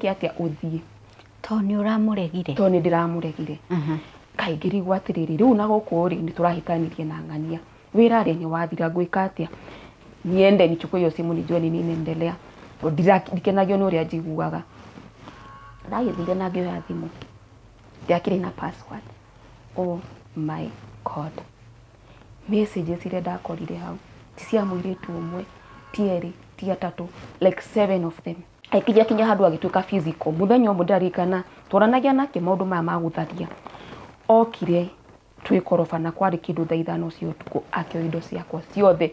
Wĩke atĩa ũthiĩ? To nĩ ũramũregire. To nĩ ndĩramũregire. Kaingĩ rigwo atĩrĩrĩ, rĩu na gũkũ rĩ, nĩ tũrahikanirie na ng'ania, wĩra rĩ nĩ wathira, ngwĩka atĩa? Niende nichukue hiyo simu nijue nini inaendelea, tondũ ndikenagio nĩ ũrĩa njiguaga. Ndagĩthire na ngĩoya thimũ, ndiakĩrĩ na password. Oh my God, messages iria ndakorire hau ti cia mũirĩtu ũmwe, ti erĩ, ti atatũ, like seven of them. Akinya kinya handũ agĩtuĩka physical. Mũthenya ũmwe ndarikana twaranagia nake maũndũ maya ma gũtharia, okire twĩ koroba na kwarĩ kĩndũ thaa 5 cia ũtukũ, akĩoya indo ciakwa ciothe,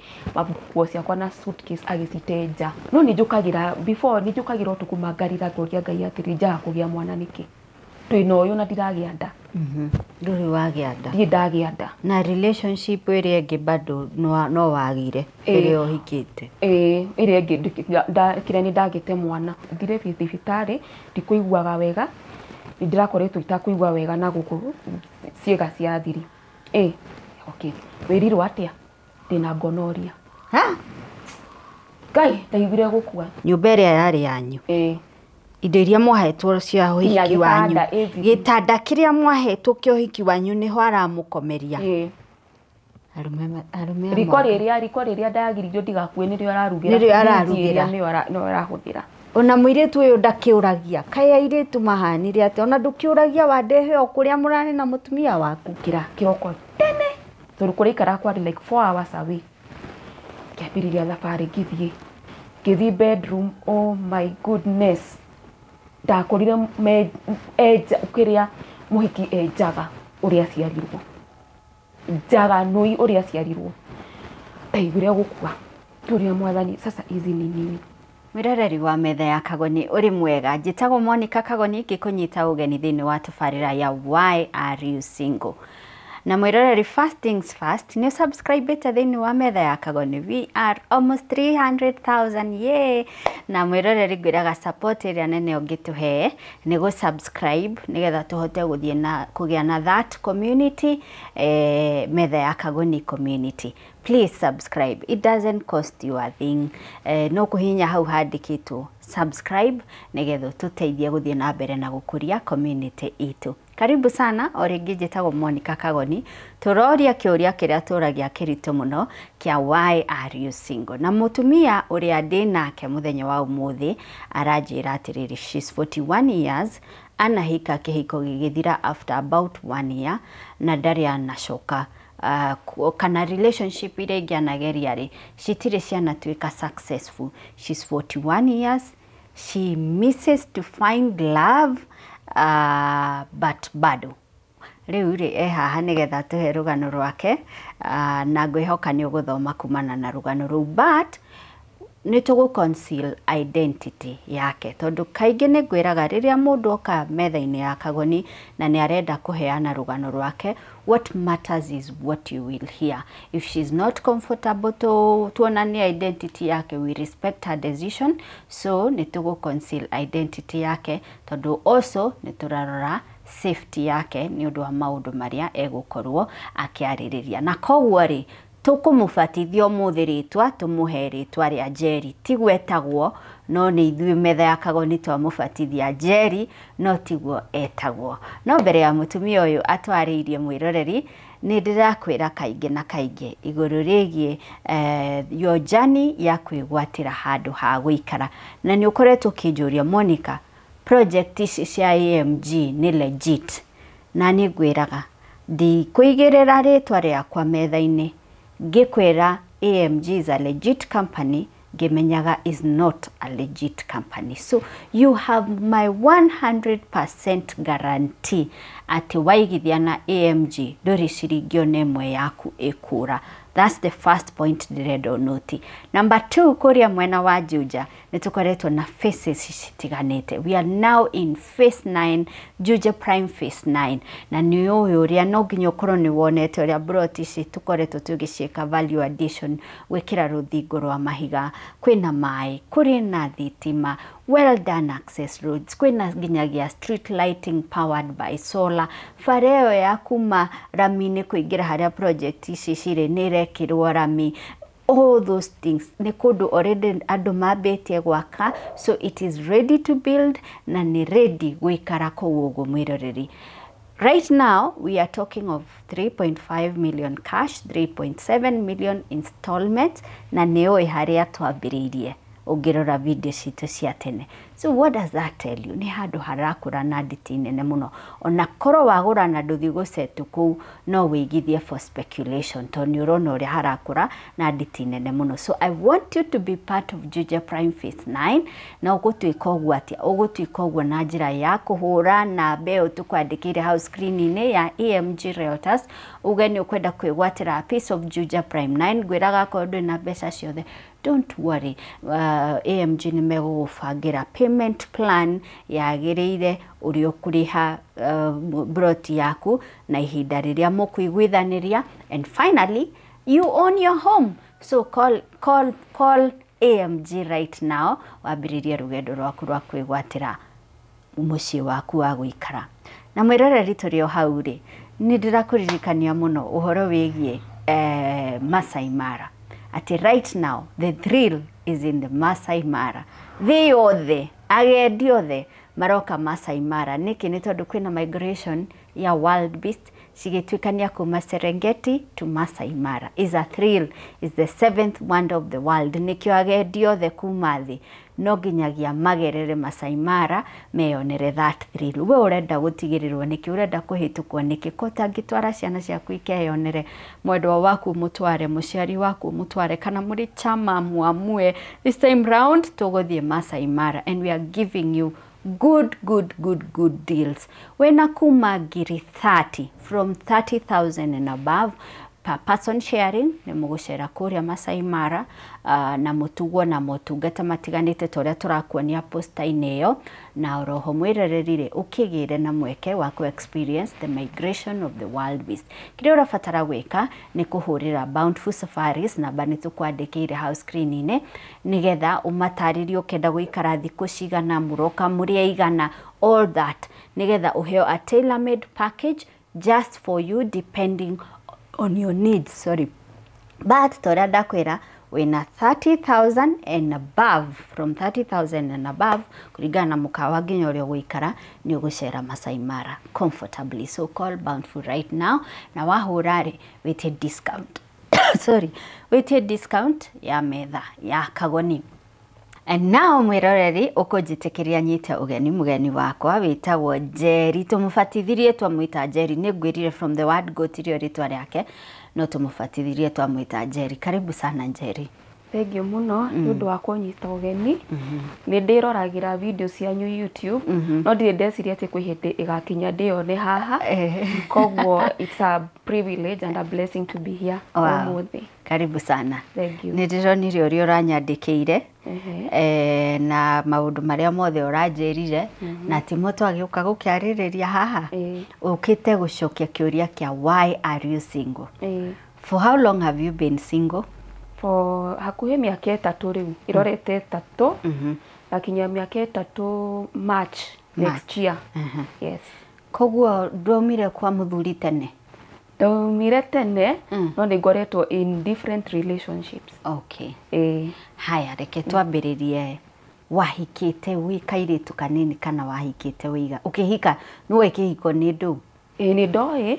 nguo ciakwa na suitcase, agĩcite nja. No nĩ njũkagĩra, before nĩ njũkagĩra ũtukũ mangarira, ngoria Ngai atĩrĩ, njaga kũgĩa mwana nĩkĩ? Twĩna ũyũ na ndiragĩa nda. Ndũrĩ wagĩa nda. Ndirĩ ndagĩa nda. Na relationship ĩrĩa ĩngĩ bado no wagire? Ĩrĩa ũhikĩte. Ĩĩ, ĩrĩa ĩngĩ kĩrĩa nĩ ndagĩte mwana. Thire thibitarĩ, ndikũiguaga wega, nĩ ndĩrakoretwo itakũigua wega na gũkũ ciĩga cia thiri. Ĩ okay, wĩrirwo atĩa? Ndĩna gonorrhea. Ha? Ngai, ndaiguire gũkua. Nyũmba ĩrĩa yarĩ yanyu? Ĩĩ. Indo iria mwahetwo cia nginya ũhiki wanyu? Gĩtanda, everything. Gĩtanda kĩrĩa mwahetwo kĩa ũhiki wanyu nĩho aramũkomeria? Ĩĩ. Arũme amwe. Riko rĩrĩa ndagiririo ndigakue nĩrĩo ararugĩra. Nĩrĩo ararugĩra. Fridge ĩrĩa nĩyo arahũthĩra. Ona mũirĩtu ũyũ ndakĩũragia, kaĩ airĩtu mahanire atĩa? Ona ndũkĩũragia wandehe o kũrĩa mũrarĩ na mũtumia waku? Kĩra kĩroko tene, tondũ kũrĩa ikaraga kwarĩ like 4 hours away. Ngĩambĩrĩria thabarĩ, ngĩthiĩ bedroom. Oh my goodness, ndakorire enja kĩrĩa mũhiki enjaga ũrĩa aciarirwo, njaga nũi ũrĩa aciarirwo. Ndaiguire gũkua, ngĩũria Mwathani, sasa hizi ni nini? Mwĩroreri wa metha ya Kagoni, ũrĩ mwega? Njĩtagwo Monica Kagoni, ngĩkũnyita ũgeni thĩinĩ wa tabarĩra ya Why Are You Single. Na mwĩroreri, first things first, nĩ subscribe thĩinĩ wa metha ya Kagoni. We are almost 300,000, yay! Na mwĩroreri, ngwĩraga support ĩrĩa nene ũngĩtũhe nĩ gũ subscribe, nĩgetha tũhote gũthiĩ na kũgĩa na that community, metha ya Kagoni community. Please subscribe, it doesn't cost you a thing. No kũhihinya hau handĩkĩtwo subscribe, nĩgetha ũtũteithie gũthiĩ na mbere na gũkũria community itũ. Karibu sana o rĩngĩ, njĩtagwo Monica Kagoni. Tũroria kĩũria kĩrĩa tũragia kĩritũ mũno kĩa "Why are you single?" Na mũtumia ũrĩa ndĩ nake mũthenya wa ũmũthĩ aranjĩra atĩrĩrĩ, she's 41 years, anahika kĩhiko gĩgĩthira after about one year, na ndarĩ anacoka kana relationship iria ingĩ anageria rĩ, citirĩ cianatuĩka successful. She's 41 years, she misses to find love, but bado rĩu rĩ e haha nĩgetha tũhe rũgano rwake, na ngwĩhoka nĩ ũgũthoma kumana na rũgano rũu, but nĩ tũgũ conceal identity yake, tondũ kaingĩ nĩ ngwĩraga rĩrĩa mũndũ oka metha-inĩ ya Kagoni na nĩ arenda kũheana rũgano rwake, what matters is what you will hear. If she's not comfortable to tuonanie identity yake, we respect her decision. So nĩ tũgũ conceal identity yake, tondũ also nĩ tũrarora safety yake nĩ ũndũ wa maũndũ marĩa egũkorwo akĩarĩrĩria. Na koguo rĩ, tũkũmũbatithia ũmũthĩ rĩtwa, tũmũhe rĩtwa rĩa Njeri. Tiguo etagwo, no nĩ ithuĩ metha ya Kagoni twamũbatithia Njeri, no tiguo etagwo. No mbere ya mũtumia ũyũ atwarĩirie, mwĩroreri, nĩ ndĩrakwĩra kaingĩ na kaingĩ igũrũ rĩgiĩ your journey ya kwĩgwatĩra handũ ha gũikara, na nĩ ũkoretwo ũkĩnjũria, "Monica, project ici cia AMG nĩ legit?" Na niĩ ngwĩraga ndikũigĩrĩra rĩtwa rĩakwa metha-inĩ ngĩkwĩra AMG is a legit company ngĩmenyaga is not a legit company. So you have my 100% guarantee atĩ waigithia na AMG ndũrĩ ciringi ona ĩmwe yaku ĩkũra. That's the first point ndĩrenda ũnoti. Number two, kũrĩa mwena wa Juja nĩ tũkoretwo na phases citiganĩte. We are now in phase 9, Juja Prime phase 9, na nĩ ũĩ ũrĩa no nginya ũkorwo nĩ wonete ũrĩa plot ici tũkoretwo tũgĩciĩka value addition, gwĩkĩra rũthingo rwa mahiga, kwĩna maĩ, kũrĩ na thitima, well done access roads, kwĩna nginyagia street lighting powered by solar. Bara ĩyo ya kuma rami-inĩ kũingĩra harĩa project ici cirĩ nĩ ĩrekĩrwo rami. All those things nĩ kũndũ already andũ mambĩtie gwaka, so it is ready to build na nĩ ready gũikara kũu ũguo mwĩroreri. Right now we are talking of 3.5 million cash, 3.7 million installments, na nĩ ũĩ harĩa twambĩrĩirie ũngĩrora video citũ cia tene. So what does that tell you? Nĩ handũ harakũra na nditi nene mũno. Ona korwo wagũra na ndũthiĩ gũsettle kũu, no wĩigithie for speculation, tondũ nĩ ũrona ũrĩa harakũra na nditi nene mũno. So I want you to be part of Juja Prime Phase 9. Na ũgũtuĩka ũguo atĩa? Ũgũtuĩka ũguo na njĩra ya kũhũra namba ĩyo tũkwandĩkĩire hau screen-inĩ ya AMG Realtors, uge nĩ ũkwenda kwĩgwatĩra a piece of Juja Prime 9. Ngwĩraga akorwo ndũrĩ na mbeca ciothe, don't worry, AMG nĩ megũgũbangĩra payment plan yagĩrĩire ũrĩa ũkũrĩha broti yaku na ihinda rĩrĩa mũkũiguithanĩria, and finally you own your home. So call, call, call AMG right now, wambĩrĩrie rũgendo rwaku rwa kwĩgwatĩra mũciĩ waku wa gũikara. Na mwĩroreri, tũrĩ o hau rĩ, nĩ ndĩrakũririkania mũno ũhoro wĩgiĩ Masai Mara, atĩ right now the thrill is in the Masai Mara. Thĩ yothe, agendi othe maroka Masai Mara. Nĩkĩ? Nĩ tondũ kwĩna migration ya wild beast cigĩtuĩkania kuma Serengeti to Masai Mara. Is a thrill, is the seventh wonder of the world. Nĩkĩo agendi othe kuma thĩ no nginyagia magerere Masai Mara meyonere that thrill. We ũrenda gũtigĩrĩrwo nĩkĩ? Ũrenda kũhĩtũkwo nĩkĩ? Ko ũtangĩtwara ciana ciaku ikeyonere, mwendwa waku mũtware, mũciari waku mũtware, kana mũrĩ chama muamue this time round tũgũthiĩ Masai Mara, and we are giving you good, good, good, good deals. Wena kuma ngiri 30, from 30,000 and above per person sharing, nĩ mũgũcera kũrĩa Masai Mara na mũtugwo na motungata matiganĩte ta ũrĩa tũrakuonia posta-inĩ ĩyo. Na oroho mwĩroreri rĩ, ũkĩgĩre na mweke wa ku experience the migration of the wild beast. Kĩrĩa ũrabatara gwĩka nĩ kũhũrĩra Bountiful Safaris, namba nĩ tũkwandĩkĩire hau screen-inĩ, nĩgetha ũmatarĩrie ũkenda gũikara thikũ cigana, mũroka mũrĩ aigana, all that, nĩgetha ũheo a tailor made package just for you depending on your needs. Sorry, but torĩa ndakwĩra, wĩna 30,000 and above, from 30,000 and above, kũringana na mũkawa nginya ũrĩa ũgũikara, nĩ ũgũcera Masai Mara comfortably. So call Bountiful right now, na wahũra rĩ, wĩtie discount, sorry, wĩtie discount ya metha ya Kagoni. And now mwĩroreri, ũkũnjĩtĩkĩria nyite ũgeni mũgeni wakwa wĩtagwo Njeri. Tũmũbatithirie twamwĩta Njeri. Nĩ ngwĩrire from the word go tirio rĩtwa rĩake, no tũmũbatithirie twamwĩta Njeri. Karibu sana, Njeri. Thengiũ mũno nĩ ũndũ wa kũnyita ũgeni. Nĩ ndĩroragĩra video cianyu YouTube, no ndirĩ ndeciria atĩ kwĩ hĩndĩ ĩgakinya ndĩyone haha. Koguo it's a privilege and a blessing to be here ũmũthĩ. Karibu sana. Thank you. Nĩ ndĩronire ũrĩa ũranyandĩkĩire na maũndũ marĩa mothe ũranjĩrire, na timo twagĩũka gũkĩarĩrĩria haha. Ũkĩte gũcokia kĩũria kĩa why are you single? For how long have you been single? For hakuhĩ mĩaka 3 rĩu, ĩrorete 3, gakinya mĩaka 3 March next year. Yes. Koguo ndwaumire kwa mũthuri tene? Ndaumire tene, no nĩ ngoretwo in different relationships. Ĩĩ. Haya, reke twambĩrĩrie. Wahikĩte wĩ kairĩtu kanini kana wahikĩte wĩiga ũkĩhika? Nĩwe kĩhiko nĩ ndũ? Ĩĩ, nĩ ndoĩ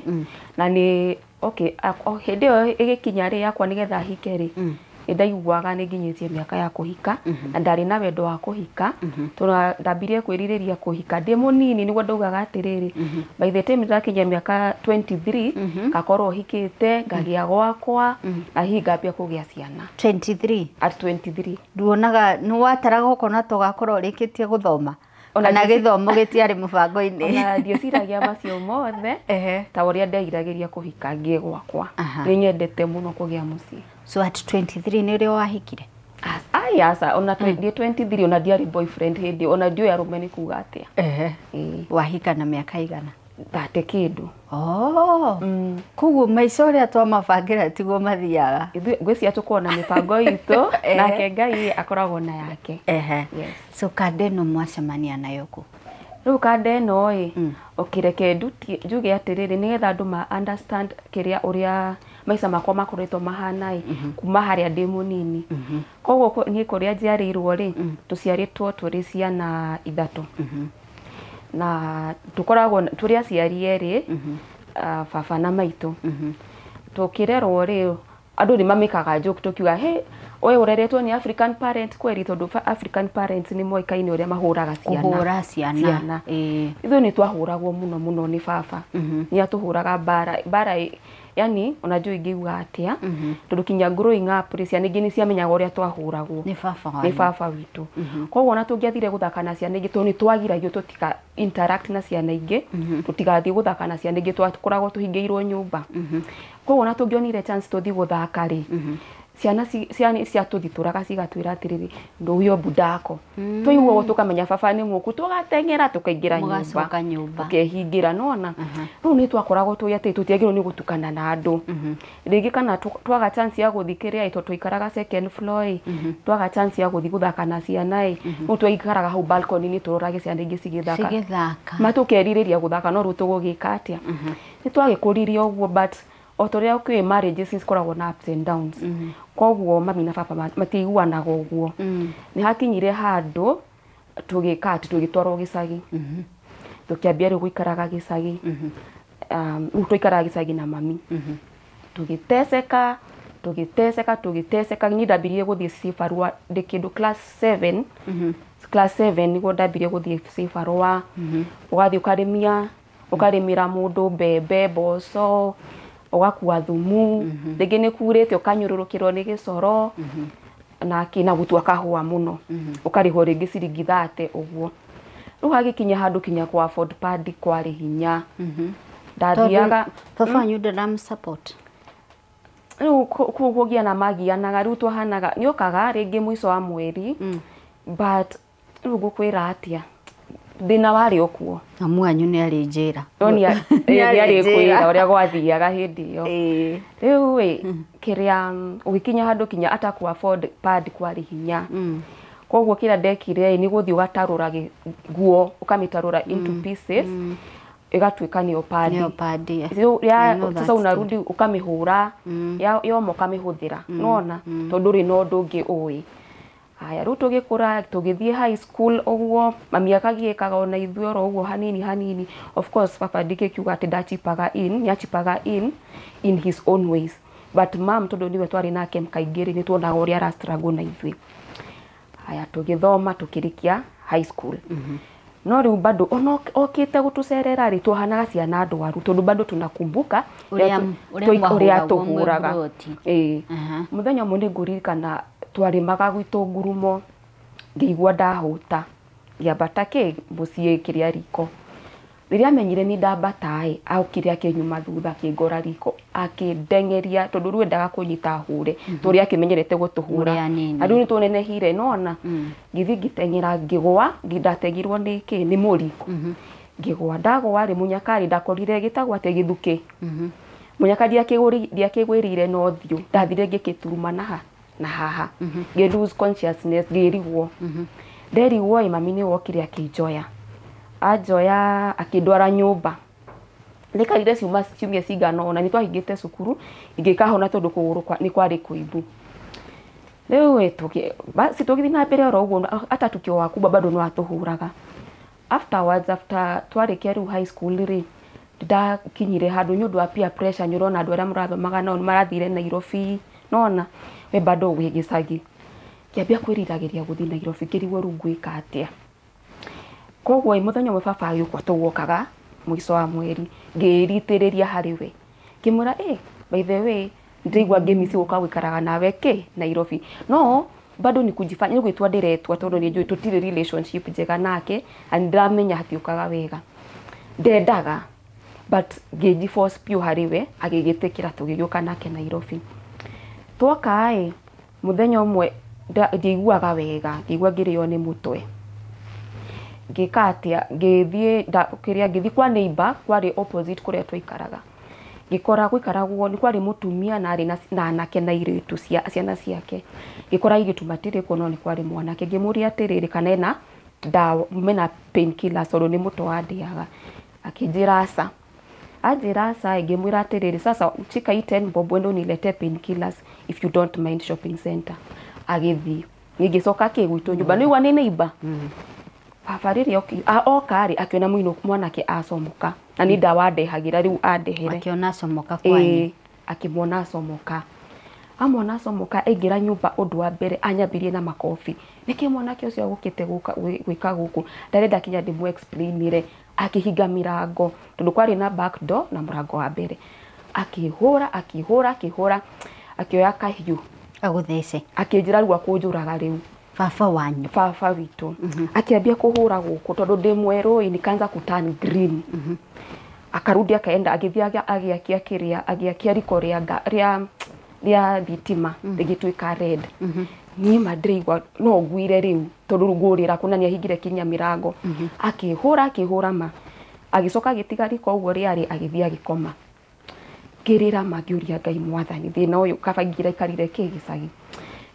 na nĩ okay. O hĩndĩ ĩyo ĩgĩkinya rĩ yakwa nĩgetha hike rĩ, nĩ ndaiguaga nĩ nginyĩtie mĩaka ya kũhika, na ndarĩ na wendo wa kũhika, tondũ ndambirie kwĩrirĩria kũhika ndĩ mũnini. Nĩguo ndaugaga atĩrĩrĩ, by the time ndakinyia mĩaka 23, ngakorwo hikĩte, ngagĩa gwakwa, na hihi ngambia kũgĩa ciana. 23? At 23. Nduonaga nĩ wataraga ũkona ta ũgakorwo ũrĩkĩtie gũthoma? Ona Kana gĩthomo gĩtiarĩ mũbango-inĩ? Ona ndieciragia macio mothe, ta ũrĩa nderiragĩria kũhika ngĩe gwakwa. Nĩ nyendete mũno kũgĩa mũciĩ. So at 23 nĩ rĩo wahikire? Ai, aca, ona ndĩ 23 ona ndiarĩ boyfriend hĩndĩ, ona ndiũĩ arũme nĩ kuga atĩa. Ĩĩ. Wahika na mĩaka igana? 30 kĩndũ. Oh. Koguo maica ũrĩa twamabangĩra tiguo mathiaga. Ithuĩ ngwĩciria tũkorwo na mĩbango itũ, nake Ngai akoragwo na yake. Yes. So kanda ĩno mwacemania nayo kũ? Rĩu kanda ĩno ĩ, ũkĩreke njuge atĩrĩrĩ, nĩgetha andũ ma understand kĩrĩa ũrĩa maica makwa makoretwo mahana ĩ, kuma harĩa ndĩ mũnini. Koguo niĩ kũrĩa njiarĩirwo rĩ, tũciarĩtwo tũrĩ ciana ithatũ, na tũkoragwo tũrĩ aciari erĩ, baba na maitũ. Tũkĩrerwo rĩ, andũ nĩ mamĩkaga joke tũkiuga, "Hey, we ũreretwo nĩ African parent kweri?" Tondũ African parents nĩ moĩkaine ũrĩa mahũraga ciana. Kũhũra ciana. Ciana. Ithuĩ nĩ twahũragwo mũno mũno nĩ baba. Nĩ atũhũraga mbara mbara, yani unajua ingĩuga atĩa, tondũ kinya growing up rĩ, ciana ingĩ nĩ ciamenyaga ũrĩa twahũragwo. Nĩ baba nĩ wanyu. Baba witũ. Koguo ona tũngĩathire gũthaka na ciana ingĩ, tondũ nĩ twagiragio tũtika interact na ciana ingĩ, tũtigathiĩ gũthaka na ciana ingĩ, twakoragwo tũhingĩirwo nyũmba. Koguo ona tũngĩonire chance tũthiĩ gũthaka rĩ, ciana ciana ciatũthitũraga cigatwĩra atĩrĩrĩ, "Ndo huyo budako." Twaigua ũguo tũkamenya baba nĩ mũku, tũgateng'era tũkaingĩra nyũmba. Mũgacoka nyũmba. Tũkehingĩra. Nona rĩu nĩ twakoragwo tũĩ atĩ tũtiagĩrĩirwo nĩ gũtukana na andũ rĩngĩ, kana twaga chance ya gũthiĩ kĩrĩa ĩ, tondũ twaikaraga second floor ĩ, twaga chance ya gũthiĩ gũthaka na ciana ĩ, rĩu twaikaraga hau balcony-inĩ tũrorage ciana ingĩ cigĩthaka. Cigĩthaka. Ma tũkerirĩria gũthaka, no rĩu tũgũgĩka atĩa? Nĩ twagĩkũririe ũguo, but o ta ũrĩa kwĩ marriages cikoragwo na ups and downs, koguo mami na baba matiiguanaga ũguo. Nĩ hakinyire handũ tũgĩka atĩ tũgĩtwarwo gĩcagi, tũkĩambia rĩu gũikaraga gĩcagi. Rĩu twaikaraga gĩcagi na mami, tũgĩteceka, tũgĩteceka, tũgĩteceka. Niĩ ndambirie gũthiĩ cibarũa ndĩ kĩndũ class 7. Class 7 nĩguo ndambirie gũthiĩ cibarũa. Ũgathiĩ ũkarĩmia, ũkarĩmĩra mũndũ mbembe, mboco, ũgakua thumu, rĩngĩ nĩ kurĩte ũkanyũrũrũkĩrwo nĩ gĩcoro na kĩ na gũtua kahũa mũno, ũkarĩhwo rĩngĩ ciringi 30 ũguo. Rĩu hagĩkinya handũ kinya kwa afford pad kwarĩ hinya. Ndathiaga. Baba wanyu ndaram support? Rĩu kũu kũgiana magianaga, rĩu twahanaga nĩokaga rĩngĩ mũico wa mweri, but rĩu ngũkwĩra atĩa, thĩna warĩ o kuo. Mamu wanyu nĩ arĩ njĩra. No nĩ arĩ kwĩra ũrĩa gwathiaga hĩndĩ ĩyo. Rĩu ĩ, kĩrĩa ũgĩkinya handũ kinya ataku afford pad kwarĩ hinya. Koguo kĩrĩa ndekire ĩ, nĩ gũthiĩ ũgatarũra nguo, ũkamĩtarũra into pieces, ĩgatuĩka nĩyo pad. Nĩyo pad. Rĩu I know that sasa unarudi ũkamĩhũra, yoma ũkamĩhũthĩra, nona tondũ ndũrĩ na ũndũ ũngĩ ũĩ. Haya, rĩu tũgĩkũra, tũgĩthiĩ high school ũguo, mami akagiĩkaga ona ithuĩ oro ũguo hanini hanini. Of course baba ndingĩkiuga atĩ ndachipaga in, nĩachipaga in his own ways, but mam, tondũ nĩwe twarĩ nake kaingĩ rĩ, nĩ tuonaga ũrĩa ara struggle na ithuĩ. Haya, tũgĩthoma, tũkĩrĩkia high school, no rĩu bado ona okĩte gũtũcerera rĩ, twahanaga ciana ndwaru, tondũ bado tunakumbuka Ũrĩa ũrĩa mwahũragwo mwĩ tũhũraga. mburoti. Ĩĩ. Mũthenya ũmwe nĩ ngũririkana twarĩmaga gwitũ ngurumo, ngĩigua ndahũta, ngĩambata kĩ mũciĩ kĩrĩa riko. Rĩrĩa amenyire nĩ ndambata ĩ, okire akĩnyuma thutha, akĩngora riko, akĩndengeria, tondũ rĩu endaga kũnyita hũre tũrĩa akĩmenyerete gũtũhũra. Mũrĩ anini. Na rĩu nĩ tũnenehire, nona ngĩthiĩ ngĩteng'era, ngĩgũa, ndategirwo nĩ kĩ, nĩ mũri, ngĩgũa. Ndagũa rĩ, mũnyakarĩ ndakorire gĩtagwo atĩ gĩthukĩ mũnyaka, ndiakĩgwĩrĩire na ũthiũ, ndathire ngĩkĩturuma na ha na haha, ngĩ lose consciousness, ngĩrigwo. Nderigwo ĩ, mami nĩ wokire akĩnjoya, anjoya akĩndwara nyũmba. Nĩkarire ciuma ciumia cigana ũna, nĩ twahingĩte cukuru, ingĩkahona tondũ kũgũrũ nĩ kwarĩ kũimbu. Rĩu ĩ, basi tũgĩthiĩ na mbere oro ũguo, hata tukiwa wakubwa bado no atũhũraga. Afterwards, after twarĩkia rĩu high school rĩ, ndakinyire handũ nĩ ũndũ wa peer pressure, nĩ ũrona andũ arĩa mũrathomaga nao nĩ marathire Nairobi, nona we bado wĩ gĩcagi. Ngĩambia kwĩriragĩria gũthiĩ Nairobi, ngĩrigwo rĩu ngwĩka atĩa. Koguo ĩ, mũthenya ũmwe baba agĩũka, tũgwokaga mũico wa mweri, ngĩritĩrĩria harĩ we, ngĩmwĩra, "Ĩ, by the way, ndĩraigua ngĩmici gũka gũikaraga nawe kĩ Nairobi." No bado ni kujifanya, nĩ gwĩtua ndĩretua, tondũ nĩ njũĩ tũtirĩ relationship njega nake na nĩ ndĩramenya hatiũkaga wega. Ndendaga, but ngĩnji force piũ harĩ we, agĩgĩtĩkĩra, tũgĩgĩũka nake Nairobi. Twoka ĩ, mũthenya ũmwe ndiaiguaga wega, ngĩigua ngĩrĩo nĩ mũtwe. Ngĩka atĩa? Ngĩthiĩ kĩrĩa, ngĩthiĩ kwa neighbor kwarĩ opposite kũrĩa twaikaraga. Ngĩkora gũikaragwo nĩ kwarĩ mũtumia na arĩ na anake na airĩtu cia ciana ciake. Ngĩkora airĩtu matirĩ kuo, no nĩ kwarĩ mwanake. Ngĩmũria atĩrĩrĩ, kana ena Ndawa mena painkillers tondũ nĩ mũtwe wandĩaga. Akĩnjĩra aca. Anjĩra aca ngĩmwĩra atĩrĩrĩ, sasa shika hii 10 bob wende uniletee painkillers if you don't mind shopping center. Agĩthiĩ. Ngĩgĩcoka kĩ gwitũ nyũmba nĩ nĩ neighbor. Baba rĩrĩa oka rĩ akĩona mũinũ mwanake acomoka na nĩ ndawa andehagĩra rĩu andehere. Akiona acomoka kwanyu. Ĩĩ, akĩmuona acomoka. Amwona acomoka aingĩra nyũmba ũndũ wa mbere anyambirie na makobi. Nĩkĩ mwanake ũcio agũkĩte gũka gwĩka gũkũ? Ndarenda kinya ndĩmũ explainĩre. Akĩhinga mĩrango tondũ kwarĩ na back door na mũrango wa mbere. Akĩhũra akĩhũra akĩhũra akĩoya kahiũ Agũthece. Akĩnjĩra rĩu akũnjũraga rĩu. Baba wanyu. Baba witũ. Akĩambia kũhũra gũkũ tondũ ndĩ mwerũ ĩ nikaanza kuturn green. Akarudi akaenda agĩthiĩ agĩakia kĩrĩa agĩakia riko rĩa rĩa rĩa thitima rĩgĩtuĩka red. Niĩ ma ndĩraigua no nguire rĩu tondũ rĩu ngũrĩra kũ na nĩahingire kinya mĩrango. Akĩhũra akĩhũra ma agĩcoka agĩtiga riko ũguo rĩarĩ agĩthiĩ agĩkoma. Ngĩrĩra ma ngĩũria Ngai mwathani thĩna ũyũ kaba ingĩraikarire kĩ gĩcagi.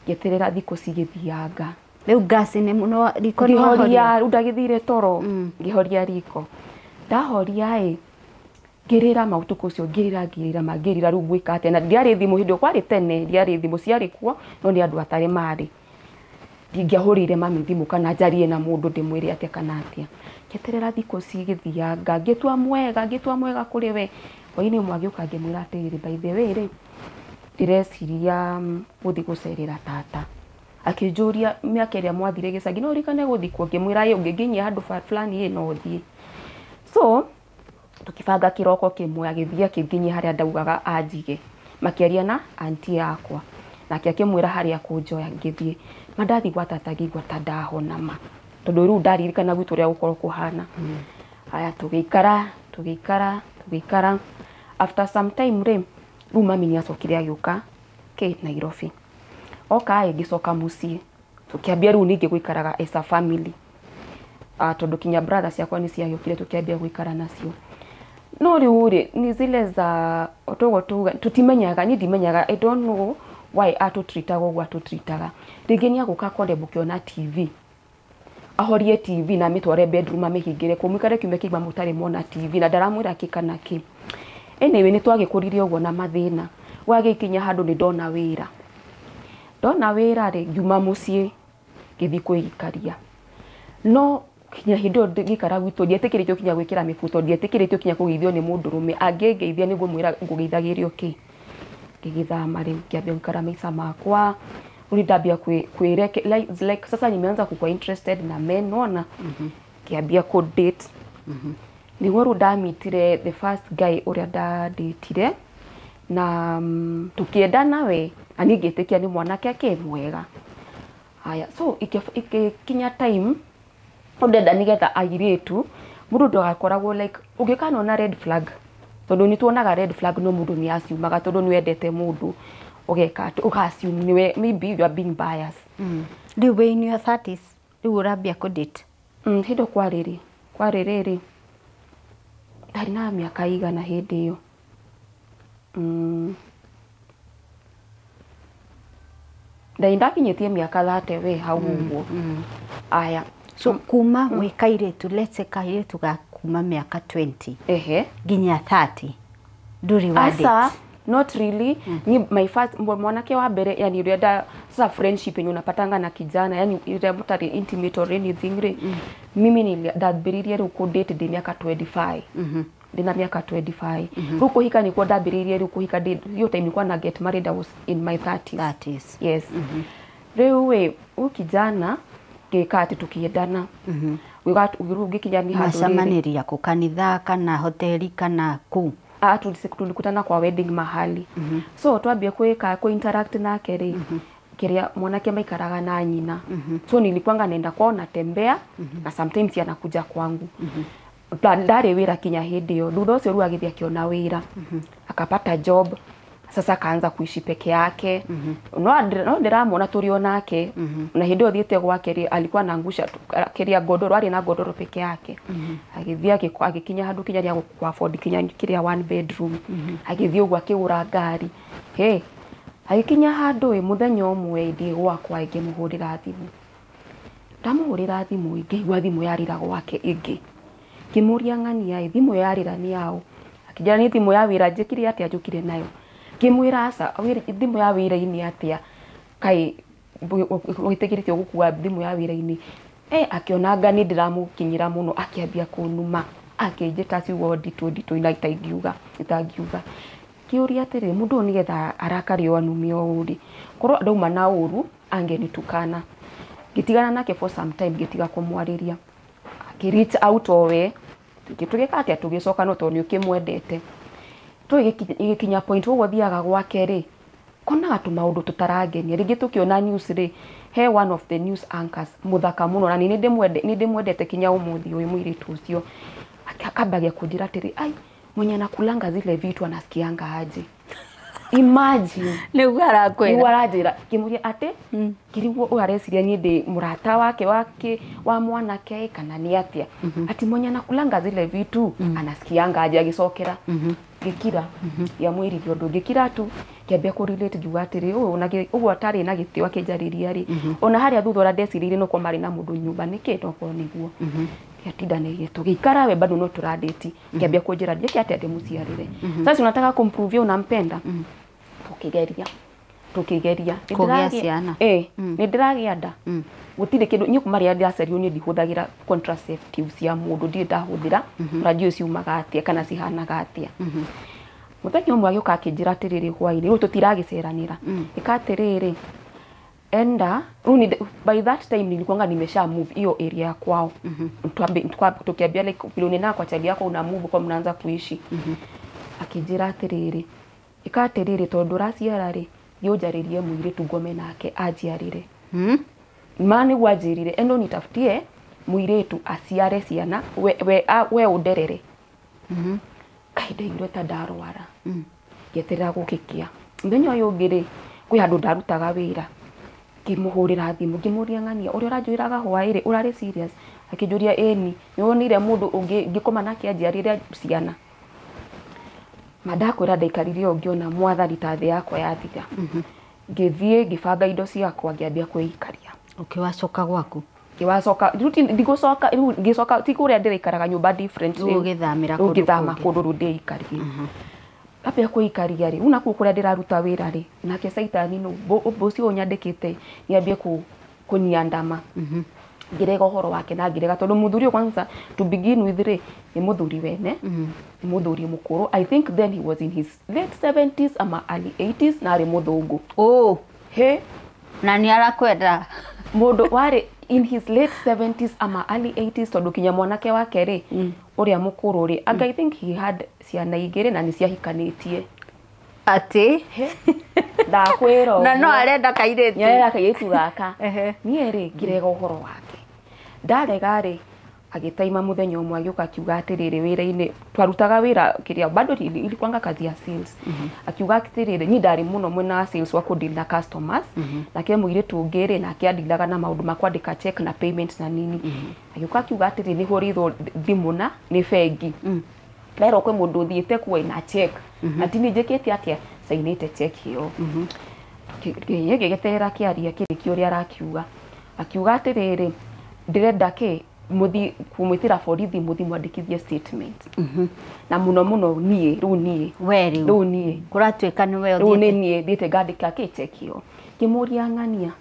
Ngĩeterera thikũ cigĩthianga. Rĩu ngasi nĩ mũno riko nĩ Ngĩhoria wahoria. rĩu ndagĩthire toro ngĩhoria riko. Ndahoria ĩ ngĩrĩra ma ũtukũ ũcio ngĩrĩra ngĩrĩra ma ngĩrĩra rĩu ngwĩka atĩa na ndiarĩ thimũ hĩndĩ ĩyo kwarĩ tene ndiarĩ thimũ ciarĩ kuo no nĩ andũ atarĩ marĩ. Ndingĩahũrĩire mami thimũ kana njarie na mũndũ ndĩmwĩre atĩa kana atĩa. Ngĩeterera thikũ cigĩthianga ngĩtua mwega kũrĩ we. Hwaĩ-inĩ ũmwe agĩũka ngĩmwĩra atĩrĩrĩ, by the way rĩ ndĩreciria gũthiĩ gũcerera tata. Akĩnjũria mĩaka ĩrĩa mwathire gĩcagi no ũririkane gũthiĩ kuo? Ngĩmwĩra ĩ ũngĩnginyia handũ fulani ĩ no thiĩ. So tũkĩbanga kĩroko kĩmwe agĩthiĩ akĩnginyia harĩa ndaugaga anjige. Makĩaria na auntie yakwa nake akĩmwĩra harĩa akũnjoya ngĩthiĩ. Ma ndathiĩ gwa tata ngĩigua ta ndahona ma tondũ rĩu ndaririkana gwitũ ũrĩa gũkorwo kũhana. Haya tũgĩikara tũgĩikara tũgĩikara after some time rĩ rĩu mami nĩ acokire agĩũka kĩ Nairobi. Oka ĩ ngĩcoka mũciĩ tũkĩambia rĩu ningĩ gũikaraga as a family. Tondũ kinya brother ciakwa nĩ ciagĩũkire tũkĩambia gũikara nacio. No rĩu rĩ ni zile za otoguo tuga tutimenyaga niĩ ndimenyaga I don't know why atũtritaga ũguo atũtritaga. Rĩngĩ nĩ agũka akore mũkĩona TV ahorie TV na amĩtware bedroom amĩhingĩre kũu mũikare kiumia kĩgima mũtarĩ mona TV na ndaramwĩra kĩ kana kĩ. Anyway nĩ twagĩkũrire ũguo na mathĩna. Gwagĩkinya handũ nĩ ndona wĩra. Ndona wĩra rĩ ngiuma mũciĩ ngĩthiĩ kwĩikaria. No kinya hĩndĩ ĩyo ngĩikara gwitũ ndietĩkĩrĩtio kinya gwĩkĩra mĩbuto ndietĩkĩrĩtio kinya kũgeithio nĩ mũndũrũme angĩngeithia nĩguo mwĩra ngũgeithagĩrio kĩ. Ngĩgĩthama rĩu ngĩambia gũikara maica makwa. Rĩu ndambia kwĩreke like sasa nimeanza kukua interested na men nona. Ngĩambia kũ date. Nĩguo rĩu ndamitire the first guy ũrĩa ndadatire na tũkĩendana we na niĩ ngĩtĩkia nĩ mwanake kĩ mwega. Haya so ikinya time ũndenda nĩgetha airĩtu mũndũ ndagakoragwo like ũngĩkanona red flag tondũ nĩ tuonaga red flag no mũndũ nĩ aciumaga tondũ nĩ wendete mũndũ ũgeka atĩ ũga assume nĩwe maybe you are being biased. Rĩu wĩ in your 30s rĩu ũrambia kũ date. Hĩndĩ ĩyo kwarĩ rĩrĩ ndarĩ na mĩaka igana hĩndĩ ĩyo. Ndarĩ ndakinyĩtie mĩaka 30 we hau ũguo. Aya. So kuma wĩ kairĩtu let's say kairĩtu ga kuma mĩaka 20 Ehe. nginya 30 ndũrĩ wa Asa, date. not really. Ni my first mwanake wa mbere yani ũrĩa nda sasa friendship yenye unapatanga na kijana yani ũrĩa mũtarĩ intimate or anything rĩ. Mimi ndambĩrĩirie rĩu kũ date ndĩ mĩaka 25. Ndĩna mĩaka 25. Rĩu kũhika nĩkuo ndambĩrĩirie rĩu kũhika hiyo time nilikuwa na get married I was in my 30s. 30s. Yes. Rĩu ĩ huyu kijana ngĩka atĩ tũkĩendana. Rĩu ngĩkinya nĩ handũ rĩrĩ. Mwacemanĩria kũ kanitha kana hoteli kana kũ? Tulikutana kwa wedding mahali. So twambia kwĩka kũ interact nake rĩ kĩrĩa mwanake maikaraga na nyina. So nilikuanga naenda kwao natembea na sometimes anakuja kwangu. Ndarĩ wĩra kinya hĩndĩ ĩyo. Thutha ũcio rĩu agĩthiĩ akĩona wĩra. Akapata job. Sasa akaanza kuishi peke yake. No ndĩramwona tũrĩ o nake. Na hĩndĩ ĩyo thiĩte gwake rĩ alikuwa anaangusha kĩrĩa godoro arĩ na godoro peke yake. Agĩthiĩ agĩkinya handũ kinya rĩa gũ afford kinya kĩrĩa one bedroom. Agĩthiĩ ũguo akĩgũra ngari. Hey, agĩkinya handũ ĩ mũthenya ũmwe ndĩ gwakwa ngĩmũhũrĩra thimũ. Ndamũhũrĩra thimũ ngĩigua thimũ yarĩra gwake ĩngĩ. Ngĩmũria ng'ania thimũ yarĩra nĩ yaũ? Akĩnjĩra nĩ thimũ ya wĩra njĩkire atĩa njũkire nayo. Ngĩmwĩra aca thimũ ya wĩra-inĩ atĩa kaĩ wĩtĩkĩrĩtio gũkua thimũ ya wĩra-inĩ. Akĩona anga nĩ ndĩramũkinyĩra mũno akĩambia kũnuma akĩnjĩta ciugo nditũ nditũ na itangiuga itangiuga. Ngĩũria atĩrĩrĩ mũndũ ũyũ nĩgetha arakare o anume ũũ rĩ, korwo ndauma na ũru angenitukana. Ngĩtigana nake for some time ngĩtiga kũmwarĩria. Akĩ reach out o we tũgĩka atĩa tũgĩcoka no tondũ nĩ ũkĩmwendete. Tũgĩkinya point ũguo thiaga gwake rĩ konaga tũmaũndũ tũtarangenia rĩngĩ tũkĩona news rĩ he one of the news anchors mũthaka mũno na nĩ ndĩmwendete kinya ũmũthĩ ũyũ mũirĩtu ũcio akambagia kũnjĩra atĩrĩ ai mwenye anakulanga zile vitu anasikianga aje. Imagine nĩguo arakwĩra nĩguo aranjĩra ngĩmũria atĩ ngĩrigwo ũyũ areciria niĩ ndĩ mũrata wake wake wa mwanake kana nĩ atĩa ati mwenye anakulanga zile vitu anasikianga aje agĩcokera ngĩkira yamwĩrire ũndũ ngĩkira tu ngĩambia kũ relate ngiuga atĩrĩ ũyũ ũguo atarĩ na gĩtĩo akĩnjarĩria rĩ ona harĩa thutha ũrĩa ndecirĩirie no korwo marĩ na mũndũ nyũmba nĩkĩ no korwo nĩguo yatindanĩirie tũgĩikara we bado no tũradate ngĩambia kũnjĩra njĩke atĩa ndĩmũciarĩre. Sasa unataka kumprove unampenda tukigeria tukigeria kũgĩa ciana nĩ ndĩragĩa nda gũtirĩ kĩndũ niĩ kuma rĩrĩa ndĩraciarirwo niĩ ndihũthagĩra contraceptive cia mũndũ ndirĩ ndahũthĩra ona ndiũĩ ciumaga atĩa kana cihanaga atĩa. Mũthenya ũmwe agĩũka akĩnjĩra atĩrĩrĩ hwaĩ-inĩ rĩu tũtiragĩceranĩra ĩka atĩrĩrĩ enda rĩu by that time nilikuwa nimesha move hiyo area ya kwao. Tukiambia like vile unaenda kwa chali yako una move kwa mnaanza kuishi. Akĩnjĩra atĩrĩrĩ ĩka atĩrĩrĩ tondũ ũraciara rĩ thiĩ ũnjarĩrie mũirĩtu ngome nake anjiarĩre. Ma nĩguo anjĩrire endo nitafutie mũirĩtu aciare ciana we ũnderere. Kaĩ ndaiguire ta ndarwara ngĩeterera gũgĩkĩa. Mũthenya ũyũ ũngĩ rĩ kwĩ handũ ndarutaga wĩra ngĩmũhũrĩra thimũ ngĩmũria ng'ania ũrĩa ũranjĩraga hwaĩ rĩ ũrarĩ serious? Akĩnjũria ĩni nĩwonire mũndũ ũngĩ ngĩkoma nake anjiarĩre ciana. Ma ndakwĩra ndaikarire ũũ ngĩona mwathani ta thĩ yakwa yathira. Ngĩthiĩ ngĩbanga indo ciakwa ngĩambia kwĩikaria. Ũkĩwacoka gwaku? Ngĩwacoka rĩu ndigũcoka rĩu ngĩcoka ti kũrĩa ndĩraikaraga nyũmba different rĩu ũgĩthamĩra kũndũ ngĩthama kũndũ rĩu ndĩikarie. Ambia kwĩikaria rĩ rĩu nakuo kũrĩa ndĩraruta wĩra rĩ nake caitani nũ ũcio ũnyandĩkĩte nĩambie kũniandama. Ngĩrega ũhoro wake na ngĩrega tondũ mũthuri ũyũ kwanza to begin with rĩ nĩ mũthuri wene nĩ mũthuri mũkũrũ. I think then he was in his late 70s ama early 80s na arĩ mũthũngũ. He na nĩ arakwenda mũndũ warĩ in his late 70s ama early 80s tondũ kinya mwanake wake rĩ ũrĩa mũkũrũ rĩ anga I think he had ciana igĩrĩ na nĩ ciahikanĩtie. Atĩ ndakwĩra na no arenda kairĩtu nĩ arenda kairĩtu gaka. Niĩ rĩ ngĩrega ũhoro wake ndarega rĩ agĩtaima mũthenya ũmwe agĩũka akiuga atĩrĩrĩ wĩra-inĩ twarutaga wĩra kĩrĩa bado ilikuwanga kazi ya sales. Akiuga atĩrĩrĩ niĩ ndarĩ mũno mwena wa sales wa kũdeal na customers nake mũirĩtu ũngĩ rĩ nake andilaga na maũndũ ma kwandĩka check na payment na nini. Agĩũka akiuga atĩrĩrĩ nĩ hũrĩirwo thimũ na nĩ bengi nderwo kwĩ mũndũ ũthiĩte kuo ina check ati nĩ njĩkĩte atĩa sainĩte check ĩyo. Ngĩgĩeterera kĩaria kĩrĩkie ũrĩa arakiuga akiuga atĩrĩrĩ ndĩrenda kĩ muthi kumwitira borithi muthi mwandikithie statement. Na muno muno nie riu nie we riu riu nie kuratuika ni we riu ni nie thiite ngandika ki check iyo ngimuria ng'ania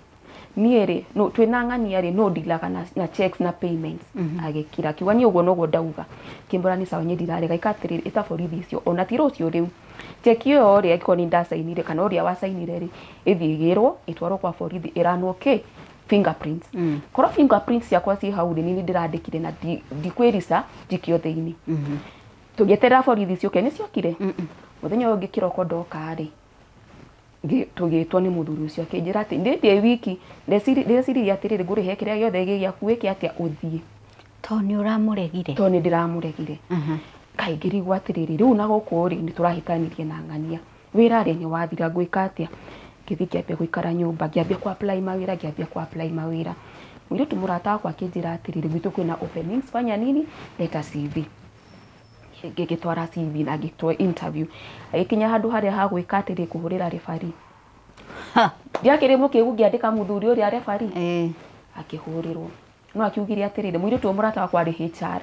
nie ri no twina ng'ania ri no ndilaga na checks na payments. Agikira kiuga ni uguo noguo ndauga kimbura ni sawa ndirarega ikatiriri ita borithi icio ona ti rucio riu check iyo ri angĩkorwo ni ndacainire kana uria wacainire ri ithii igirwo itwarwo kwa borithi iranwo ki fingerprints. Korwo fingerprints yakwa ci hau ri ni ndirandikire na ndikwirica njikio thiini. Tugieterera borithi ciuke ni ciokire muthenya uyu ngikiroko ndoka ri tugitwo ni muthuri ucio akinjira ati ndi wiki ndeciririe atiriri ngurihe kiria giothe gigiaku wike atia uthie to ni uramuregire to ni ndiramuregire. Kai ngirigwo atiriri riu na guku ri ni turahikanirie na ng'ania wira ri ni wathira ngwika atia ngithi ngiambia guikara nyumba ngiambia ku apply mawira ngiambia ku apply mawira mwiritu murata wakwa akinjira atiriri gwitu kwina openings fanya nini leta CV ngigitwara CV na ngitwa interview agikinya handu haria ha gwika atiri kuhurira refari ndiakiri mukigu ngiandika muthuri uria refari akihurirwo No akiugire atiriri muiritu murata wakwa ari HR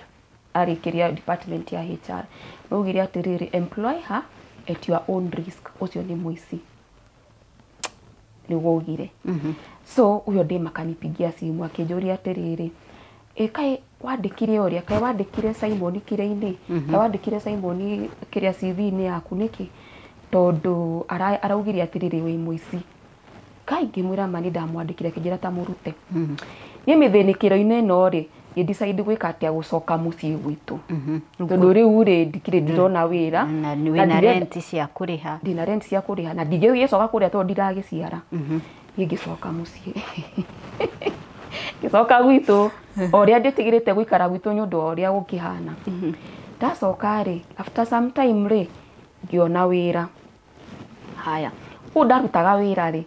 ari kiria department ya HR no ugire atiriri employ her at your own risk ucio ni muici niguo ugire. So uyo ndĩ makanipigia simu akĩnjũria atĩrĩrĩ ĩ kaĩ wandĩkire ũrĩa kaĩ wandĩkire Simon kĩrĩa-inĩ kaĩ wandĩkire Simon kĩrĩa CV-inĩ yaku nĩkĩ tondũ araugire atĩrĩrĩ wĩ mũici. Kai ngĩmwĩra ma nĩ ndamwandĩkire akĩnjĩra ta mũrute. Niĩ mĩthĩnĩkĩro-inĩ ĩno rĩ ngĩ decide gwĩka atĩa gũcoka mũciĩ gwitũ tondũ rĩu rĩ ndikĩrĩ ndirona wĩra na wĩna rent cia kũrĩha ndina rent cia kũrĩha na ndingĩgĩcoka kũrĩa tondũ ndiragĩciara. Niĩ ngĩcoka mũciĩ ngĩcoka gwitũ o ũrĩa ndĩtigĩrĩte gũikara gwitũ nĩ ũndũ wa ũrĩa gũkĩhana. Ndacoka rĩ after some time rĩ ngĩona wĩra. Haya kũu ndarutaga wĩra rĩ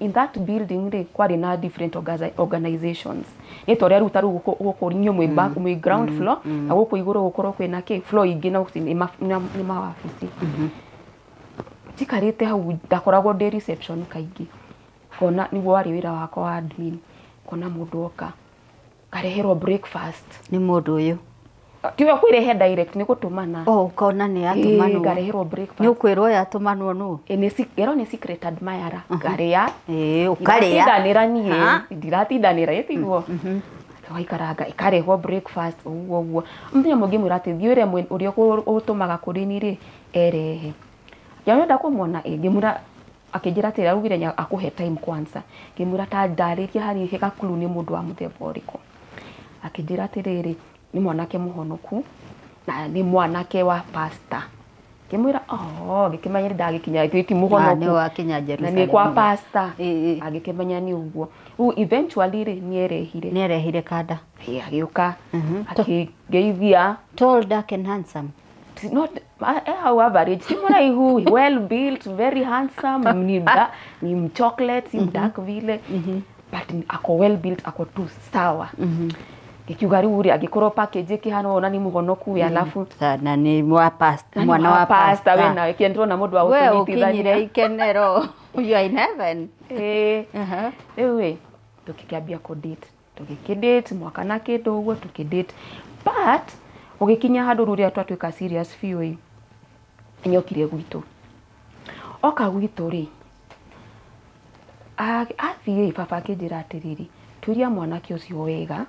in that building rĩ kwarĩ na different organizations nĩ ta ũrĩa rĩu ta rĩu gũkũ inyuĩ mwĩ ground floor na gũkũ igũrũ gũkorwo kwĩna kĩ floor ingĩ na nĩ mawabici. Njikarĩte hau ndakoragwo ndĩ reception kaingĩ kona nĩguo warĩ wĩra wakwa wa admin kona mũndũ oka kareherwo breakfast nĩ mũndũ ũyũ tiwe kwĩrehe direct nĩ gũtũmana. Oh ukona nĩ atũmanwo ngareherwo breakfast nĩ ũkwĩrwo yatũmanwo nũ ĩro nĩ secret admirer ngarĩa ũkarĩa ndiratindanĩra niĩ ndiratindanĩra ĩtiguo twaikaranga ĩkarehwo breakfast ũguo ũguo mũthenya ũmwe ngĩmwĩra atĩ thiĩ ũrĩa ũrĩa ũtũmaga kũrĩ niĩ rĩ erehe ngĩenda kũmuona ngĩmwĩra akĩnjĩra atĩ araugire akũhe time kwanza ngĩmwĩra ta ndarĩrie hanini he gakuru nĩ mũndũ wa mũthemba ũrĩkũ akĩnjĩra atĩrĩrĩ nĩ mwanake mũhonoku na nĩ mwanake wa pastor. Ngĩmwĩra oh ngĩkĩmenya ndagĩkinya ti mũhonoku nĩ wakinya Jerusalem na nĩ kwa pastor agĩkĩmenya nĩ ũguo. Rĩu eventually rĩ nĩerehire kanda agĩũka akĩngeithia. Tall, dark and handsome. Not how average si mraihu well built very handsome ni chocolate si dark vile but ako well built ako tu sawa. Ngikiuga riu ri angikorwo package ikihana ona ni muhonoku ya alafu na ni mwa pastor mwana wa pastor we nawe kiendro mundu wa gutunyitithania we ukinyire ikenero you are in heaven. Riu we tukikiambia ku date tukikidate mwaka na kindu uguo tukidate but ugikinya handu ruria twatuika serious biũ ĩ nyokire gwitũ oka gwitũ ri athiĩ baba akĩnjĩra atĩrĩrĩ turia mwanake ũcio wega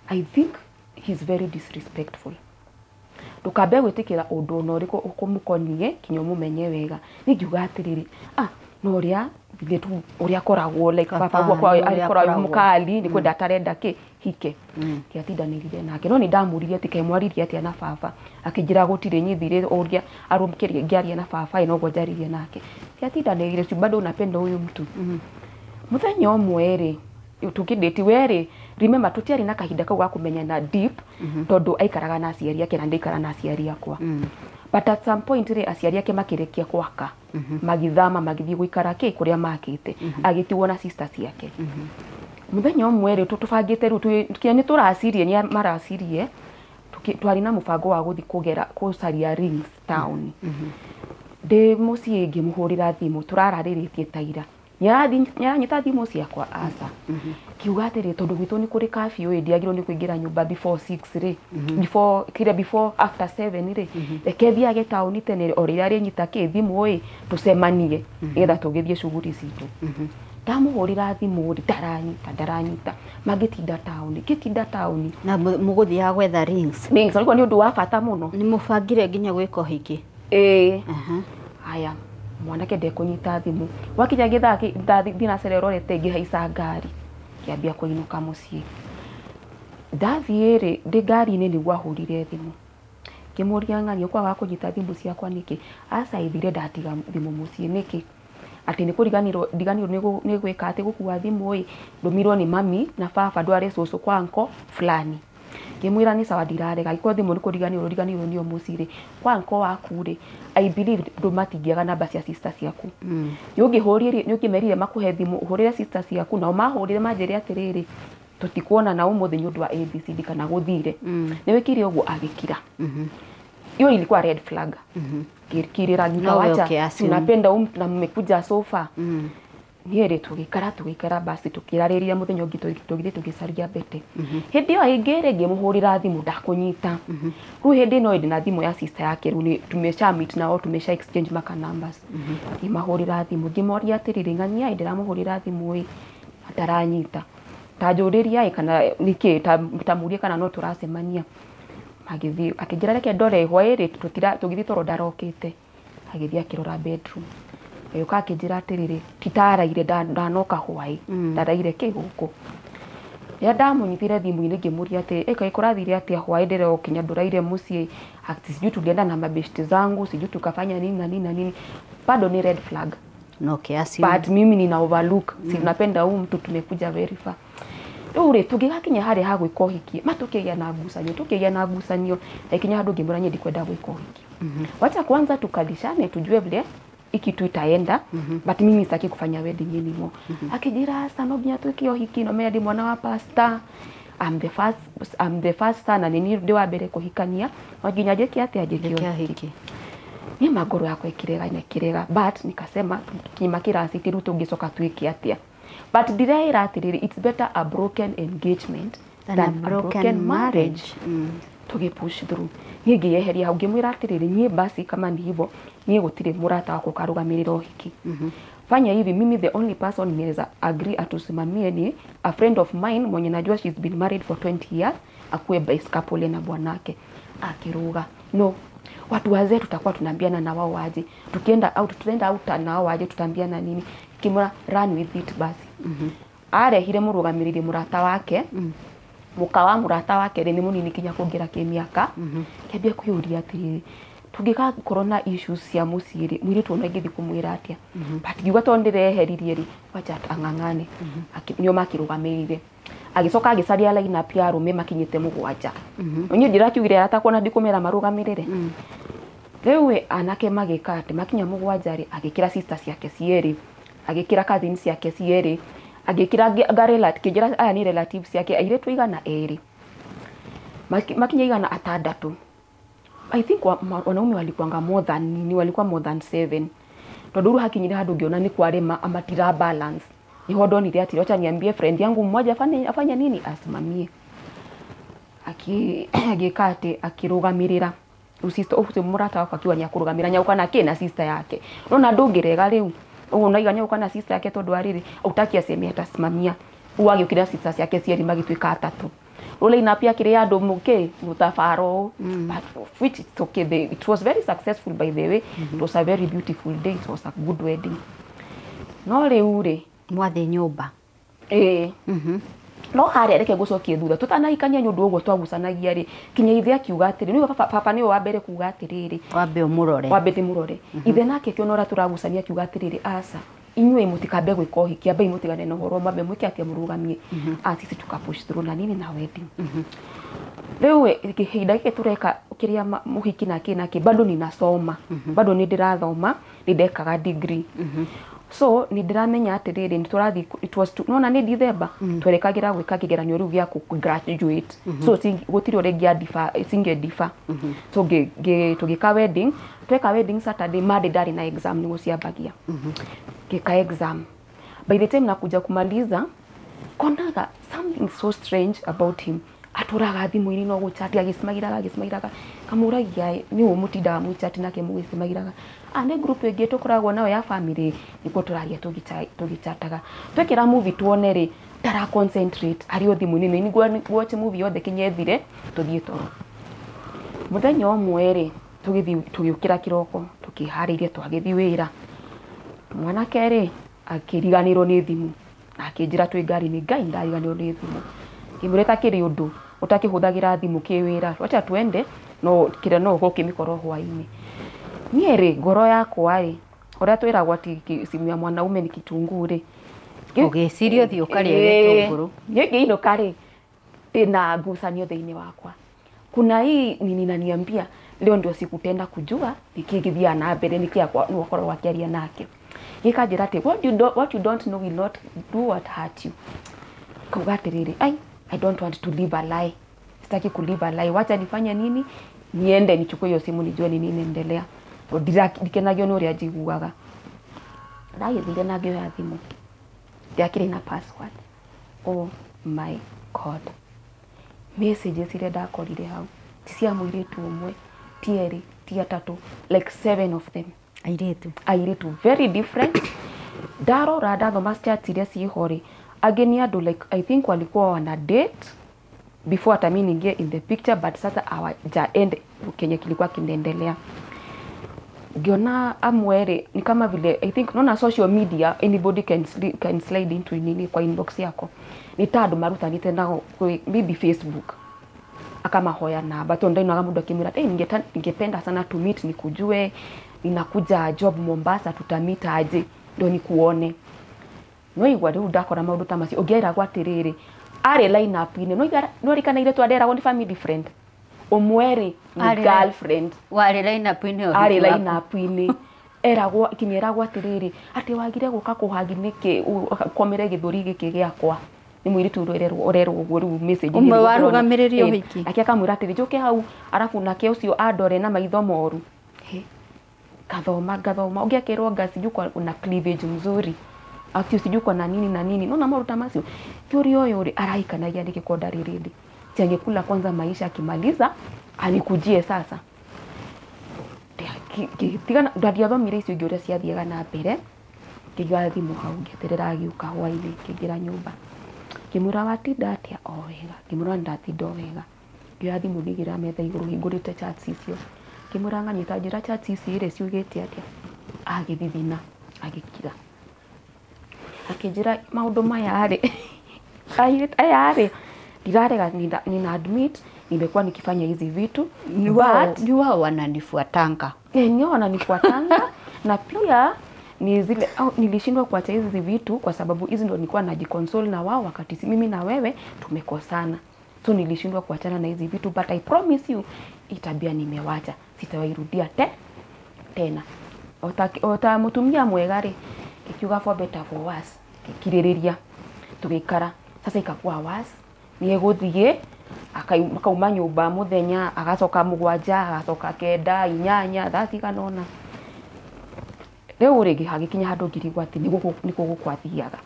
I think he's very disrespectful. Ndukambe gwĩtĩkĩra ũndũ ona ũrĩkũ ũkũmũkonie kinya ũmũmenye wega. Ningiuga atĩrĩrĩ no ũrĩa thĩ tu ũrĩa akoragwo like baba gwakwa akoragwo mũkali nĩ kwenda atarenda kĩ hike kĩatindanĩrire nake no nĩ ndamũririe atĩ kemwaririe atĩa na baba akĩnjĩra gũtirĩ nyithire ũrĩa arũmkĩrie ngĩaria na baba noguo njaririe nake kĩatindanĩrire si bado unapenda huyu mtu. Mũthenya ũmwe rĩ tukidate were remember tutiari na kahinda kau ga kumenyana deep tondu aikaraga na aciari ake na ndaikara na aciari akwa. But at some point ri aciari ake makirekia gwaka magithama magithii guikara ki kuria makite agitigwo na sister ciake. Muthenya ũmwe ri tutubangite riu tukinya ni turacirie ni maracirie twari na mubango wa guthi kugera kucaria rings town. Ndi mucii ngimuhurira thimu turarariritie taira nyaranyita thimu ciakwa aca kiuga atĩrĩ tondũ gwitũ nĩ kũrĩ curfew ĩ ndiagĩrĩirwo nĩ kũingĩra nyũmba before 6 rĩ before kĩrĩa before after 7 rĩ reke thiage taũni tene o rĩrĩa arĩnyita kĩ thimũ ĩ tũcemanie nĩgetha tũgĩthiĩ shughuli citũ. Ndamũhũrĩra thimũ rĩ ndaranyita mangĩtinda taũni ngĩtinda taũni na mũgũthiaga gwetha rings rings nĩ ũndũ wa bata mũno nĩ mũbangire nginya gwĩka ũhiki ĩĩ. Haya mwanake ndekũnyita thimũ wakinya gĩthaa thinacara ĩrorete ngĩhaica ngari ngĩambia kũinũka mũciĩ. Ndathiĩ rĩ ndĩ ngari-inĩ nĩguo ahũrire thimũ ngĩmũria ng'ani ũkwaga kũnyita thimũ ciakwa nĩkĩ aca ithire ndatiga thimũ mũciĩ nĩkĩ atĩ nĩ kũriganĩrwo ndiganĩrwo nĩ gwĩka atĩ gũkua thimũ ĩ ndũmirwo nĩ mami na baba ndware cũcũ kwa uncle fulani. Ngĩmwĩra nĩ sawa ndirarega angĩkorwo thimũ nĩ kũriganĩrwo ũriganĩirwo nĩyo mũciĩ rĩ kwa uncle waku rĩ I believe ndũ matingĩaga namba cia sister ciaku nĩ ũngĩhũrire nĩ ũngĩmerire makũhe thimũ ũhũrĩre sister ciaku nao mahũrire manjĩre atĩrĩrĩ tũtikuona na ũmũthĩ nĩ ũndũ wa ABCD kana gũthire nĩ wĩkire ũguo agĩkira. Hiyo ilikuwa red flag. Kirira nikawacha tunapenda na mmekuja sofa. Niĩ rĩ tũgĩikara basi tũkĩrarĩria mũthenya ũngĩ tũgĩthiĩ tũgĩcaria Betty. Hĩndĩ ĩyo ĩngĩ rĩ ngĩmũhũrĩra thimũ ndakũnyita. Rĩu hĩndĩ ĩno ndĩ na thimũ ya sister yake, rĩu nĩ tumesha meet nao, tumesha exchange maka numbers. Ngĩmahũrĩra thimũ ngĩmoria atĩrĩrĩ, ng'ania ĩ ndĩramũhũrĩra thimũ ĩ ndaranyita, ta njũrĩria ĩ kana nĩkĩ, ta mũrie kana no tũracemania. Agĩthiĩ akĩnjĩra reke ndore hwaĩ rĩ tũgĩthiĩ toro ndarokĩte. Agĩthiĩ akĩrora bedroom, agĩũka akĩnjĩra atĩrĩrĩ, titaraire ndanoka hwaĩ, ndaraire kĩ gũkũ. Rĩrĩa ndamũnyitire thimũ-inĩ ngĩmũria atĩ ĩ kaĩ kũrathire atĩa hwaĩ ndĩrokinya ndũraire mũciĩ, ati sijui tulienda na mabeshte zangu, sijui tukafanya nini na nini na nini. Bado ni red flag. No kiasi. But mimi nina overlook. Si napenda huu mtu, tumekuja very far. Rĩu rĩ tũngĩgakinya harĩa ha gwĩka ũhiki, ma tũkĩgĩa na ngucanio, tũkĩgĩa na ngucanio, na ikinya handũ ngĩmwĩra niĩ ndikwenda gwĩka ũhiki. Wacha kwanza tukalishane tujue vile hiki tu itaenda, but mimi sitaki kufanya wedding anymore. Akijira asa no nginya twĩke ũhiki, no menya ndi mwana wa pastor. I'm the first son, na nĩ ndĩ wa mbere kũhikania, no nginya njĩke atĩa, njĩke ũhiki. Niĩ mangoro yakwa ĩkĩrega na ĩkĩrega, but nikasema kinyima kĩraciti rĩu tũngĩcoka twĩke atĩa. But ndĩreĩra atĩrĩrĩ, it's better a broken engagement than a broken marriage. Tũgĩ push through. Niĩ ngĩyeheria hau ngĩmwĩra atĩrĩrĩ, niĩ basi kama ni hivyo, niĩ gũtirĩ mũrata wakwa ũkarũgamĩrĩra ũhiki. Fanya hivi, mimi the only person ninaweza agree atusimamie ni a friend of mine mwenye najua she's been married for 20 years, akuwe best couple na bwanake. Akiruga no, watu wazee tutakuwa tunaambiana na wao waje, tukienda out tutaenda out na wao waje, tutaambiana nini. Kimura run with it basi. Arehire mũrũgamĩrĩri mũrata wake, mũka wa mũrata wake rĩ nĩ mũnini kinya kũngĩra kĩmĩaka. Kĩambia kwĩyũria atĩrĩrĩ, tũngĩgakorwo na issues cia mũciĩ rĩ, mũirĩtu ona ingĩthiĩ kũmwĩra atĩa? But ngiuga tondũ ndĩreheririe rĩ, wacha ang'ang'ane. Nĩo makĩrũgamĩrĩire. Agĩcoka agĩcaria line up ya arũme makinyĩte 7. Niĩ ndĩrakiugire arata na ndikũmera marũgamĩrĩre. Rĩu anake magĩka atĩ makinya 7 rĩ, agĩkĩra sister ciake cierĩ, agĩkĩra cousin ciake cierĩ, agĩkĩra kĩnjĩra aya nĩ relatives ciake, airĩtu 200. Makinya 600. I think wanaume walikuanga more than nini, walikuwa more than 7. Tondũ rĩu hakinyire handũ ngĩona nĩ kwarĩma amatira balance. Niho ndonire atĩ wacha niambie friend yangu mmoja afanye nini, asimamie. Agĩka atĩ akĩrũgamĩrĩra. Rĩu sister ũcio mũrata wakwa akiuga nĩ akũrũgamĩra nyauka nake na sister yake. Nona ndũngĩrega rĩu. Ũguo naiga nyauka na sister yake tondũ arĩrĩ utaki aseme atasimamia. Rĩu agĩũkĩra sister ciake cierĩ magĩtuĩka 3. Rĩu line up yakĩrĩ ya andũ mũkĩ mũtabaro, but which it's okay, it was very successful by the way. It was a very beautiful day, it was a good wedding. No rĩu rĩ mwathiĩ nyũmba. No harĩa reke ngũcokie thutha tũtanahikania nĩ ũndũ ũguo twagucanagia rĩ, kinya ithe akiuga atĩrĩ, nĩwe baba nĩwe wa mbere kuga atĩrĩrĩ, wambe ũmũrore, wambe ndĩmũrore. Ithe nake akĩona ũrĩa tũragucania akiuga atĩrĩrĩ, aca inyuĩ mũtikambe gwĩka ũhiki, ambai mũtigane na ũhoro, mwambe mwĩke atĩa, mũrũgamie. Sisi tuka push through na nini na wedding. Rĩu ihinda gĩkĩ tũreka kĩrĩa mũhiki nake nake, bado ninasoma, bado nĩ ndĩrathoma, nĩ ndekaga degree. So nĩ ndĩramenya atĩrĩrĩ, nĩ tũrathiĩ, it was nona nĩ December, twerekagĩra gwĩka kĩgeranio rĩu gĩa kũ graduate. So gũtirĩ ũrĩa ingĩandiba. So tũgĩka wedding, tweka wedding Saturday, Monday ndarĩ na exam nĩguo ciambagia. Ngĩka exam. By the time nakuja kumaliza, konaga something so strange about him. Atũraga thimũ-inĩ no gũchat, agĩcimagĩraga kamũragia nĩ ũũ mũtindaga mũchat nake mũgĩcimagĩraga. Nĩ group ĩngĩ tũkoragwo nayo ya family, nĩkuo tũraria tũgĩchataga. Twekĩra movie tuone rĩ, ndara concentrate arĩ o thimũ-inĩ, nĩ watch movie yothe kinya ĩthire, tũthiĩ toro. Mũthenya ũmwe rĩ, tũgĩthiĩ tũgĩũkĩra kĩroko, tũkĩharĩria twagĩthiĩ wĩra. Mwanake rĩ, akĩriganĩrwo nĩ thimũ, na akĩnjĩra twĩ ngari-inĩ, Ngai ndariganĩrwo nĩ thimũ. Ngĩmwĩra ĩtakĩrĩ ũndũ, ũtakĩhũthagĩra thimũ kĩwĩra, wacha tuende, no kĩrĩa no ũkorwo ũkĩmĩkora hwaĩ-inĩ. Niĩ rĩ, ngoro yakwa rĩ, ũrĩa twĩragwo atĩ simu ya mwanaume ni kitunguu rĩ, ũgĩciria ũthiĩ ũkarĩe gĩtũngũrũ. Niĩ ngĩinũka rĩ, ndĩna ngucanio thĩinĩ wakwa. Kuna hii nini inaniambia leo ndio sikutenda kujua niki gĩthiaga na mbere, niki wakorwo wakĩaria nake. Gĩkanjĩra atĩ what you don't know will not do what hurt you. Kauga atĩrĩrĩ, ai, I don't want to live a lie. Sitaki ku live a lie. Wacha nifanye nini? Niende nichukue hiyo simu nijue nini inaendelea. Ndikenagio nĩ ũrĩa njiguaga. Ndagĩthire na ngĩoya thimũ. Ndiakĩrĩ na password. Oh my God, messages iria ndakorire hau ti cia mũirĩtu ũmwe, ti erĩ, ti atatũ, like seven of them. Airĩtu. Airĩtu very different. Ndarora, ndathoma chats iria ciĩho rĩ, angĩ nĩ andũ like I think walikuwa wana date before hata mi niingie in the picture, but sasa hawaja end kenye kilikuwa kinaendelea. Ngiona amwe rĩ ni kama vile I think naona social media anybody can slide into nini kwa inbox yako, ni ta andũ marutanĩte nao maybe Facebook, akamahoya namba, tondu ndainaga mundu akimwira, "Hey, ningependa sana to meet nikujue, ninakuja job Mombasa, tutamit aje ndio nikuone?" No igua riu ndakora maundu ta macio. Ũngĩeragwo atĩrĩrĩ, arĩ line up-inĩ, no rikana irĩ twanderagwo nĩ family friend ũmwe rĩ nĩ girlfriend. Warĩ line up-inĩ arĩ ũhiki waku. Line up-inĩ eragwo, kinya eragwo atĩrĩrĩ, atĩ wagire gũka kũhagi nĩkĩ, ũkomere gĩthũri gĩkĩ gĩakwa. Nĩ mũirĩtu ũrerwo ũrerwo ũguo rĩu message. Ũmwe warũgamĩrĩire ũhiki. Nake akamwĩra atĩrĩ, njũke hau, arabu nake ũcio andore na maitho moru. He, ngathoma ngathoma, ũngĩ akerwo nga sijui kwa una cleavage mzuri, ati sijui kwa na nini na nini. Nona maũndũ ta macio. Kĩũria ũyũ rĩ, arahikanagia nĩkĩ ko ndarĩ ready? Si angekula kwanza maisha, akimaliza anikujie sasa. Tigana ndandiathomire icio ingĩ ũrĩa ciathiaga na mbere. Ngĩiga thimũ hau, ngĩeterera agĩũka hwainĩ. Ngĩingĩra nyũmba, ngĩmwĩra, "Watinda atĩa?" "O wega." Ngĩmwĩra, "Ndatinda o wega." Ngĩoya thimũ, ngĩigĩrĩra metha igũrũ hingũrĩte chats icio. Ngĩmwĩra, "Ng'ania, ta njĩra chats ici rĩ ciugĩte atĩa?" Agĩthithina, agĩkira, akĩnjĩra, "Maũndũ maya rĩ, aya rĩ, ndirarega, nina admit nimekuwa nikifanya hizi vitu." Ni wao, But ni wao wananifuatanga. Eh, ni wao wananifuatanga, na pia ni zile au, nilishindwa kuacha hizi vitu kwa sababu hizi ndo nilikuwa najiconsole na wao wakati si mimi na wewe tumekosana, so nilishindwa kuachana na hizi vitu, but I promise you hii tabia nimewacha, sitawairudia tena." Ota mutumia mwega rĩ, kikiuga for better for worse, kikirĩrĩria, tũgĩikara. Sasa ikakuwa worse, nĩ egũthiĩ akauma nyũmba mũthenya, agacoka 7, agacoka 9, 8, thaa cigana ũna. Rĩu rĩngĩ hagĩkinya handũ ngĩrigwo atĩ nĩ gũkũ gwathiaga.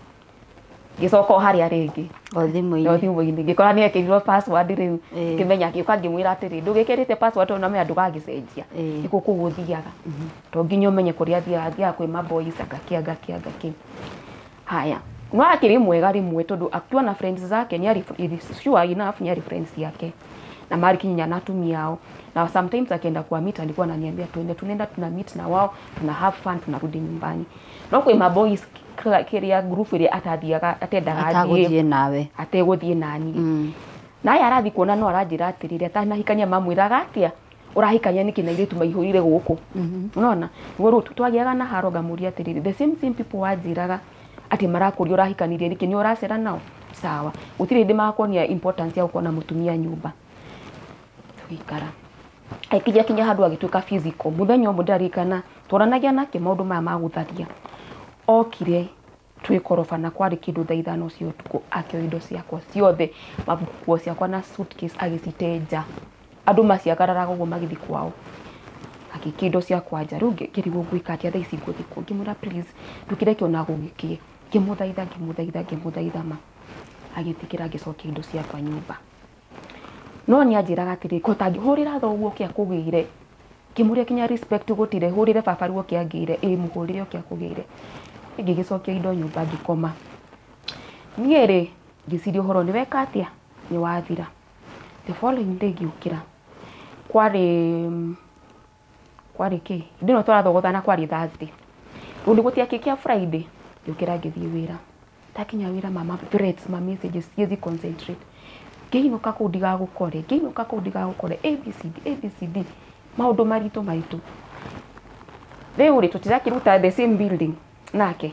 Ngĩcoka o harĩa rĩngĩ. O thimũ-inĩ. O thimũ-inĩ, ngĩkora nĩ ekĩrirwo password rĩu. Ngĩmenya, ngĩũka ngĩmwĩra atĩrĩ, "Ndũgĩkĩrĩte password tondũ namenya ndũgagĩcenjia. Nĩ gũkũ gũthiaga, to nginya ũmenye kũrĩa athiaga, athiaga kwĩ maboys angakĩ angakĩ angakĩ." Haya, no akĩrĩ mwega rĩmwe, tondũ akiwa na friends zake nĩ arĩ sure enough, nĩ arĩ friends yake na marĩ kinya na atumia ao, na sometimes akienda kwa meet alikuwa ananiambia tuende, tunaenda, tuna meet na wao, tuna have fun, tunarudi nyumbani. No kwĩ maboys kĩrĩa group ĩrĩa atathiaga, atendaga athiĩ. Atagũthiĩ nawe. Ategũthiĩ naniĩ. Na aya arathiĩ kuona, no aranjĩra atĩrĩrĩ, atanahikania mamwĩraga atĩa, "Ũrahikania nĩkĩ na airĩtu maihũrire gũkũ?" Unaona nĩguo rĩu twagĩaga na haro. Ngamũria atĩrĩrĩ, "The same same people wanjĩraga atĩ marakũria ũrahikanirie nĩkĩ, nĩ ũracera nao?" Sawa, gũtirĩ hĩndĩ magakuonia importance ya gũkorwo na mũtumia nyũmba. Tũgĩikara, akinya kinya handũ agĩtuĩka physical. Mũthenya ũmwe ndĩraririkana twaranagia nake maũndũ maya ma gũtharia, okire twĩ koroba na kwarĩ kĩndũ thaa 5 cia ũtukũ, akĩoya indo ciakwa ciothe, nguo ciakwa na suitcase, agĩcite nja. Andũ maciagararaga ũguo magĩthiĩ kwao, agĩikia indo ciakwa nja. Rĩu ngĩrigwo ngwĩka atĩa thaa ici, ngũthiĩ kũ? Ngĩmwĩra, "Please, ndũkĩreke ona gũgĩkĩe." Ngĩmũthaitha, ngĩmũthaitha, ngĩmũthaitha, ma agĩtĩkĩra, ngĩcokia indo ciakwa nyũmba. No nĩ anjĩraga atĩrĩ, ko tangĩhũrĩra thoguo oke akũgĩre. Ngĩmũria, "Kinya respect gũtirĩ, hũrĩre baba rĩu oke angĩre?" "Ĩ, mũhũrĩre oke akũgĩre." Ngĩgĩcokia indo nyũmba, ngĩkoma. Niĩ rĩ, ngĩciria ũhoro nĩ weka atĩa, nĩ wathira. The following day ngĩũkĩra, kwarĩ kĩ hĩndĩ ĩno tũrathogothana, kwarĩ Thursday, rĩu nĩ gũtiakĩ Friday. Ngĩũkĩra, ngĩthiĩ wĩra. Ndakinya wĩra, mama threats, ma messages, siwezi concentrate. Ngĩinũka kũu ndigagũkore, ngĩinũka kũu ndigagũkore, ABCD ABCD, maũndũ maritũ maritũ. Rĩu rĩ, tũtirakĩruta the same building nake.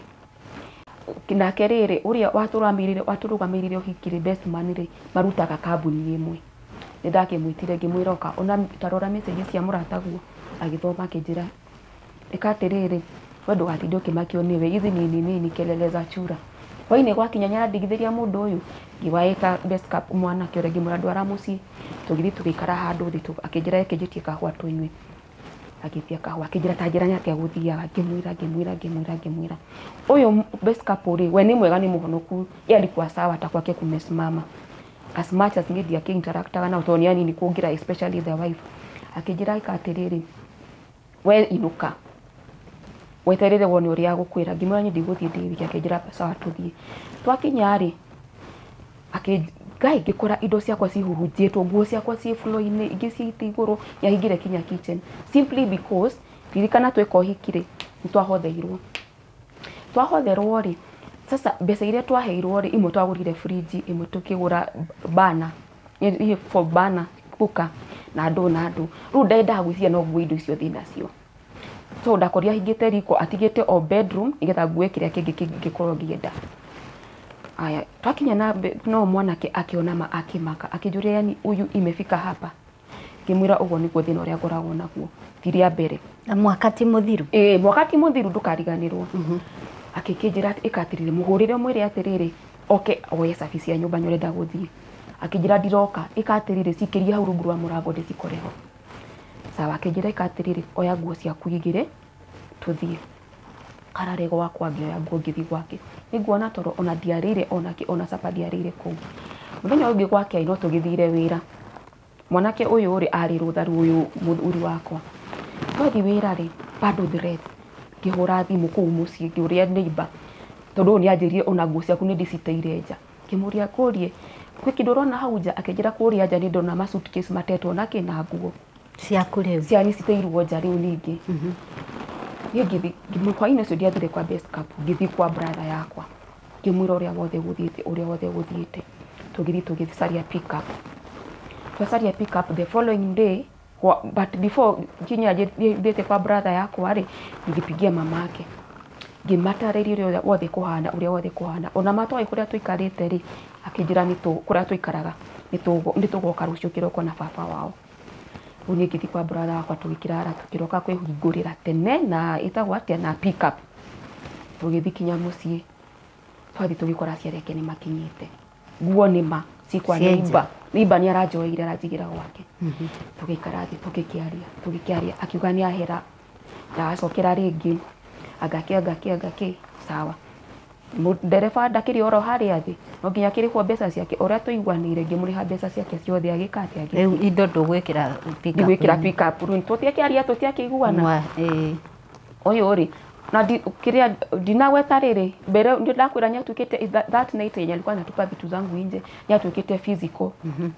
Nake rĩrĩ, ũrĩa watũrũgamĩrĩire ũhiki rĩ, best man rĩ, marutaga kambuni ĩmwe. Nĩ ndakĩmwĩtire, ngĩmwĩra, "Oka ona tarora message cia mũrataguo." Agĩthoma, akĩnjĩra, "Ĩka atĩrĩrĩ, we ndũgatinde ũkĩmakio nĩwe, hizi ni nini, kelele za chura." Hwainĩ gwakinya nĩarandigithĩria mũndũ ũyũ. Ngĩwaĩta best couple, mwanake ũrĩa, ngĩmwĩra, "Ndwara mũciĩ." Tũgĩthiĩ, tũgĩikara handũ thĩ, akĩnjĩra reke njĩtie kahũa tũnyue. Agĩtia kahũa akĩnjĩra ta njĩra nĩ atĩa gũthiaga ngĩmwĩra ũyũ best couple rĩ we nĩ mwega nĩ mũhonoku yeye alikuwa sawa ta kwake kumesimama as much as ngi akĩinteractaga nao tondũ nĩ anini kũngĩra especially the wife akĩnjĩra ĩka atĩrĩrĩ we inũka weterere wone ũrĩa agũkwĩra ngĩmwĩra niĩ ndigũthiĩ ndĩ wiki akĩnjĩra sawa tũthiĩ twakinya rĩ ngai ngĩkora indo ciakwa cihurunjĩtwo nguo ciakwa ciĩ floor-inĩ ingĩ ciĩte igũrũ nĩahingire kinya kitchen simply because ririkana tweka ũhiki rĩ nĩtwahotheirwo twahotherwo rĩ sasa mbeca iria twaheirwo rĩ imwe twagũrire fridge imwe tũkĩgũra bana for bana cooker na andũ rĩu ndendaga gwĩciria no ngue indo icio thiĩ nacio so ndakorire ahingĩte riko atigĩte o bedroom nĩgetha ngue kĩrĩa kĩngĩ kĩngĩkorwo ngĩenda. Aya twakinya na no mwanake akiona ma akimaka akijũria yani uyu imefika hapa ngĩmwĩra ũguo nĩguo thĩna ũrĩa ngoragwo naguo ti rĩa mbere na mwaka ti mũthiru mwaka ti mũthiru ndũkariganĩrwo akĩkĩnjĩra ĩka atĩrĩrĩ mũhũrĩre mwĩre atĩrĩrĩ oke oye cabi cia nyũmba nĩũrenda gũthiĩ akĩnjĩra ndiroka ĩka atĩrĩrĩ cikĩrie hau rungu rwa mũrango ndĩcikoreho sawa akĩnjĩra ĩka atĩrĩrĩ oya nguo ciaku igĩrĩ tũthiĩ karare gwakwa ngĩoya nguo ngĩthiĩ gwake nĩnguona toro ona ndiarĩire onake ona capa ndiarĩire kũu mũthenya ũngĩ gwake no tũgĩthire wĩra mwanake ũyũ rĩ arĩ rũtha rĩu ũyũ mũthuri wakwa twathiĩ wĩra rĩ bado threat ngĩhũra thimũ kũu mũciĩ ngĩũria neighbor tondũ ũyũ nĩanjĩrire ona nguo ciaku nĩndĩciteire nja ngĩmũria kũrie gwĩ kĩndũ ũrona hau nja akĩnjĩra kũrĩa nja nĩndona ma suitcase matetwo nakĩ na nguo ciaku rĩu cia nĩciteirwo nja rĩu ningĩ niĩ ngĩthiĩ hwaĩ-inĩ ũcio ndiathire kwa best couple ngĩthiĩ kwa brother yakwa ngĩmwĩra ũrĩa wothe gũthiĩte tũgĩthiĩ tũgĩcaria pick up twacaria pick up the following day but before nginya thiĩte kwa brother yakwa rĩ nilipigia mamake ngĩmatarĩria ũrĩa wothe kũhana ona matoĩ kũrĩa tũikarĩte rĩ akĩnjĩra kũrĩa tũikaraga nĩtũgoka rũciũ kĩroko na baba wao rĩu niĩ ngĩthiĩ kwa brother wakwa tũgĩkĩrara tũkĩroka kwĩhingũrĩra tene na ĩtagwo atĩa na pick up tũgĩthiĩ kinya mũciĩ twathiĩ tũgĩkora aciari ake nĩmakinyĩte nguo nĩma cikwa neighbor neighbor nĩaranjoeire aranjigĩra gwake tũgĩikara thĩ tũgĩkĩaria akiuga nĩahera ndagacokera rĩngĩ agake sawa ndereba ndakĩrĩ oro harĩa thĩ no nginya akĩrĩhwo mbeca ciake ũrĩa tũiguanĩire ngĩmũrĩha mbeca ciake ciothe agĩka atĩa rĩu indo ndũgwĩkĩra pick up ndigwĩkĩra pick up rĩu tũtiakĩaria tũtiakĩiguana ũyũ rĩ na kĩrĩa ndinagweta rĩrĩ mbere ndakwĩra nĩatuĩkĩte that night yenye alikuwa anatupa vitu zangu nje nĩatuĩkĩte physical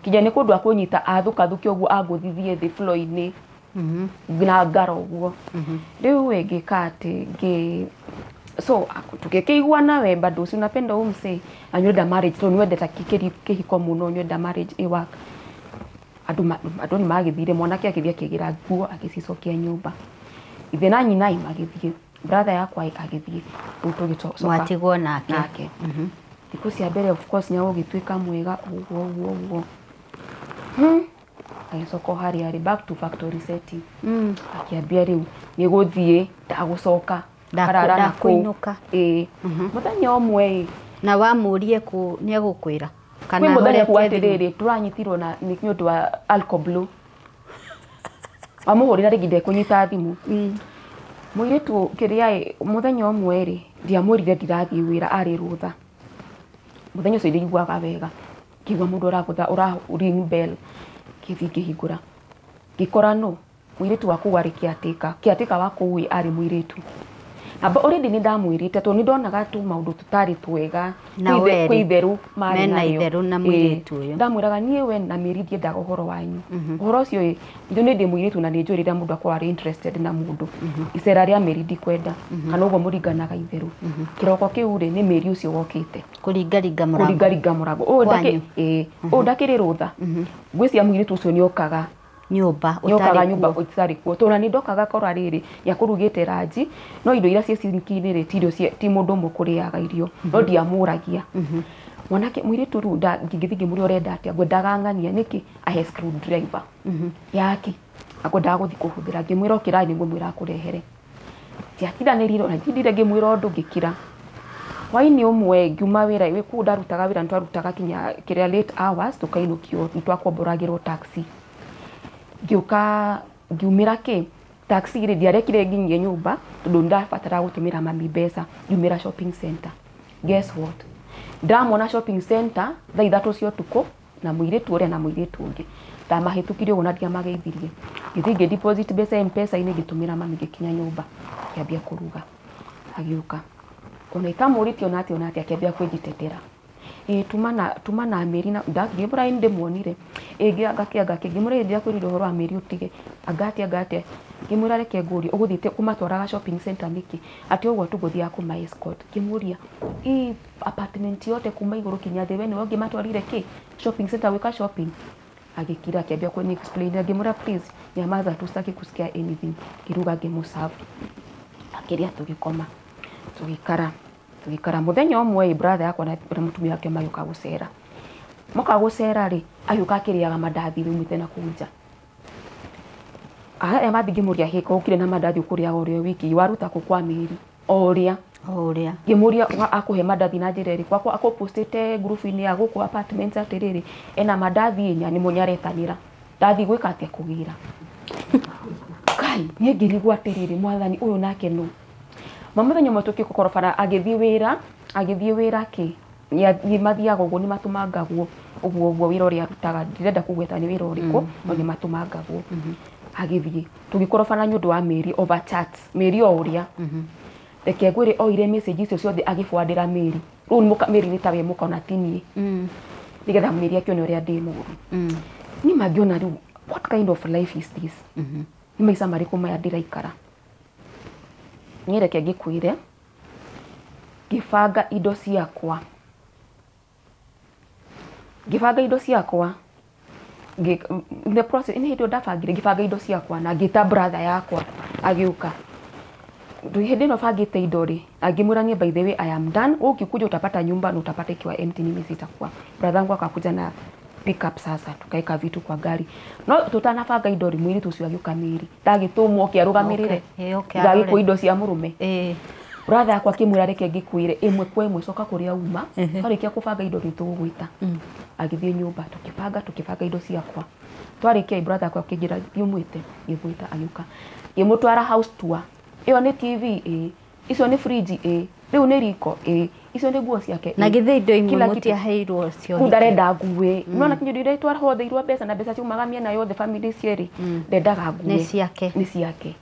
kinya nĩ kũndũ akũnyita athũkathũke ũguo angũthithie thĩ floor-inĩ na ngaro ũguo rĩu ĩ ngĩka atĩ ngĩ so tukĩkĩiguana we bado si unapenda huyu msee na nĩũrenda marriage so nĩwendete kĩhiko mũno nĩũrenda marriage ĩ work andũ nĩmagĩthire mwanake agĩthiĩ akĩgĩra nguo agĩcicokia nyũmba ithe na nyina magĩthiĩ brother yakwa agĩthiĩ rĩu tũgĩcoka mwatigwo nake thikũ cia mbere of course nĩagũgĩtuĩka mwega ũguo agĩcoka o harĩa arĩ back to factory setting akĩambia rĩu nĩgũthiĩ ndagũcoka ndakũinũka mũthenya ũmwe na wamũrie kũ nĩegũkwĩra kana mũthenya kuga atĩrĩrĩ tũranyitirwo na nĩ ũndũ wa alcohol blue wamũhũrĩra rĩngĩ ndekũnyita thimũ mũirĩtu kĩrĩa mũthenya ũmwe rĩ ndiamwĩrire ndirathiĩ wĩra arĩ rũtha mũthenya ũcio ndiguaga wega ngĩigua mũndũ ũragũtha ũra ring bell ngĩthiĩ ngĩhingũra ngĩkora no mũirĩtu wa kũu arĩ caretaker wa kũu arĩ mũirĩtu na already nĩ ndamwĩrĩte tondũ nĩ ndonaga tu maũndũ tũtarĩ twega kwĩ itherũ marĩ na itherũ na mũirĩtu ũyũ ndamwĩraga niĩ we na mĩri ndiendaga ũhoro wanyu ũhoro ũcio ĩ ithuĩ nĩ ndĩ mũirĩtu na nĩ njũĩ rĩrĩa mũndũ akorwo arĩ interested na mũndũ icera rĩa mĩri ndikwenda kana ũguo mũringanaga itherũ kĩroko kĩu rĩ nĩ mĩri ũcio wokĩte kũringaringa mũrango ũyũ ndakĩrĩ rũtha ngwĩciria mũirĩtu ũcio nĩokaga nyũmba ũtarĩ kuo tondũ nĩ ndokaga kora rĩrĩ nĩakũrugĩte ranji no indo iria ciĩ sinki-inĩ rĩ ti irio ti mũndũ ũmwe ũkũrĩaga irio no ndiamũragia mwanake mũirĩtu rĩu ngĩthiĩ ngĩmũria ũrenda atĩa ngwendaga ng'ania nĩkĩ ahe screwdriver yake akwendaga gũthiĩ kũhũthĩra ngĩmwĩra ũkĩra nĩngũmwĩra akũrehere ndiatindanĩrire ona ndindire ngĩmwĩra ũndũ ngĩkira hwaĩ-inĩ ũmwe ngiuma wĩra kũu ndarutaga wĩra nĩtwarutaga kinya kĩrĩa late hours tũkainũkio nĩtwakomboragĩrwo taxi ngĩũka ngiumĩra kĩ Taxi rĩ ndiarekire nginyie nyũmba tondũ ndabatara gũtũmĩra mami mbeca njumĩra shopping center. Guess what, ndamona shopping center thaa 3 cia ũtukũ na mũirĩtu ũrĩa na mũirĩtu ũngĩ ndamahĩtũkire ũguo na ndiamageithirie. Ngĩthiĩ ngĩ deposit mbeca M-Pesa-inĩ ngĩtũmĩra mami ngĩkinya nyũmba ngĩambia kũruga. Agĩũka ona itamũrĩtie ona atĩa ona atĩa akĩambia kwĩnjitetera. Ĩ tuma na Mary na ngĩmũra nĩ ndĩmuonire. Ĩ ngakĩ ngĩmũra ndiakwĩrire ũhoro wa Mary ũtige angatia ngatia. Ngĩmwĩra reke ngũrie ũgũthiĩte kũmatwaraga shopping center nĩkĩ atĩ ũguo tu ngũthiaga kũma escort. Ngĩmũria ĩ apartment yote kuma igũrũ kinya thĩ we nĩwe ũngĩmatwarire kĩ shopping center gwĩka shopping. Agĩkira akĩambia kũni explain. Ngĩmwĩra please nyamaza tu sitaki kusikia anything. Ngĩruga ngĩmũserve akĩrĩa tũgĩkoma tũgĩikara tũgĩikara. Mũthenya ũmwe brother yakwa na mũtumia wake magĩũka gũcera. Moka gũcera rĩ agĩũka akĩrĩaga mandathi rĩumĩte na kũu nja. Aya mathi ngĩmũria hĩka ũkire na mandathi ũkũrĩaga ũrĩa wiki waruta kũ kwa Mary o ũrĩa o ũrĩa. Ngĩmũria akũhe mandathi na njĩra ĩrĩkũ akũpostĩte ngurubu-inĩ ya gũkũ apartments atĩrĩrĩ ena mandathi nya nĩ mũnyaretanĩra ndathi gwĩka atĩa kũgĩra. Kai niĩ ngĩrigwo atĩrĩrĩ mwathani ũyũ nake nũ. Mũthenya ũmwe tũkĩkorobana agĩthiĩ wĩra kĩ nĩ mathiaga ũguo nĩ matũmangagwo ũguo ũguo wĩra ũrĩa arutaga ndirenda kũgweta nĩ wĩra ũrĩkũ no nĩ matũmangagwo. Agĩthiĩ tũgĩkorobana nĩ ũndũ wa Mary over chat Mary o ũrĩa. Reke ngwĩre oire message icio ciothe agĩbwandĩra Mary. Rĩu Mary nĩ tawe mũka ona ti niĩ. Nĩgetha Mary akĩone ũrĩa ndĩ mũũru. Niĩ mangĩona rĩu what kind of life is this? Nĩ maica marĩkũ maya ndĩraikara? Niĩ reke ngĩkwĩre ngĩbanga indo ciakwa. Ngĩbanga indo ciakwa in the process nĩ hĩndĩ ĩyo ndabangire ngĩbanga indo ciakwa na ngĩta brother yakwa agĩũka. Hĩndĩ ĩno bangĩte indo rĩ angĩmwĩra niĩ by the way I am done, wewe ukikuja utapata nyumba na utapata ikiwa empty, mimi sitakuwa. Brother yangu akakuja na pick up sasa tukaeka vitu kwa gari. No tutanabanga indo rĩ mũirĩtu ũcio agĩũka Mary ndagĩtũmwo oke arũgamĩrĩre ndagĩkua indo cia mũrũme. Brother yakwa akĩmwĩra reke ngĩkwĩre ĩmwe kwa ĩmwe coka kũrĩa uma twarĩkia kũbanga indo nĩ tũgũgwĩta. Agĩthiĩ nyũmba tũkĩbanga indo ciakwa twarĩkia brother yakwa akĩnjĩra thiĩ ũmwĩte. Ngĩmwĩta agĩũka ngĩmũtwara house tour. Ĩyo nĩ TV ĩ, icio nĩ fridge ĩ, rĩu nĩ riko ĩ, icio nĩ nguo ciake. Na githĩ indo imwe mũtiaheirwo cio hiki? Ndarenda ngue. Nona kinya indo iria twahotheirwo mbeca na mbeca ciumaga mĩena yothe family cierĩ ndendaga ngue. Nĩ ciake. Nĩ ciake.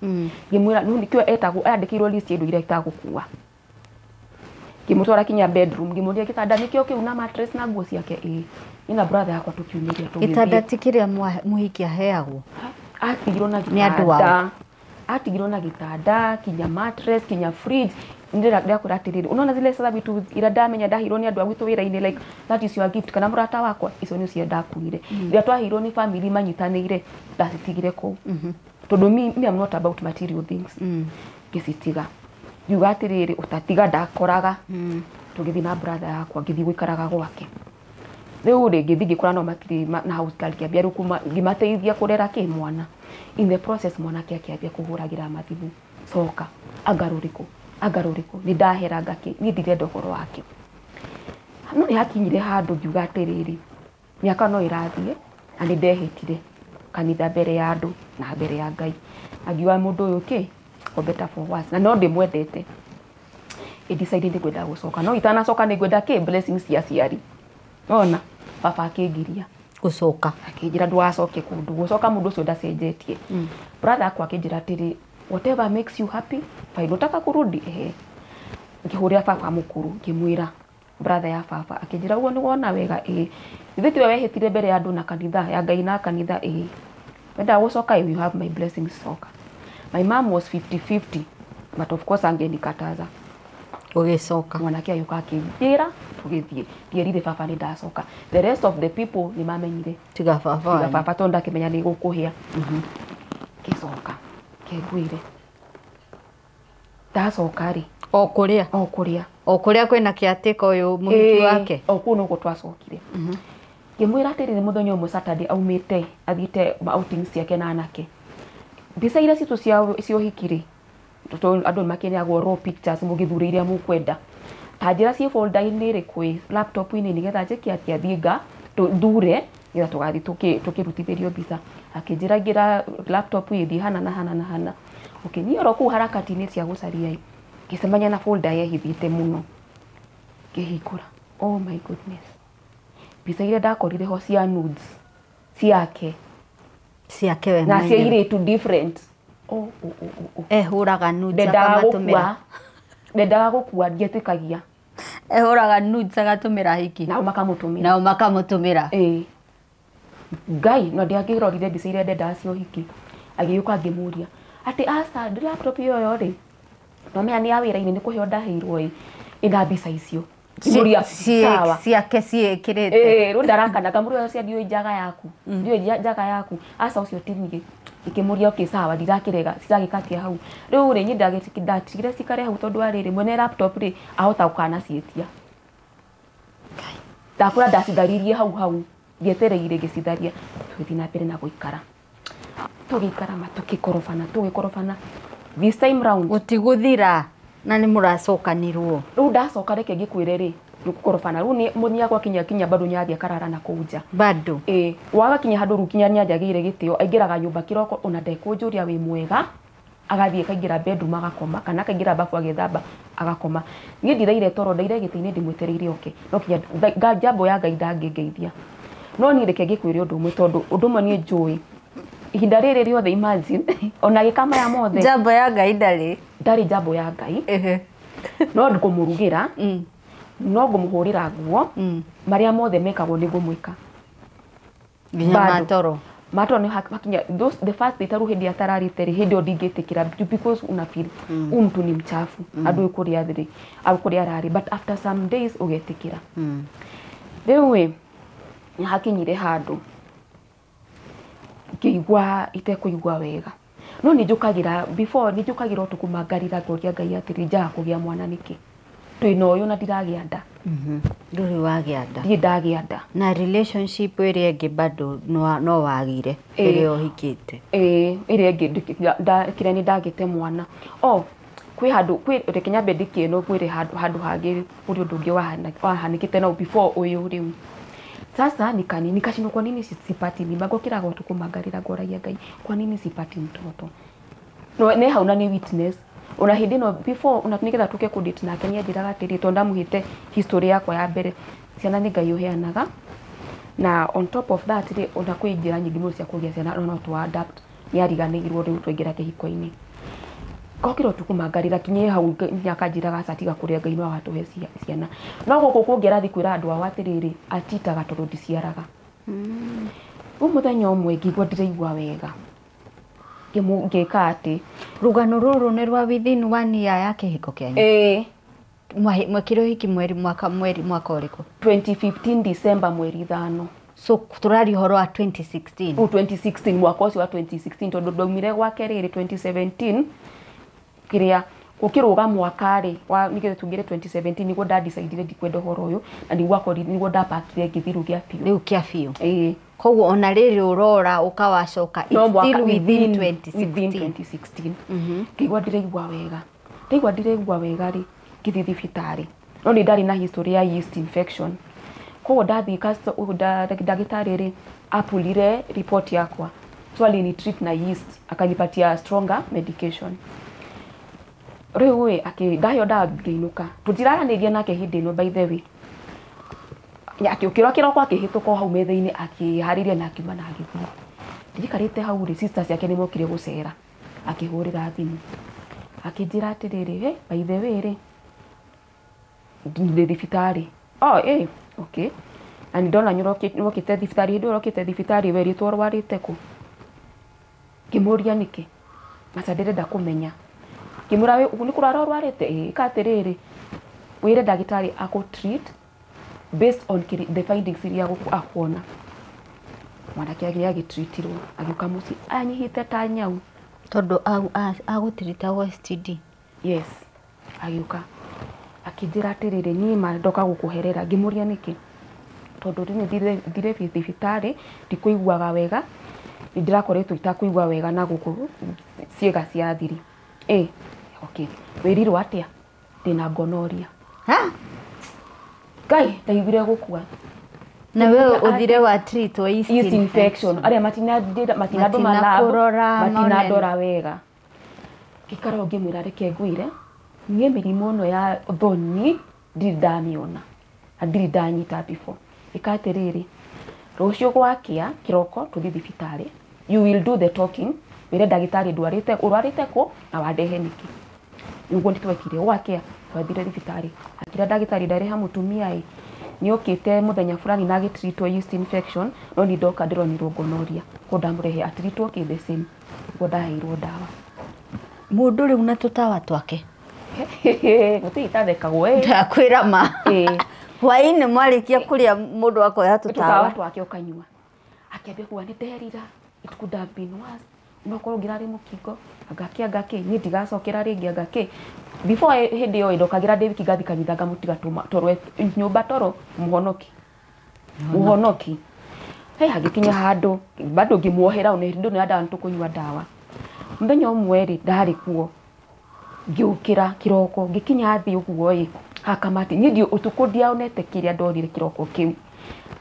Ngĩmwĩra rĩu nĩkĩo etagwo andĩkĩirwo list ya indo iria itagũkua. Ngĩmũtwara kinya bedroom ngĩmũria gĩtanda nĩkĩo kĩu na mattress na nguo ciake ĩ. Niĩ na brother yakwa tũkiumĩria tũgĩthiĩ. Gĩtanda ti kĩrĩa mũhiki aheagwo? Atigirwo na gĩtanda. Atigirwo na gĩtanda kinya mattress kinya fridge. Ndĩrakwĩra atĩrĩrĩ unaona zile sasa vitu ira ndamenya ndahirwo nĩ andũ a gwitũ wĩra-inĩ like that is your gift kana mũrata wakwa icio nĩcio ndakuire. Iria twahirwo nĩ family manyitanĩire ndacitigire kũu. Tondũ me am not about material things. Ngĩcitiga ngiuga atĩrĩrĩ ũtatiga ndakoraga. Tũgĩthiĩ na brother yakwa ngĩthiĩ gũikaraga gwake. Rĩu rĩ ngĩthiĩ ngĩkora no matirĩ na house girl kĩambia rĩu ngĩmateithia kũrera kĩ mwana. In the process mwanake akĩambia kũhũragĩra mathimũ coka anga rũrĩkũ anga rũrĩkũ nĩ ndahera ngakĩ niĩ ndirenda ũhoro wake. No nĩ hakinyire handũ ngiuga atĩrĩrĩ mĩaka no ĩrathiĩ na nĩ ndehĩtire kanitha mbere ya andũ na mbere ya Ngai. Angiuga mũndũ ũyũ kĩ for better for worse na no ndĩmwendete. Ĩ decide nĩ ngwenda gũcoka no itanacoka nĩ ngwenda kĩ blessings cia aciari. Ona baba akĩngiria gũcoka akĩnjĩra ndũgacoke kũndũ gũcoka mũndũ ũcio ndacenjetie. Brother yakwa akĩnjĩra atĩrĩ whatever makes you happy fine, utaka kurudi ehe. Ngĩhũrĩra baba mũkũrũ ngĩmwĩra brother ya baba akĩnjĩra ũguo nĩ wona wega ĩ ithuĩ tiwe wehĩtire mbere ya andũ na kanitha ya Ngai na kanitha ĩ wenda gũcoka you have my blessings coka. My mom was 50-50 but of course angenikataza. Ũgĩcoka mwanake agĩũka akĩnjĩra tũgĩthiĩ ndierire baba nĩ ndacoka. The rest of the people nĩ mamenyire tiga baba. Tiga baba tondũ ndakĩmenya nĩ gũkũhĩa. Ngĩcoka kengwĩre ndacoka rĩ o kũrĩa o kũrĩa o kũrĩa kwĩna kĩatĩka ũyũ mũhiki wake o kũu noguo twacokire. Ngĩmwĩra atĩrĩrĩ mũthenya ũmwe Saturday aumĩte athiĩte outings ciake na anake. Mbica iria citũ cia ũhiki rĩ andũ nĩ makĩneagwo raw pictures mũgĩthure iria mũkwenda. Ta njĩra ciĩ folder-inĩ rĩ kwĩ laptop-inĩ nĩgetha njĩke atĩa thiĩ nga thure nĩgetha tũgathiĩ tũkĩrutithĩrio mbica. Akĩnjĩra ingĩra laptop ĩthiĩ hana na hana na hana. Okay, niĩ oro kũu harakati-inĩ cia gũcaria ĩ, ngĩcemania na folder yehithĩte mũno, ngĩhingũra, oh my goodness, mbica iria ndakorire ho cia nudes ciake ciake we na cia mwenyewe. irĩtu different. Oh, oh, oh, oh, oh. Ehũraga nudes Ndendaga akamatũmĩra. gũkua, ndendaga gũkua, ndietĩkagia. Ehũraga nudes agatũmĩra hiki. Nao makamũtũmĩra. Nao makamũtũmĩra. Ĩĩ. Ngai no ndiangĩrorire mbica iria ndendaga cia ũhiki. Agĩũka ngĩmũria atĩ aca laptop ĩyo rĩ, nomenya nĩ ya wĩra-inĩ nĩ kũheo ndaheirwo ĩ, ĩna mbica icio. Ngĩmũria sawa. Ciake ciĩkĩrĩte. Ĩĩ, rĩu ndarakana ngamũria ũcio ndiũĩ njaga yaku, ndiũĩ njaga yaku, aca ũcio ti niĩ. Ngĩkĩmũria okay sawa, ndirakĩrega ciragĩka atĩa hau. Rĩu rĩ, niĩ ndatigire cikare hau tondũ wa rĩrĩ, mwene laptop rĩ ahota gũkanaciĩtia. Ndakũra ndacitharirie hau hau, ndietereire ngĩcitharia, tũgĩthiĩ na mbere na gũikara. Tũgĩikara ma tũgĩkorobana, tũgĩkorobana. This time round Gũtigũthira na nĩ mũracokanirwo. Rĩu ndacoka reke ngĩkwĩre rĩ, nĩ gũkorobana. Rĩu nĩ mũthenya gwakinya kinya bado nĩathiĩ akarara na kũu nja. Bado. Ĩĩ, wagakinya handũ rĩu kinya nĩanjagĩire gĩtĩo, aingĩraga nyũmba kĩroko ona ndekũnjũria wĩ mwega, agathiĩ akaingĩra bedroom agakoma, kana akaingĩra bafu agethamba agakoma. Niĩ ndiraire toro, ndaire gĩtĩ-inĩ ndĩmwetereire oke. No kinya njambo ya Ngai ndangĩngeithia. No niĩ reke ngĩkwĩre ũndũ ũmwe tondũ ũndũ ũmwe niĩ njũĩ. Ihinda rĩrĩ rĩothe imagine, ona agĩka maya mothe. Njambo ya Ngai ndarĩ. Ndarĩ njambo ya Ngai. No ngũmũrugĩra, no ngũmũhũrĩra nguo, marĩa mothe mekagwo nĩ ngũmwĩka. Nginya matoro. Matoro nĩ hakinya, those, the first day taru hĩndĩ atararĩte rĩ, hĩndĩ ĩyo ndingĩtĩkĩra because una feel huyu mtu ni mchafu, andũ kũrĩa thĩ, kũrĩa ararĩ, but after some days ũgetĩkĩra. Rĩu ĩ, nĩ hakinyire handũ ngĩigua itekũigua wega. No nĩ njũkagĩra before, nĩ njũkagĩra ũtukũ mangarira ngoria Ngai atĩrĩ, njaga kũgĩa mwana nĩkĩ? Twĩna ũyũ na ndiragĩa nda. Ndũrĩ wagĩa nda. Ndirĩ ndagĩa nda. Na relationship ĩrĩa ĩngĩ bado no wagire ĩrĩa ũhikĩte. Ĩĩ, ĩrĩa ĩngĩ kĩrĩa nĩ ndagĩte mwana. Oh, kwĩ handũ, kwĩ reke nyambe ndĩkie no kwĩre handũ hangĩ kũrĩ ũndũ ũngĩ wahanĩkĩte no before ũyũ rĩu. Sasa nikashindwa kwa nini sipati mimba, ngokĩraga ũtukũ mangarĩra ngoragia Ngai kwa nini sipati mtoto. No nĩ hau na nĩ witness. Ona hĩndĩ ĩno before ona nĩgetha tũke kũ date nake nĩ anjĩraga atĩrĩ, tondũ ndamũhĩte history yakwa ya mbere, ciana nĩ Ngai ũheanaga. Na on top of that rĩ, ona kwĩ njĩra nyingĩ mũno cia kũgĩa ciana no tũ adapt. Nĩ ariganĩirwo rĩu twaingĩra kĩhiko-inĩ. Ngokĩra ũtukũ mangarĩra kinya hau nginya akanjĩraga aca tiga kũrĩa Ngai no agatũhe ciana. No gũkũ kũngĩ arathiĩ kwĩra andũ ao atĩrĩrĩ, atitaga tondũ ndiciaraga. Rĩu mũthenya ũmwe ngĩigua ndiraigua wega. Ngĩka atĩ Rũgano rũrũ nĩ rwa within 1 year ya kĩhiko kĩanyu? Ĩĩ. Mwekire ũhiki mweri mwaka, mweri mwaka ũrĩkũ? 2015 December mweri 5. So tũraria ũhoro wa 2016. Rĩu 2016, mwaka ũcio wa 2016 tondũ ndaumire gwake rĩrĩ 2017 kĩrĩa gũkĩrũga mwaka rĩ wa nĩgetha tũingĩre 2017 nĩguo ndadecidire ndikwenda ũhoro ũyũ na nĩguo akorire nĩguo ndapakire ngĩthiĩ rĩu gĩa biũ. Rĩu kĩa biũ. Ĩĩ. Koguo ona rĩrĩ ũrora ũkawacoka, No it's mwaka still within within 2016. 2016. Ngĩigua ndiraigua wega. Ndaigua ndiraigua wega rĩ, ngĩthiĩ thibitarĩ. No nĩ ndarĩ na history ya yeast infection. Koguo ndathiĩ ndagĩtarĩ rĩ, apulire report yakwa. So alinitreat na yeast, akanipatia stronger medication. Rĩu ĩ, ndaheo ndawa ngĩinũka. Tũtiraranĩria nake hĩndĩ ĩno by the way. Akĩũkĩra kĩroko akĩhĩtũka o hau metha-inĩ akĩharĩria na akiuma na agĩthiĩ. Ndikarĩte hau rĩ, sisters ciake nĩ mokire gũcera. Akĩhũrĩra thimũ. Akĩnjĩra atĩrĩrĩ, hey, by the way rĩ, ndĩ thibitarĩ. Oh, okay. Na nĩ ndona nĩũrokĩte thibitarĩ, hĩndĩ ĩyo ũrokĩte thibitarĩ werĩtwo ũrwarĩte kũ? Ngĩmũria nĩkĩ? Aca ndĩrenda kũmenya. Ngĩmwĩra nĩ kũrwara ũrwarĩte? Ĩĩ, ĩka atĩrĩrĩ, wĩre ndagĩtarĩ akũ treat based on the findings iria akuona. Mwanake agĩ agĩtreatirwo, agĩũka mũciĩ anyihĩte ta nyau. Tondũ agũtiritagwo STD. Yes, agĩũka akĩnjĩra atĩrĩrĩ, niĩ ma ndoka gũkũherera. Ngĩmũria nĩkĩ? Tondũ rĩu nĩ thire thibitarĩ, ndikũiguaga wega, nĩ ndĩrakoretwo itakũigua wega na gũkũ ciĩga cia thiri. Okay. Wĩrirwo atĩa? Ndĩna gonorrhea. Ha? Ngai, ndaiguire gũkua. Na wewe ũthire wa treat wa yeast Yeast infection. Arĩa matinandũma lab, Matinakũrora, matinandora wega. Ngĩikara o ngĩmwĩra reke ngwĩre niĩ mĩrimũ ĩno ya thoni ndirĩ ndamĩona na ndirĩ ndanyita before. Ĩka atĩrĩrĩ, rũciũ gwakĩa kĩroko tũthiĩ thibitarĩ, you will do the talking, wĩre ndagĩtarĩ ndwarĩte ũrwarĩte kũ na wandehe nĩkĩ. Nĩguo nĩtwekire, gwakĩa twathire thibitarĩ, akĩra ndagĩtarĩ ndareha mũtumia ĩ nĩokĩte mũthenya fulani na agĩtreatwo yeast infection no niĩ ndoka ndĩronirwo gonorrhea, koguo ndamũrehe atreatwo kĩ the same, nĩguo ndaheirwo ndawa. Mũndũ rĩu na tũtawa twake. Gũtirĩ itathekagwo ĩ. Ndakwĩra ma. Ĩ. Hwaĩ-inĩ mwarĩkia kũrĩa mũndũ akoya tũtawa tũtawa. twake ũkanyua. Akĩambia kuga nĩ nderira, it could have been worse, no korwo ngĩrarĩ mũkingo, anga kĩ anga kĩ, niĩ ndigacokera rĩngĩ anga kĩ. Before hĩndĩ ĩyo ndokagĩra ndĩ wiki ngathi kanitha ngamũtiga toro nyũmba toro mũhonoki. Mũhonoki. Hey, hagĩkinya handũ bado ngĩmuohera ona hĩndĩ ĩno ya ndawa nĩtũkũnyua ndawa. Mũthenya ũmwe rĩ ndarĩ kuo ngĩũkĩra kĩroko ngĩkinya thĩ ũguo ĩ hakamati niĩ ndi ũtukũ ndiaonete kĩrĩa ndonire kĩroko kĩu.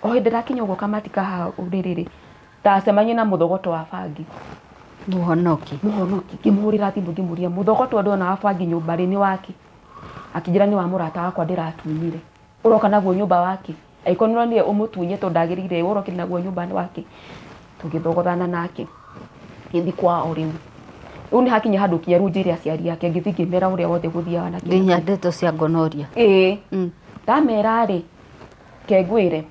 O hĩndĩ ndakinya ũguo kamati kahaha ũrĩrĩ rĩ ndacemania na mũthogoto wa bangi. Mũhonoki. Mũhonoki. Ngĩmũhũrĩra thimũ ngĩmũria mũthogoto ndona wa bangi nyũmba rĩ nĩ wake. Akĩnjĩra nĩ wa mũrata wakwa ndĩratunyire. Ũroka naguo nyũmba wake. Angĩkorwo nĩ ũronire ũmũtunye tondũ ndagĩrĩire ũrokire naguo nyũmba wake. Tũgĩthogothana nake. Ngĩthiĩ kwao rĩu. Rĩu nĩ hakinya handũ kinya rĩu njĩre aciari ake ngĩthiĩ ngĩmera ũrĩa wothe gũthiaga na kĩrĩa. Nginya ndeto cia gonorrhea. Ĩĩ. Ndamera rĩ ke ngwĩre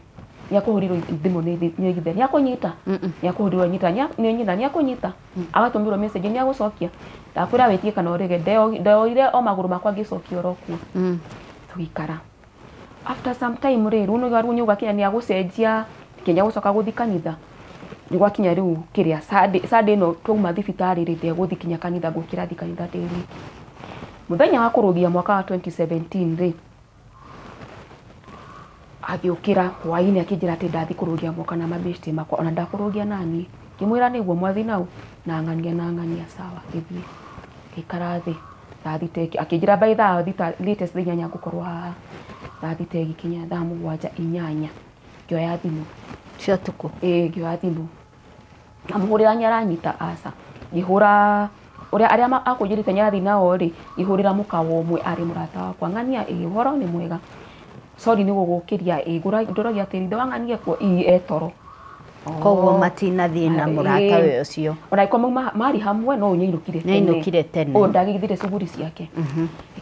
nĩakũhũrĩrwo thimũ nĩ ithe nĩakũnyita nĩakũhũrĩrwo nyita nĩ nyina nĩakũnyita agatũmĩrwo message nĩagũcokia ndakwĩra wĩtie kana ũrege ndeoire o magũrũ makwa ngĩcokia oro kuo. Tũgĩikara after some time rĩ rĩu nĩ ũgakinya nĩagũcenjia nginya gũcoka gũthiĩ kanitha nĩ gwakinya rĩu kĩrĩa Sunday ĩno twauma thibitarĩ rĩ ndegũthiĩ kinya kanitha ngũkĩra thiĩ kanitha ndĩ wiki. Mũthenya wa kũrũgia mwaka wa 2017 rĩ agĩũkĩra hwaĩ-inĩ akĩnjĩra atĩ ndathiĩ kũrũgia mwaka na mabeshte makwa ona ndakũrũgia naniĩ. Ngĩmwĩra nĩguo mwathi nau na ng'ania na ng'ania sawa ngĩthiĩ ngĩikara thĩ thaa thita akĩnjĩra by thaa thita latest thaa inyanya ngũkorwo haha. Thaa thita ĩgĩkinya thaa mũgwanja inyanya ngĩoya thimũ. Cia ũtukũ? Ĩĩ ngĩoya thimũ. Ngamũhũrĩra nĩaranyita aca. Ngĩhũra ũrĩa arĩa akũnjĩrĩte nĩarathiĩ nao rĩ ngĩhũrĩra mũkawa ũmwe arĩ mũrata wakwa ng'ania ĩĩ ũhoro nĩ mwega. Sorry nĩ gũgũkĩria ĩĩ ndũragia atĩrĩ ithe wa ng'ania kuo ĩĩ etoro. Koguo matinathiĩ na mũrata we ũcio. Ona angĩkorwo mauma marĩ hamwe no ũnyainũkire tene. Nĩainũkire tene. Ũyũ ndagĩthire cuguri ciake.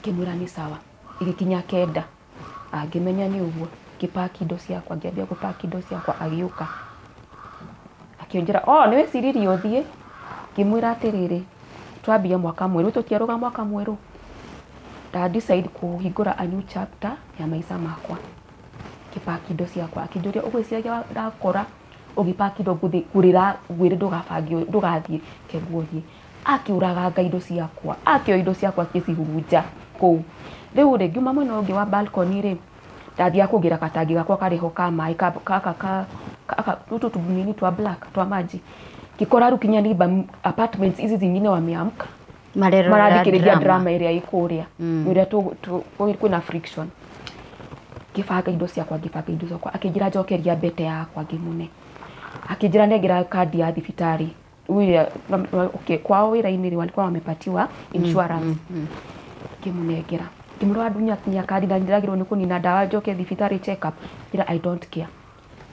Ngĩmwĩra nĩ sawa. Ĩgĩkinya kenda. Angĩmenya nĩ ũguo ngĩpaki indo ciakwa ngĩambia gũpaki indo ciakwa agĩũka. Akĩnjĩra oh nĩ wĩciririe ũthiĩ. Ngĩmwĩra atĩrĩrĩ twambia mwaka mwerũ tũtiarũga mwaka mwerũ. Nda decide kũhingũra a new chapter ya maica makwa. Ngĩpaki indo ciakwa akĩnjũria ũgwĩciragia ndakora ũgĩpaki indo ngũthiĩ ngũrĩra ngwĩre ndũgabange ndũgathiĩ ke nguonie. Akĩũraganga indo ciakwa akĩoya indo ciakwa akĩcihurunja kũu. Rĩu rĩ ngiuma mwena ũngĩ wa balcony rĩ ndathiaga kũgĩra gatangi gakwa karĩ ho ka maĩ gaka ka tũtũ tũnini twa black twa maji. Ngĩkora rĩu kinya neighbor apartments ici zingine wameamka. Marathikĩrĩria drama ĩrĩa ĩ kũrĩa. Nĩ ũrĩa kwĩna friction. Ngĩbanga indo ciakwa ngĩbanga indo ciakwa akĩnjĩra njokeria mbete yakwa ngĩmũne. Akĩnjĩra nengera kandi ya thibitarĩ. Okay, kwao wĩra-inĩ rĩ walikuwa wamepatiwa insurance. Ngĩmũnengera. Ngĩmwĩra wandunya kinya kandi na nĩndĩragĩrĩirwo nĩ kũnina ndawa njoke thibitarĩ check up. Ngĩra I don't care.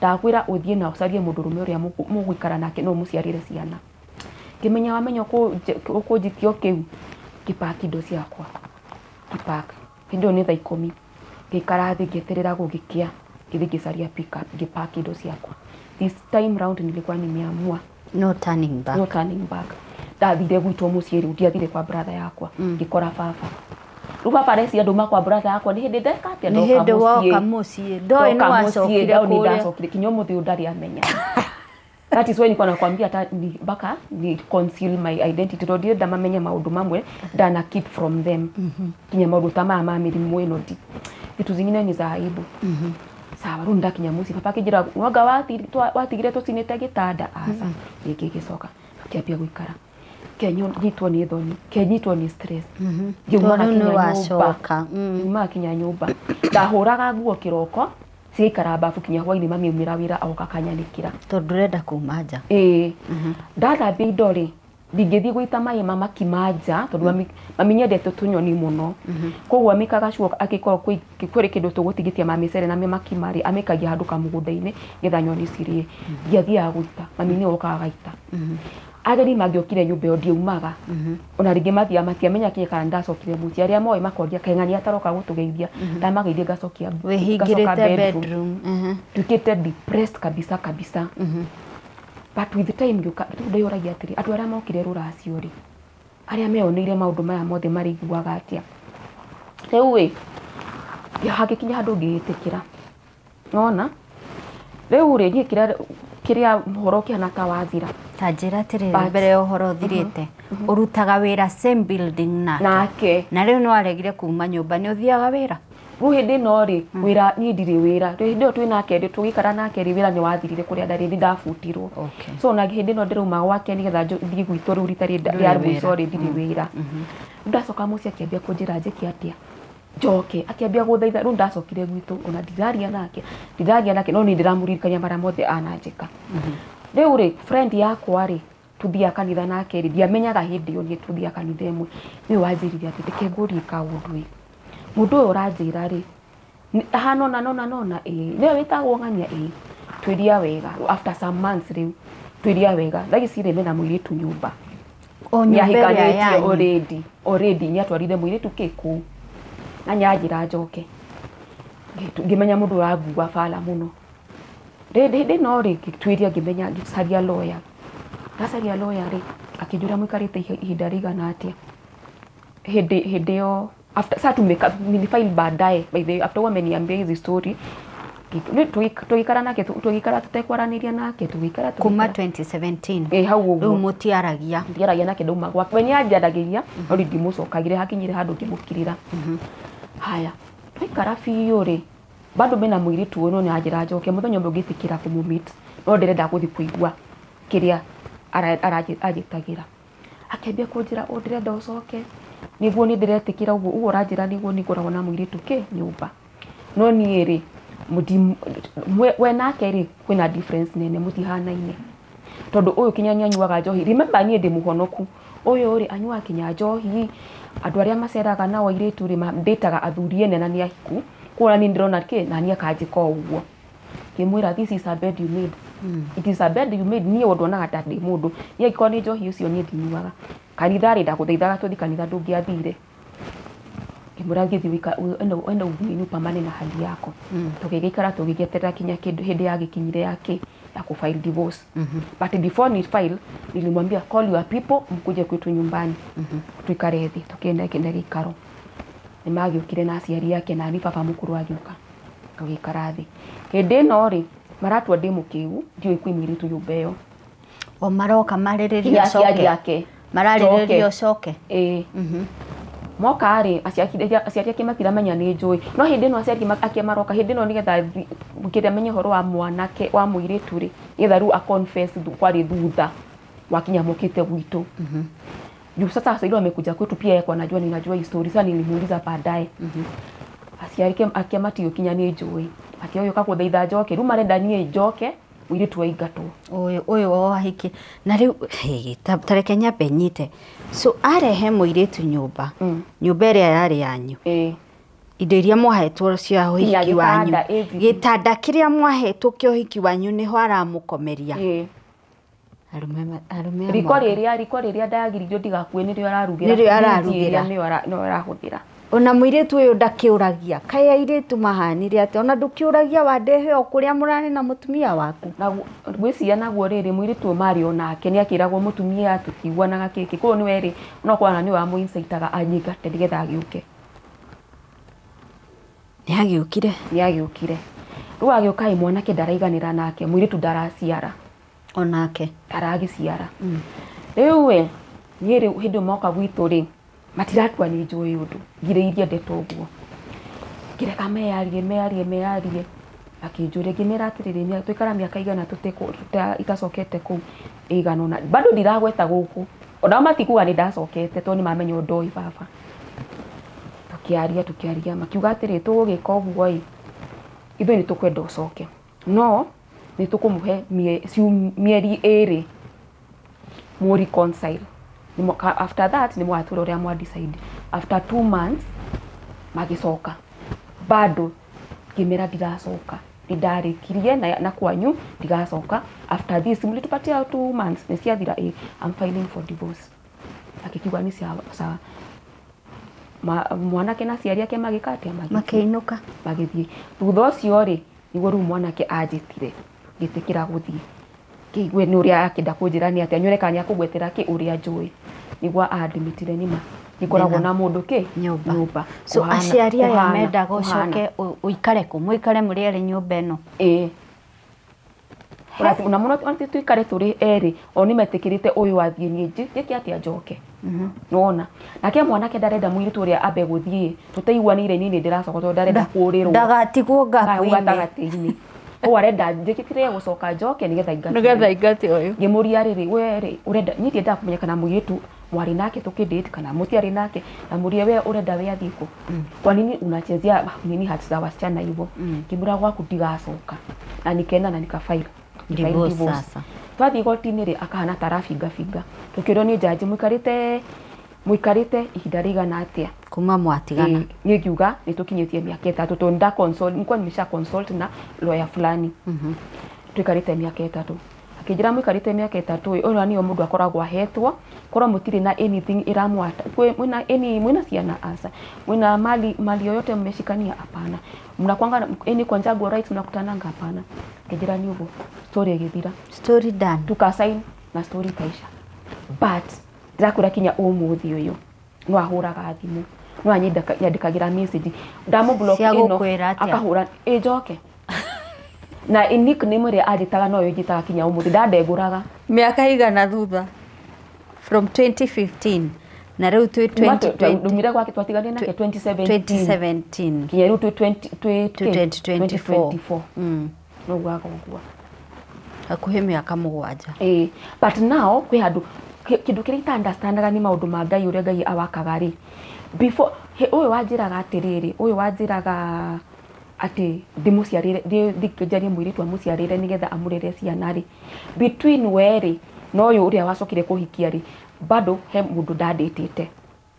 Ndakwĩra ũthiĩ na ũcarie mũndũrũme ũrĩa mũgũikara nake no ũmũciarĩre ciana. Ngĩmenya wamenya ũkũnjikio kĩu ngĩpaki indo ciakwa. Ngĩpaki. Hĩndĩ ĩyo nĩ thaa ikũmi. Ngĩikara thĩ ngĩeterera gũgĩkĩa. Ngĩthiĩ ngĩcaria pick up ngĩpaki indo ciakwa. This time round nilikuwa nimeamua. No turning back. No turning back. Ndathire gwitũ mũciĩ rĩu ndiathire kwa brother yakwa. Ngĩkora baba. Rĩu baba areciria ndauma kwa brother yakwa nĩ hĩndĩ ndeka atĩa Nĩ ndoka hĩndĩ mũciĩ. woka mũciĩ. Ndoĩ nĩ Ndoka mũciĩ, wacokire ndoĩ nĩ kũrĩa. ndacokire kinya ũmũthĩ ũyũ ndarĩ amenya. That is why nilikuwa nakwambia hata ni mpaka ni conceal my identity tondũ ndirenda mamenye maũndũ mamwe ndana keep from them. Kinya maũndũ ta maya ma mĩrimũ ĩno ndi. Vitu zingine ni za aibu. Sawa rĩu ndakinya mũciĩ baba akĩnjĩra mwanga watigire tũcinĩte gĩtanda aca. Rĩngĩ ngĩcoka ngĩambia gũikara. Kenyitwo nĩ thoni, kenyitwo nĩ stress. Ngiuma Tondũ nĩ kinya nyũmba. wacoka. Ngiuma kinya nyũmba. Ndahũraga nguo kĩroko cigaikara bafu kinya hwaĩ-inĩ mami aumĩra wĩra agoka akanyanĩkĩra. Tondũ ndũrenda kuma nja. Ĩĩ. Ndathambia indo rĩ Ndingĩthiĩ gũita maĩ ma makima nja tondũ mami nyendete tũnyoni mũno. Koguo amĩkaga sure angĩkorwo kwĩ kĩndũ tũgũtigĩtie ma mĩcere na makima rĩ, amĩkagia handũ kamũgũnda-inĩ nĩgetha nyoni cirĩe. Ndiathiaga gũita, mami nĩwe wokaga agaita. Ageni mangĩokire nyũmba ĩyo ndiaumaga. Ona rĩngĩ mathiaga matiamenya kinya kana nĩndacokire mũciĩ. Arĩa moĩ makoria kaĩ ng'ania ataroka gũtũgeithia. Ndamageithia ngacokia wĩhingĩrĩte bedroom. Nduĩkĩte depressed kabisa kabisa. But with time ngĩũka rĩu ndĩyũragia atĩrĩ, andũ arĩa mokire rũracio rĩ, arĩa meyoneire maũndũ maya mothe marĩiguaga atĩa? Rĩu ĩ hangĩkinya handũ ngĩĩtĩkĩra. Nĩwona? Rĩu rĩ niĩ kĩrĩa ũhoro ũkĩhana ta wathira. Ta njĩra atĩrĩrĩ mbere ya ũhoro ũthirĩte, ũrutaga wĩra same building nake. Na rĩu nĩwaregire kuma nyũmba, nĩ ũthiaga wĩra? Rĩu hĩndĩ ĩno rĩ, wĩra niĩ ndirĩ wĩra. Hĩndĩ ĩyo twĩ nake rĩ, tũgĩikara nake rĩ, wĩra nĩ wathirire kũrĩa ndarĩ, nĩ ndabutirwo. So ona hĩndĩ ĩno ndĩrauma gwake nĩgetha thiĩ gwitũ rĩu rita rĩa mũico rĩ, ndirĩ wĩra. Ndacoka mũciĩ akĩambia kũnjĩra njĩke atĩa? Njoke, akĩambia gũthaitha. Rĩu ndacokire gwitũ ona ndiraria nake no niĩ ndĩramũririkania marĩa mothe ananjĩka. Rĩu rĩ, friend yakwa rĩ, tuthiaga kanitha nake rĩ, ndiamenyaga hĩndĩ ĩyo niĩ tuthiaga kanitha ĩmwe. Nĩwe wanjĩrire atĩ reke ngũrie kaũndũ ĩ. Mũndũ ũyũ ũranjĩra rĩ, ahana ũna na ũna na ũna ĩĩ, nĩwe wĩtagwo ng'ania ĩĩ, twĩria wega. After some months rĩu, twĩria wega. Thaa ici rĩ, mena mũirĩtu nyũmba. O nyũmba ĩrĩa yanyu? Already nĩatwarire mũirĩtu kĩ kũu. Na nĩanjĩra njoke. Ngĩmenya mũndũ ũrangua bara mũno. Hĩndĩ ĩno rĩ, ngĩtuĩria ngĩmenya ngĩcaria lawyer. Ndacaria lawyer rĩ, akĩnjũria mũikarĩte ihinda rĩigana atĩa. Hĩndĩ ĩyo after sasa tumeka nilifile baadaye, by the way, after wameniambia hizi story, tũgĩikara nake, tũgĩikara tũtekwaranĩria nake, tũgĩikara kuma 2017. Ĩ hau ũguo. Rĩu mũtiaragia. Ndiaragia nake, ndauma gwake. We nĩanjaragĩria, no rĩu ndimũcokagĩra, hakinyire handũ ngĩmũkirĩra. Haya, twaikara biũ rĩ, bado mena mũirĩtu ũyũ no nĩanjĩra njoke. Mũthenya ũmwe ngĩtĩkĩra kũmũmeet, no ndĩrenda gũthiĩ kũigua kĩrĩa anjĩtagĩra. Akĩambia kũnjĩra, ũ ndĩrenda ũcoke, nĩguo niĩ ndĩretĩkĩra ũguo, ũguo ũranjĩra nĩguo niĩ ngoragwo na mũirĩtu kĩ nyũmba. No niĩ rĩ, we nake rĩ, kwĩna difference nene, mũtihanaine. Tondũ ũyũ kinya nĩanyuaga njohi. Remember niĩ ndĩ mũhonoku. Ũyũ rĩ, anyuaga kinya njohi. Andũ arĩa maceraga nao airĩtu rĩ, ndĩtaga athuri ene na nĩ ahiku. Kuona niĩ ndĩrona kĩ, na niĩ akanjĩka o ũguo. Ngĩmwĩra, this is a bed you made. It is a bed you made. Niĩ ũndonaga ta ndĩ mũndũ. Niĩ angĩkorwo nĩ njohi ũcio niĩ ndinyuaga. Kanitha rĩ, ndagũthaithaga tũthiĩ kanitha ndũngĩathire. Ngĩmwĩra gĩthiĩ enda ũnini upambane na hali yako. Tũgĩgĩikara tũgĩgĩeterera kinya kĩndũ hĩndĩ yagĩkinyire ya kĩ, ya kufile divorce. But before ni file, nilimwambia call your people mkuje kwetu nyumbani. Tuikare thĩ, tũkĩenda kĩenda gĩikaro. Nĩmagĩũkire na aciari ake na niĩ baba mũkũrũ agĩũka. Tũgĩikara thĩ. Hĩndĩ ĩno rĩ, maratua ndĩ mũkĩgu, ndiũĩ kwĩ mũirĩtu nyũmba ĩyo. O maroka marĩrĩria ũcoke. Mararĩrĩria ũcoke. Ĩĩ. Moka rĩ, aciari ake matiramenya nĩ njũĩ. No hĩndĩ ĩno aciari ake maroka, hĩndĩ ĩno nĩgetha kĩrĩa menye ũhoro wa mwanake wa mũirĩtu rĩ, nĩgetha rĩu a confess kwarĩ thutha wakinya mokĩte gwitũ. Juu sasa sasa ile amekuja kwetu pia yeye anajua ninajua hii story. Sasa nilimuuliza baadaye. Aciari ake matiũkinya nĩ njũĩ. Matioĩ gũthaitha njoke. Rĩu marenda niĩ njoke, mũirĩtu aingatwo. Ũyũ wahiki. Na rĩu ta reke nyambe nyite. So arehe mũirĩtu nyũmba. Nyũmba ĩrĩa yarĩ yanyu. Indo iria mwahetwo cia ũhiki wanyu. Gĩtanda kĩrĩa mwahetwo kĩa ũhiki wanyu nĩho aramũkomeria. Arũme riko rĩrĩa ndagiririo ndigakue nĩrĩo ararugĩra. Nĩrĩo ararugĩra. Nĩyo arahũthĩra. Ona mũirĩtu ũyũ ndakĩũragia. Kaĩ airĩtu mahanire atĩa? Ona ndũkĩũragia wandehe o kũrĩa mũrarĩ na mũtumia waku. Na ngwĩciria naguo rĩrĩ mũirĩtu ũyũ marĩ onake nĩakĩragwo mũtumia tũtiiguanaga kĩkĩ. Koguo nĩwe rĩ, no kwana nĩwe wamũincitaga anyingate nĩgetha agĩũke. Nĩagĩũkire. Nĩagĩũkire. Rĩu agĩũka ĩ mwanake ndaraiganĩra nake, mũirĩtu ndaraciara. Onake ndaragĩciara. Rĩu we niĩ rĩu hĩndĩ moka gwitũ rĩ, matiratua nĩ njũĩ ũndũ, ngirĩirie ndeto ũguo. Ngĩreka meyarie akĩnjũria ngĩmera atĩrĩrĩ, twaikara mĩaka igana itacokete kũu ĩigana ũna, bado ndiragweta gũkũ. Onao matikuga nĩ ndacokete tondũ nĩmamenya ũndũ ũyũ baba. Tũkĩaria makiuga atĩrĩ, tũgũgĩka ũguo ĩ, ithuĩ nĩ tũkwenda ũcoke, no nĩ tũkũmũhe mĩeri 2 mũ reconcile. After that nĩ mwatwĩra ũrĩa mwa decide. After 2 months magĩcoka bado ngĩmera ndiracoka, nĩndarĩkirie na kwanyu ndigacoka. After this mlitupatia 2 months nĩ ciathira, I'm filing for divorce. Akĩkiuga nĩ sawa. Mwanake na aciari ake magĩka atĩa? Makĩinũka magĩthiĩ. Thutha ũcio rĩ nĩguo rĩu mwanake anjĩtire ngĩtĩkĩra gũthiĩ, kĩigue nĩ ũrĩa akĩenda kũnjĩra nĩ atĩa, nyone kana nĩakũgwetera kĩ ũrĩa njũĩ. Nĩguo andĩmĩtire nĩma ngĩkoragwo na mũndũ kĩ nyũmba. So aciari aya mendaga ũcoke ũikare kũ, mũikare mũrĩ erĩ nyũmba ĩno? Ĩĩ. Na mũno tuikare tũrĩ erĩ, o nĩ metĩkĩrĩte ũyũ athiĩ niĩ njĩke atĩa njoke. Nĩwona? Nake mwanake ndarenda mũirĩtu ũrĩa ambe gũthiĩ, tũtaiguanĩire niĩ nĩ ndĩracoka tondũ ndarenda kũũrĩrwo. Ndagatigwo gap-inĩ gatagatĩ-inĩ. Ũguo arenda njĩkĩre gũcoka njoke nĩgetha ingate. Nĩgetha ingate ũyũ. Ngĩmũria rĩrĩ, we rĩ ũrenda, niĩ ndiendaga kũmenya kana mũirĩtu mwarĩ nake tũkĩdate kana mũtiarĩ nake, na mũrie we ũrenda we athiĩ kũ? Kwa nini unachezea nini hati za wasichana hivyo? Ngĩmwĩra gwaku ndigacoka. Na nikaenda na nikafail. Divorce sasa. Twathiĩ igoti-inĩ rĩ akahana ta arabingabinga. Tũkĩũrio nĩ jaji mũikarĩte ihinda rĩigana atĩa? Kuma mwatigana. Niĩ ngiuga nĩ tũkinyĩtie mĩaka 3 tondũ nda consult, nilikuwa nimesha consult na lawyer fulani. Tũikarĩte mĩaka 3. Akĩnjĩra mũikarĩte mĩaka 3 ũyũ nĩyo mũndũ akoragwo ahetwo, korwo mũtirĩ na anything ĩramwata, mwĩna any, mwĩna ciana aca, mwĩna mali yoyote mmeshikania? Hapana. Mnakwanga any conjugal rights mnakutananga? Hapana. Akĩnjĩra nĩ ũguo, story ĩgĩthira. Story done. Tukasign na story ikaisha. But ndĩrakwĩra kinya ũmũthĩ ũyũ no ahũraga thimũ, no anyandĩkagĩra message, ndamũblock ĩno akahũra ĩ njoke. Na nickname ĩrĩa anjĩtaga noyo njĩtaga kinya ũmũthĩ, ndandengũraga. Mĩaka igana thutha from 2015 na rĩu twĩ 2020. Ndumire gwake twatiganire nake 2017. 2017 kinya rĩu twĩ 2024. No gwaga ũguo hakuhĩ mĩaka 7. But now kwĩ handũ kĩndũ kĩrĩa ita-understandaga nĩ maũndũ ma Ngai ũrĩa Ngai awakaga rĩ. Before ũyũ wanjĩraga atĩrĩrĩ, ũyũ wanjĩraga atĩ ndĩmũciarĩre, njarie mũirĩtu amũciarĩre nĩgetha amũrere ciana rĩ, between we rĩ na ũyũ ũrĩa wacokire kũhikia rĩ, bado he mũndũ ndandĩtĩte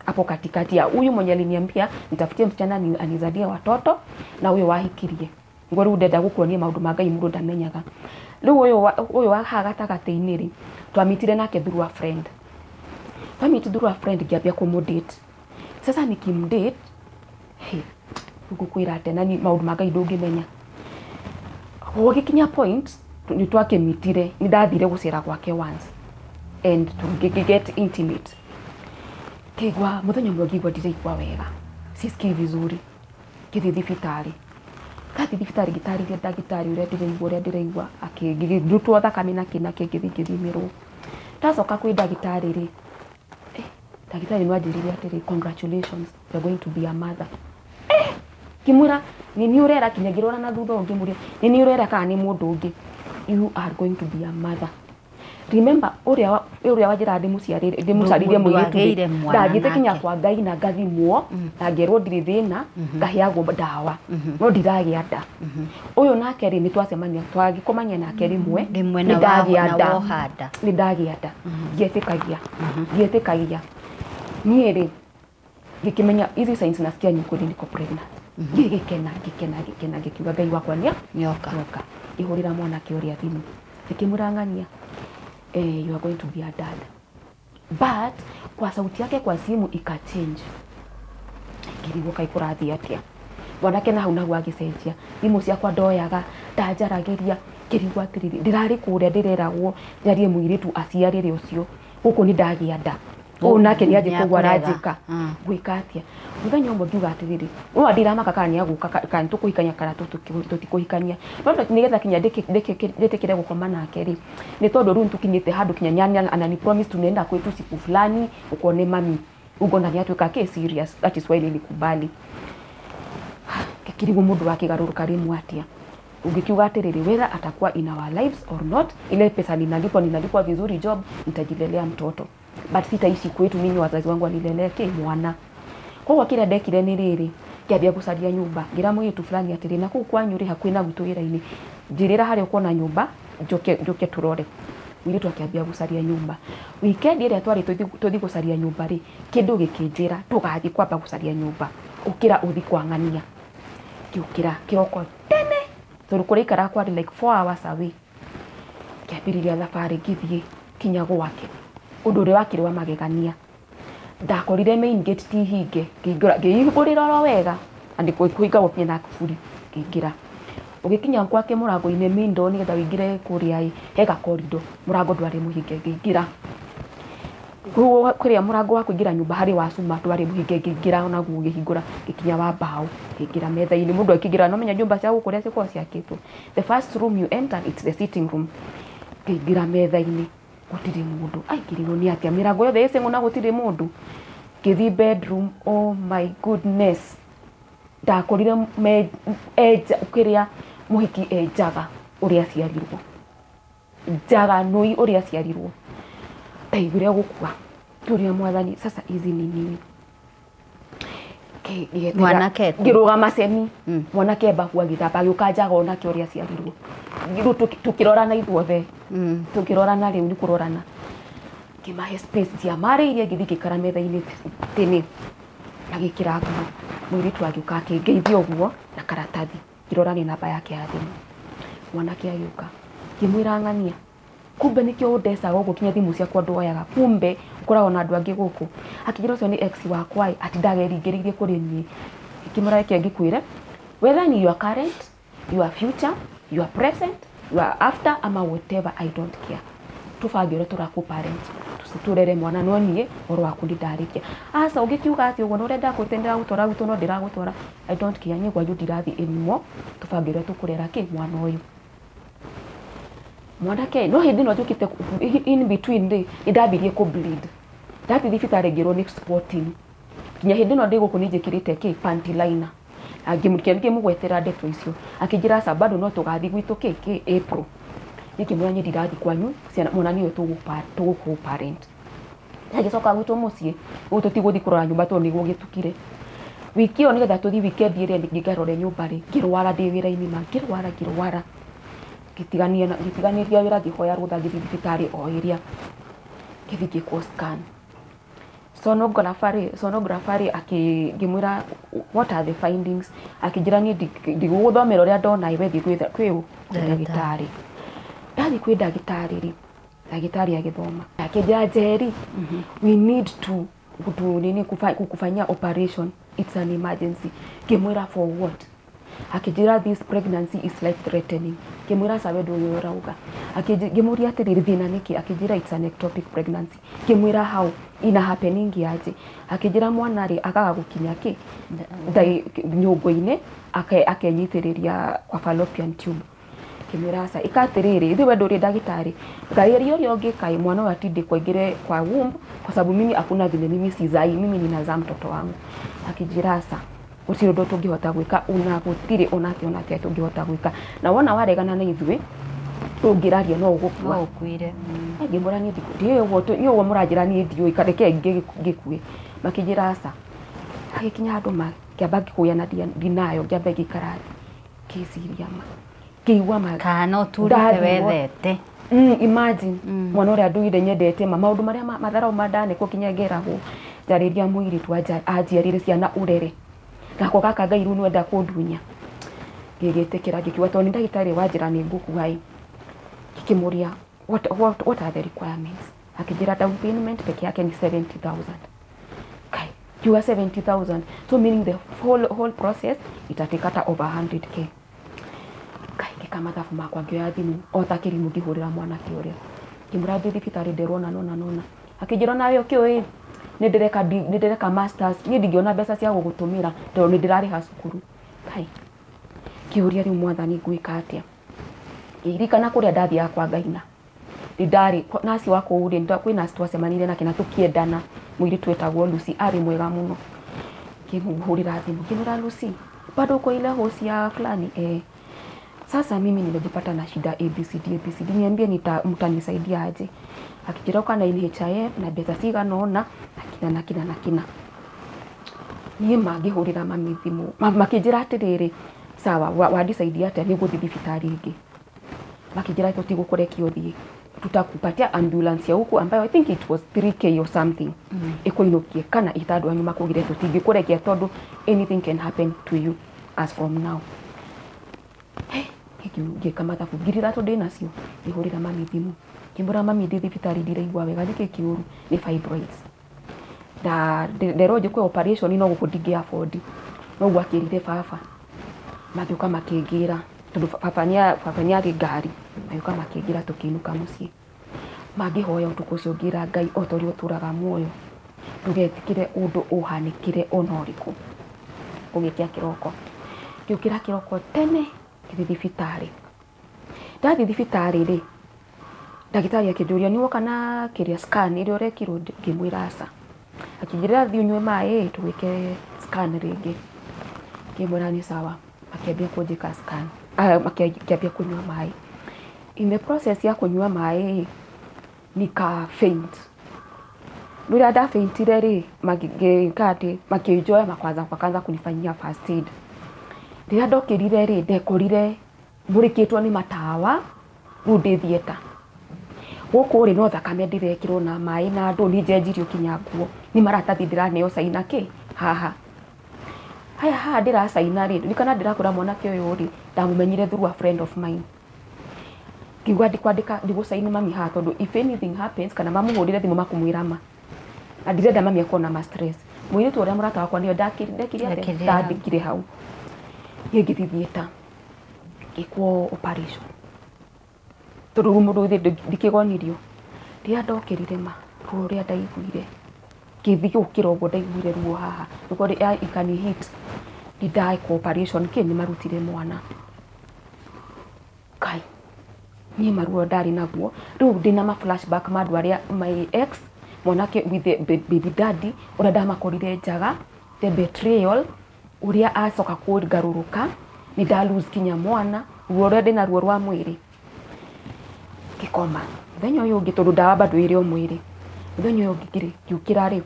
hapo katikati ya huyu mwenye aliniambia nitafutie msichana anizalie watoto na huyo wahikirie. Ngo rĩu ndenda gũkuonia maũndũ ma Ngai mũndũ ndamenyaga. Rĩu ũyũ wa haha gatagatĩ-inĩ rĩ, twamitire nake through a friend. Twamit through a friend ngĩambia kũmũdate. Sasa nikimdate, ngũkwĩra atĩa, na maũndũ ma Ngai ndũngĩmenya. Gũgĩkinya point nĩ twakĩmitire, nĩ ndathire gũcera gwake once and to get intimate. Kĩigua mũthenya ũmwe ngĩigua ndiraigua wega, sisikii vizuri, ngĩthiĩ thibitarĩ. Ndathiĩ thibitarĩ ngĩtarĩria ndagĩtarĩ ũrĩa ndĩraigua, ũrĩa ndĩraigua, akĩrutwo thakame na kĩ na kĩ, ngĩthiĩ ngĩthimĩrwo. Ndacoka kwĩ ndagĩtarĩ rĩ, ndagĩtarĩ no anjĩrire atĩrĩ, congratulations, you are going to be a mother. Ngĩmwĩra nĩ niĩ ũrera, kinya ngĩrora na thutha ũngĩ ngĩmũria nĩ niĩ ũrera kana nĩ mũndũ ũngĩ? You are going to be a mother. Remember ũrĩa wanjĩraga ndĩmũciarĩre mũirĩtu, ndathiĩte kinya kwa Ngai na ngathimwo na ngerwo ndirĩ thĩna, ngaheagwo ndawa no ndiragĩa nda. Ũyũ nake rĩ nĩ twacemania twagĩkomania nake rĩmwe, nĩ ndagĩa nda, nĩ ndagĩa nda, ndietĩkagia niĩ rĩ ngĩkĩmenya hizi signs nasikia ni kweli niko pregnant. Ngĩgĩkena ngĩkena ngĩkena ngĩkiuga Ngai wakwa nĩ nyoka. Ngĩhũrĩra mwanake ũrĩa thimũ ngĩkĩmwĩra ng'ania, you are going to be a dad. But kwa sauti yake kwa simu ikachange. Ngĩrigwo kaĩ kũrathiĩ atĩa. Mwanake na hau naguo agĩcenjia, thimũ ciakwa ndoyaga, ndanjaragĩria, ngĩrigwo atĩrĩrĩ, ndĩrarĩ kũrĩa ndĩreragwo njarie mũirĩtu aciarĩre ũcio, gũkũ nĩ ndagĩa nda. Ũyũ nake nĩ anjĩ kũguo aranjĩka, ngwĩka atĩa? Mũthenya ũmwe ngiuga atĩrĩrĩ, ũyũ ndiramaka kana nĩ agũka kana tũkũhikania kana tũtikũhikania. No nĩgetha kinya ndĩtĩkĩre gũkoma nake rĩ, nĩ tondũ rĩu nĩtũkinyĩte handũ kinya nyanya anani promise tunaenda kwetu siku fulani ukone mami. Ugo na nĩatuĩka kĩ serious, that is why nilikubali. Ngĩkĩrigwo mũndũ akĩgarũrũka rĩmwe atĩa. Ũngĩkiuga atĩrĩrĩ, whether atakuwa in our lives or not, ile pesa ninalipwa vizuri job, nitajilelea mtoto. But sitaishi kwetu mimi, wazazi wangu walilelea ke mwana. Koguo kĩrĩa ndekire nĩ rĩrĩ, ngĩambia gũcaria nyũmba, ngĩra mũirĩtu fulani atĩrĩ, na kũu kwanyu rĩ hakuhĩ na gwitũ wĩra-inĩ, njĩrĩra harĩa ũkuona nyũmba, njoke tũrore. Mũirĩtu akĩambia gũcaria nyũmba. Weekend ĩrĩa twarĩ tũthiĩ gũcaria nyũmba rĩ, kĩndũ gĩkĩnjĩra ndũgathiĩ kwamba gũcaria nyũmba, ũkĩra ũthiĩ kwa ng'ania. Ngĩũkĩra kĩroko tene tondũ kũrĩa aikaraga kwarĩ like 4 hours away. Ngĩambĩrĩria thabarĩ ngĩthiĩ kinya gwake. Ũndũ ũrĩa wakĩrĩ wa magegania, ndakorire main gate ti hinge, ngĩhingũrĩra oro wega na nĩ kũhingagwo nginya na kuburi, ngĩingĩra. Ũgĩkinya gwake mũrango-inĩ main door nĩgetha ũingĩre kũrĩa ĩ, he ga corridor, mũrango ndwarĩ mũhinge, ngĩingĩra. Kũrĩa mũrango wa kũingĩra nyũmba harĩ wa cuma ndwarĩ mũhinge, ngĩingĩra onaguo ngĩhingũra, ngĩkinya wa mbaũ, ngĩingĩra metha-inĩ. Mũndũ akĩingĩra no menya nyũmba cia gũkũ ũrĩa cikoragwo ciakĩtwo. The first room you enter, it's the sitting room. Ngĩingĩra metha-inĩ, gũtirĩ mũndũ. Ai, ngĩrigwo nĩ atĩa, mĩrango yothe ĩ single na gũtirĩ mũndũ. Ngĩthiĩ bedroom, oh my goodness, ndakorire enja kĩrĩa mũhiki enjaga ũrĩa aciarirwo, njaga nũi ũrĩa aciarirwo. Ndaiguire gũkua, ngĩũria Mwathani, sasa hizi ni nini? Mwanake kũ? Ngĩrũgama ceni, mwanake mbabu agĩthamba, agĩũka njaga onake ũrĩa aciarirwo. Rĩu tũkĩrorana ithuothe, tũkĩrorana rĩu nĩ kũrorana. Ngĩmahe space, ndiamarĩirie, ngĩthiĩ ngĩikara metha-inĩ tene, magĩkĩra nguo. Mũirĩtu agĩũka akĩngeithia ũguo na karatathi, ngĩrora nĩ namba yake ya thimũ. Mwanake agĩũka, ngĩmwĩra ng'ania, kumbe nĩkĩo ũndecaga ũguo kinya thimũ ciakwa nduoyaga, kumbe ũkoragwo na andũ angĩ gũkũ. Akĩnjĩra ũcio nĩ ex wakwa ĩ, ati ndageringĩrĩirie kũrĩ niĩ. Ngĩmwĩra reke ngĩkwĩre, whether ni your current, your future, your present, your after ama whatever, I don't care. Tũbange ũrĩa tũrakũ parent, tũrere mwana, no niĩ ũhoro waku nĩ ndarĩkia. Aca ũngĩkiuga atĩ ũguo na ũrĩa ndakwĩrĩte ndĩragũtwara gwitũ no ndĩragũtwara, I don't care, niĩ kwanyu ndirathiĩ anymore, tũbange ũrĩa tũkũrera kĩ mwana ũyũ. Mwanake no hĩndĩ ĩno njũkĩte in between rĩ, nĩ ndambirie kũ bleed. Ndathiĩ thibitarĩ ngĩrwo nĩ spotting. Nginya hĩndĩ ĩno ndĩ gũkũ nĩ njĩkĩrĩte kĩ panty liner. Ngĩmũgwetera ndeto icio, akĩnjĩra aca bado no tũgathiĩ gwitũ kĩ kĩ April. Niĩ ngĩmwĩra niĩ ndirathiĩ kwanyu, ciana mwana nĩwe tũgũkũ parent. Agĩcoka gwitũ mũciĩ, rĩu tũtigũthiĩ kũrora nyũmba tondũ nĩguo gĩtukire. Wiki ĩyo nĩgetha tũthiĩ weekend ĩrĩa ngarore nyũmba rĩ, ngĩrwara ndĩ wĩra-inĩ ma, ngĩrwara ngĩrwara. Ngĩtiganĩria wĩra, ngĩhoya rũtha ngĩthiĩ thibitarĩ o ĩrĩa. Ngĩthiĩ ngĩkwo scan. Sonographer rĩ, ngĩmwĩra what are the findings, akĩnjĩra niĩ ndigũgũthomera ũrĩa ndona we thiĩ kwĩ ndagĩtarĩ. Ndathiĩ kwĩ ndagĩtarĩ rĩ, ndagĩtarĩ agĩthoma. Akĩnjĩra Njeri, we need to nini kukufanyia operation, it's an emergency. Ngĩmwĩra for what? Akĩnjĩra this pregnancy is life threatening. Ngĩmwĩra aca we ndũĩ ũrĩa ũrauga. Ngĩmũria atĩrĩrĩ thĩna nĩkĩ? Akĩnjĩra it's an ectopic pregnancy. Ngĩmwĩra how ina happening aje? Akĩnjĩra mwana rĩ akaga gũkinya kĩ nyũngũ-inĩ, akenyitĩrĩria kwa fallopian tube. Ngĩmwĩra aca, ĩka atĩrĩrĩ, ithuĩ we ndũrĩ ndagĩtarĩ, ngarĩria ũrĩa ũngĩka ĩ, mwana ũyũ atindĩkwo aingĩre kwa womb, kwa sababu mimi hakuna vile mimi sizai, mimi ninazaa mtoto wangu. Akĩnjĩra aca, gũtirĩ ũndũ tũngĩhota gwĩka, ona gũtirĩ onake onake tũngĩhota gwĩka. Na wona waregana na ithuĩ, tũngĩraria no ũgũkua. No ũkuire. Ngĩmwĩra niĩ ndiũĩ ũguo, niĩ ũguo mũranjĩra niĩ ndiũĩ, reke ngĩkue. Makĩnjĩra aca. Agĩkinya handũ ngĩamba ngĩkũya na ndinayo, ngĩamba ngĩikara thĩ, ngĩciria ma, ngĩigua ma Kana no turĩte Ndathiĩ wethete. Imagine mwana ũrĩa nduire nyendete ma maũndũ marĩa matharau ma ndanekwo kinya ngeragwo, njarĩria mũirĩtu anjiarĩre ciana ũrere. Gakwa gaka Ngai rĩu nĩwenda kũndunya. Ngĩgĩtĩkĩra ngĩkiuga tondũ nĩ ndagĩtarĩ wanjĩra nĩ ngũkua ĩ. Ngĩkĩmũria what are the requirements? Akĩnjĩra down payment peke yake ni 70,000. Kai, kiuga 70,000. So meaning the whole process itatake hata over 100K. Kai, ngĩka mathabu makwa ngĩoya thimũ o ta kĩrimũ ngĩhũrĩra mwanake ũrĩa. Ngĩmwĩra thiĩ thibitarĩ nderwo na nona nona. Akĩnjĩra nawe ũkĩũĩ nĩ ndĩreka masters, niĩ ndingĩona mbeca cia gũgũtũmĩra tondũ nĩ ndĩrarĩha cukuru. Kai, ngĩũria rĩu Mwathani ngwĩka atĩa? Ngĩririkana kũrĩa ndathiaga kwa Ngaina. Nĩ ndarĩ nasi wa kũu rĩ, kwĩ nasi twacemanirie nake na tũkĩendana, mũirĩtu wetagwo Lucy, arĩ mwega mũno. Ngĩmũhũrĩra thimũ, ngĩmwĩra Lucy, bado uko ile hosi ya fulani? Sasa mimi nimejipata na shida ABCD ABCD, niambie mtanisaidia aje? Akijira uka na NHIF na mbeca cigana ũna na kina na kina na kina. Niĩ mangĩhũrĩra mami thimũ, makĩnjĩra atĩrĩrĩ, sawa, wandicaidia atĩa? Nĩngũthiĩ thibitarĩ ĩngĩ. Makĩnjĩra tũtigũkũrekia ũthiĩ. Tutakupatia ambulance ya huku ambayo I think it was 3K or something, ikuinukie kana ita andu anyu makugire tutingikurekia tondu anything can happen to you as from now. Hey, ngĩka mathabu 3,000 ndĩ nacio, ngĩhũrĩra mami thimũ, ngĩmwĩra, "Mami, ndĩ thibitarĩ, ndiraigua wega, nĩkĩ kĩũru?" Nĩ fibroids, nderwo njĩkwe operation no gũkũ ndingĩ afford. Noguo akĩrire baba, magĩũka makĩngĩra tondũ baba nĩ arĩ ngari, magĩũka makĩngĩra tũkĩinũka mũciĩ. Mangĩhoya ũtukũ ũcio ngĩra Ngai, o ta ũrĩa ũtũraga muoyo, ndũgetĩkĩre ũndũ ũhanĩkĩre ona ũrĩkũ. Gũgĩkĩa kĩroko, ngĩũkĩra kĩroko tene ngĩthiĩ thibitarĩ. Ndathiĩ thibitarĩ rĩ, ndagĩtarĩ akĩnjũria, "Nĩ woka na kĩrĩa scan ĩrĩa ũrekirwo?" Ngĩmwĩra aca. Akĩnjĩra, "Thiĩ ũnyue maĩ tũgwĩke scan rĩngĩ." Ngĩmwĩra nĩ sawa. Makĩambia kũnjĩka scan, makĩambia kũnyua maĩ. In the process ya kũnyua maĩ nika faint. Rĩrĩa ndafaintire rĩ, magĩka atĩ makĩnjoya makwanza wakaanza kunifanyia first aid. Rĩrĩa ndokĩrire rĩ, ndekorire mũrĩkĩtwo nĩ matawa, rĩu ndĩ theatre. Gũkũ rĩ, no thakame ndĩrekĩrwo na maĩ na andũ nĩ njenjirio kinya nguo, nĩ maratathi ndĩraneo caina kĩ haha. Haya, haha ndĩracaina rĩ, ririkana ndĩrakwĩra mwanake ũyũ rĩ, ndamũmenyire through a friend of mine. Ngiuga ndikwandĩka, ndigũcaini mami haha tondũ if anything happens kana mamũhũrĩre thimũ makũmwĩra ma na ndirenda mami akorwo na ma stress. Mũirĩtu ũrĩa mũrata wakwa nĩwe ndekire atĩa? Ndekire. Ndandĩkire hau. Niĩ ngĩthiĩ theatre, ngĩkwo operation tondũ rĩu mũndũ ũthĩ ndikĩgonirio. Rĩrĩa ndokĩrire, ma ruo rũrĩa ndaiguire ngĩthiĩ gũkĩra ũguo, ndaiguire ruo haha nĩguo ikani hit. Ndindekwo operation kĩ, nĩ marutire mwana. Kai, niĩ maruo ndarĩ naguo, rĩu ndĩna ma flashback ma andũ arĩa my ex mwanake with the baby daddy ũrĩa ndamakorire njaga, the betrayal, ũrĩa acoka kũngarũrũka, nĩ nda lose kinya mwana, ruo rũrĩa ndĩna ruo rwa mwĩrĩ. Ngĩkoma. Mũthenya ũyũ ũngĩ, tondũ ndawa bado ĩrĩ o mwĩrĩ, mũthenya ũyũ ũngĩ rĩ, ngĩũkĩra rĩ,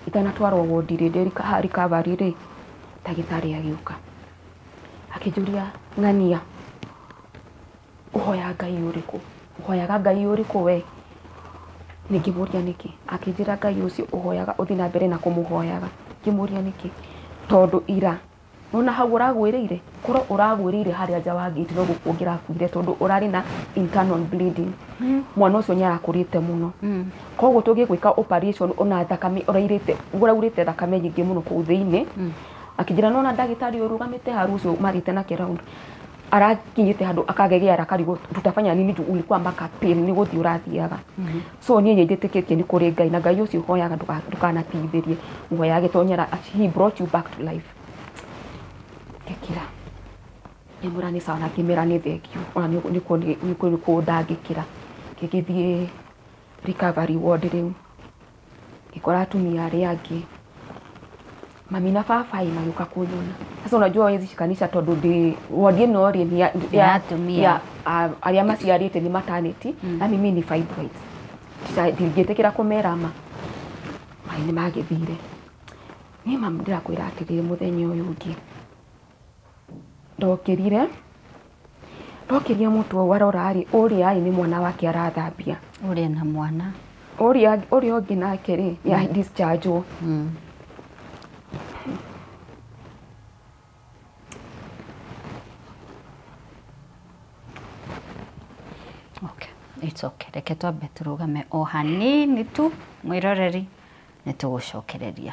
itanatwarwo wondi rĩ, ndĩ recovery rĩ, ndagĩtarĩ agĩũka akĩnjũria, "Ng'ania, ũhoya Ngai ũrĩkũ? Ũhoyaga Ngai ũrĩkũ we?" Nĩngĩmũria nĩkĩ. Akĩnjĩra, "Ngai ũcio ũhoyaga, ũthiĩ na mbere na kũmũhoyaga." Ngĩmũria nĩkĩ. "Tondũ ira nona hau ũragwĩrĩire, korwo ũragwĩrĩire harĩa nja wa gate no gũkua ũngĩrakuire tondũ ũrarĩ na internal bleeding. Mwana ũcio nĩ arakũrĩte mũno, koguo tũngĩgwĩka operation ona thakame ũrairĩte, ũraurĩte thakame nyingĩ mũno kũu thĩinĩ." Akĩnjĩra, "Nona ndagĩtarĩ ũyũ ũrũgamĩte haru, ũcio mathiĩte nake round, arakinyĩte handũ akagegeara akarigwo tutafanya nini juu ulikuwa mpaka pain nĩ gũthiĩ ũrathiaga. So niĩ nĩ njĩtĩkĩtie nĩ kũrĩ Ngai, na Ngai ũcio ũhoyaga ndũkanatigithĩrie, mũhoyage tonyera, he brought you back to life." Ngĩkira, ngĩmwĩra nĩ sawa na ngĩmĩra nĩ thank you ona nĩ kũndangĩkĩra. Ngĩgĩthiĩ recovery ward rĩu, ngĩkora atumia arĩa angĩ, mami na baba ĩ magĩũka kũnyona. Sasa unajua hawezi shikanisha tondũ ndĩ ward ĩno rĩ nĩ Ya atumia. Ya arĩa maciarĩte nĩ maternity na mimi ni fibroids. Ndingĩtĩkĩra kũmera ma maĩ nĩ magĩthire. Niĩ mamu ndĩrakwĩra atĩrĩrĩ, mũthenya ũyũ ũngĩ ndokĩrire, ndokĩria mũtwe warora rĩ, ũrĩa rĩ nĩ mwana wake arathambia. Ũrĩa na mwana. Ũrĩa ũngĩ nake rĩ nĩ discharge. Okay. It's okay. Reke twambe tũrũgame o hanini tu, mwĩroreri, nĩ tũgũcokereria.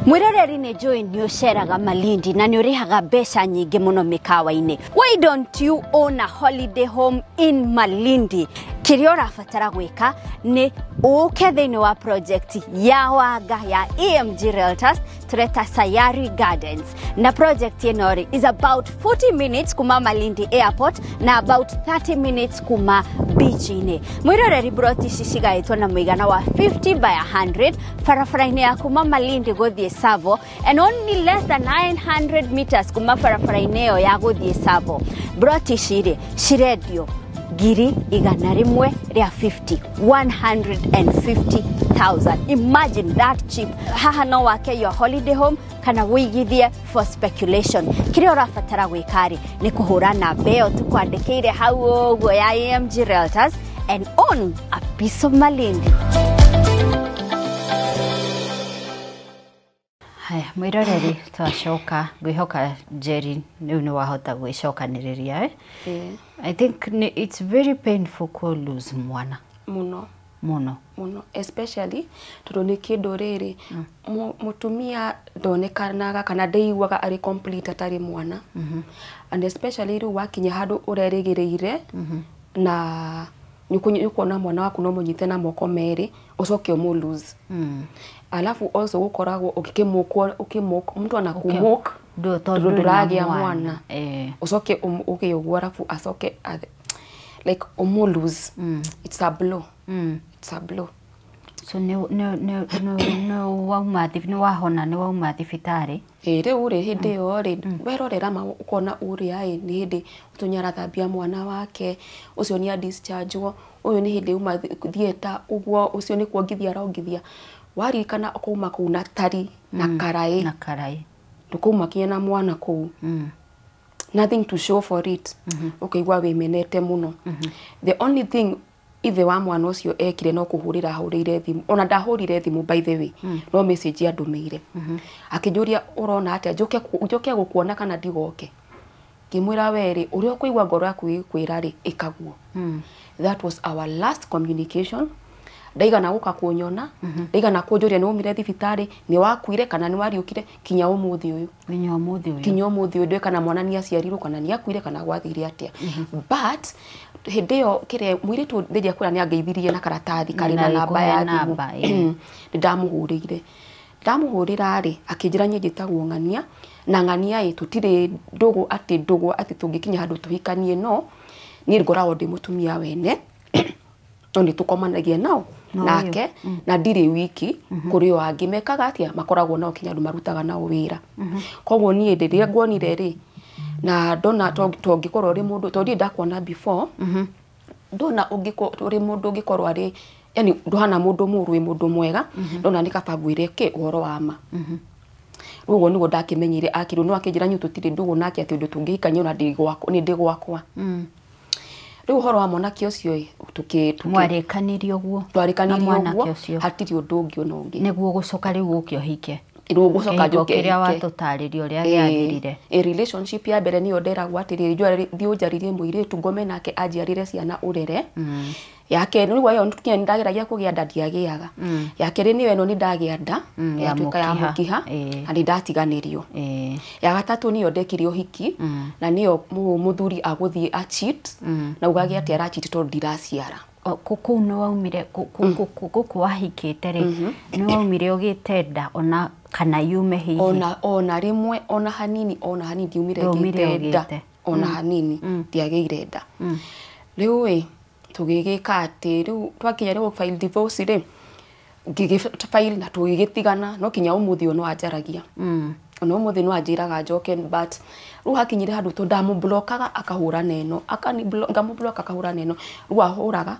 Mwiroreri, nĩ njũĩ nĩ ũceraga Malindi na nĩ ũrĩhaga mbeca nyingĩ mũno mĩkawa-inĩ. Why don't you own a holiday home in Malindi? Kĩrĩa ũrabatara gwĩka nĩ ũke thĩinĩ wa project ya Wanga ya EMG Realtors, tũreta Sayari Gardens, na project ĩno rĩ is about 40 minutes kuma Malindi Airport na about 30 minutes kuma beach-inĩ. Mwĩroreri, broti ici cigaĩtwo na mũigana wa 50 by 100 barabara-inĩ ya kuma Malindi gũthiĩ Savo, and only less than 900 meters kuma barabara-inĩ ĩyo ya gũthiĩ Savo. Broti ici rĩ cirendio ngiri igana rĩmwe rĩa 50, 150,000. Imagine that cheap. Haha no wake your holiday home kana wĩigithie for speculation. Kĩrĩa ũrabatara gwĩka rĩ nĩ kũhũra namba ĩyo tũkwandĩkĩire hau ũguo ya AMG Realtors and own a piece of Malindi. Haya, mwĩroreri, twacoka ngwĩhoka Njeri rĩu nĩ wahota gwĩcokanĩrĩria, eh? I think it's very painful kũ lose mwana. Mũno. Mũno. Mũno, especially tondũ nĩ kĩndũ rĩrĩ, mũtumia ndonekanaga kana ndeiguaga arĩ complete atarĩ mwana. And especially rĩu wakinya handũ ũrerĩgĩrĩire na nĩ ũkuona mwana waku no mũnyite na moko merĩ, ũcoke ũmũ lose. Alafu also gũkoragwo ũkĩmũkwo, ũkĩmũk mtu anakumũk Tondũ tondũ ndũrĩ na ndũragĩa mwana. Mwana. Ũcoke ũgĩe ũguo, alafu acoke like ũmũ lose. It's a blow. It's a blow. So nĩ wauma nĩ wahona, nĩ wauma thibitarĩ? Ĩ, rĩu rĩ, hĩndĩ ĩyo rĩ, werorera ma ũkona ũrĩa ĩ nĩ hĩndĩ ũcio arathambia mwana wake, ũcio nĩ adischargewo, ũyũ nĩ hĩndĩ uma theatre ũguo, ũcio nĩ kuongithia arongithia. Waririkana ũkauma kũu na tari na karaĩ. Na karaĩ. Ndũkauma kinya na mwana kũu, nothing to show for it. Ũkaigua wĩmenete mũno. The only thing ithe wa mwana ũcio ekire no kũhũrĩra ahũrĩire thimũ. Ona ndahũrire thimũ, by the way, no message andũmĩire akĩnjũria, "Ũrona atĩa, njũke njũke gũkuona kana ndigoke?" Ngĩmwĩra, "Werĩ ũrĩa ũkũigua ngoro yaku ĩgĩkwĩra rĩ, ĩkaguo." That was our last communication. Ndaigana gũka kũnyona, ndaigana kũnjũria nĩ waumire thibitarĩ, nĩ wakuire kana nĩ wariũkire, kinya ũmũthĩ ũyũ. Nginya ũmũthĩ ũyũ. Kinya ũmũthĩ ũyũ ndũĩ kana mwana nĩ aciarirwo kana nĩ akuire kana gwathire atĩa. But hĩndĩ ĩyo kĩrĩa mũirĩtu ndĩria kwĩra nĩ angeithirie na karatathi karĩ na Na namba ya agĩkũhe thimũ. Namba, ĩĩ. Nĩ ndamũhũrĩire. Ndamũhũrĩra rĩ, akĩnjĩra, "Niĩ njĩtagwo Ng'ania na Ng'ania ĩ tũtirĩ ndũgũ, atĩ ndũgũ atĩ tũngĩkinya handũ tũhikanie, no niĩ ngoragwo ndĩ mũtumia wene, no nĩ tũkomanagia nao No nake na ndirĩ wiki, kũrĩ o angĩ mekaga atĩa, makoragwo nao kinya andũ marutaga nao wĩra. Koguo niĩ rĩrĩa nguonire rĩ, na ndona tongĩkorwo ũrĩ mũndũ, tondũ ndirĩ ndakuona before, ndona ũrĩ mũndũ ũngĩkorwo arĩ, yani ndũhana mũndũ mũũru, wĩ mũndũ mwega, ndona nĩ kaba ngwĩre kĩ ũhoro wa ma." Rĩu ũguo nĩguo ndakĩmenyire akĩrwo no akĩnjĩra nyũ tũtirĩ ndũgũ nake atĩ ũndũ tũngĩhikania, ona ndĩ gwakwa, nĩ ndĩ gwakwa. Rĩu ũhoro wa mwanake ũcio ĩ, tũkĩ Mwarĩkanirie ũguo? Twarĩkanirie Na mwanake ũguo. ũcio? Hatirĩ ũndũ ũngĩ ona ũngĩ. Nĩguo gũcoka rĩu ũke ũhike? Rĩu gũcoka Kĩhiko njũke kĩrĩa hike. watũtarĩria ũrĩa gĩathirire. Ĩ, relationship ya mbere nĩyo nderagwo atĩrĩrĩ, thiĩ ũnjarĩrie mũirĩtu ngome nake anjiarĩre ciana ũrere. Ya kerĩ rĩu ĩyo nginya nĩndageragia kũgĩa nda, ndiagĩaga. Ya kerĩ nĩyo ĩno, nĩndagĩa nda, Ya yatuĩka ya mũkiha. mũkiha, na nĩndatiganĩrio. Ya gatatũ nĩyo ndekire ũhiki, na nĩyo mũthuri agũthiĩ acheat na ugage atĩ aracheat tondũ ndiraciara. Kũu nĩ waumire gũkũ wahikĩte rĩ, nĩ waumire ũgĩte nda ona kana yume hihi? Ona rĩmwe, ona hanini, ona hanini ndiumire Ndwaumire ngĩte nda. ũgĩte. Ona hanini ndiagĩire nda. Rĩu ĩ tũgĩgĩka atĩ rĩu twakinya rĩu file divorce rĩ, ngĩgĩ file na tũgĩgĩtigana, no kinya ũmũthĩ ũyũ no anjaragia, ona ũmũthĩ no anjĩraga njoke, but rĩu hakinyire handũ tondũ ndamũblokaga akahũra neno, ngamũblock akahũra neno, rĩu ahũraga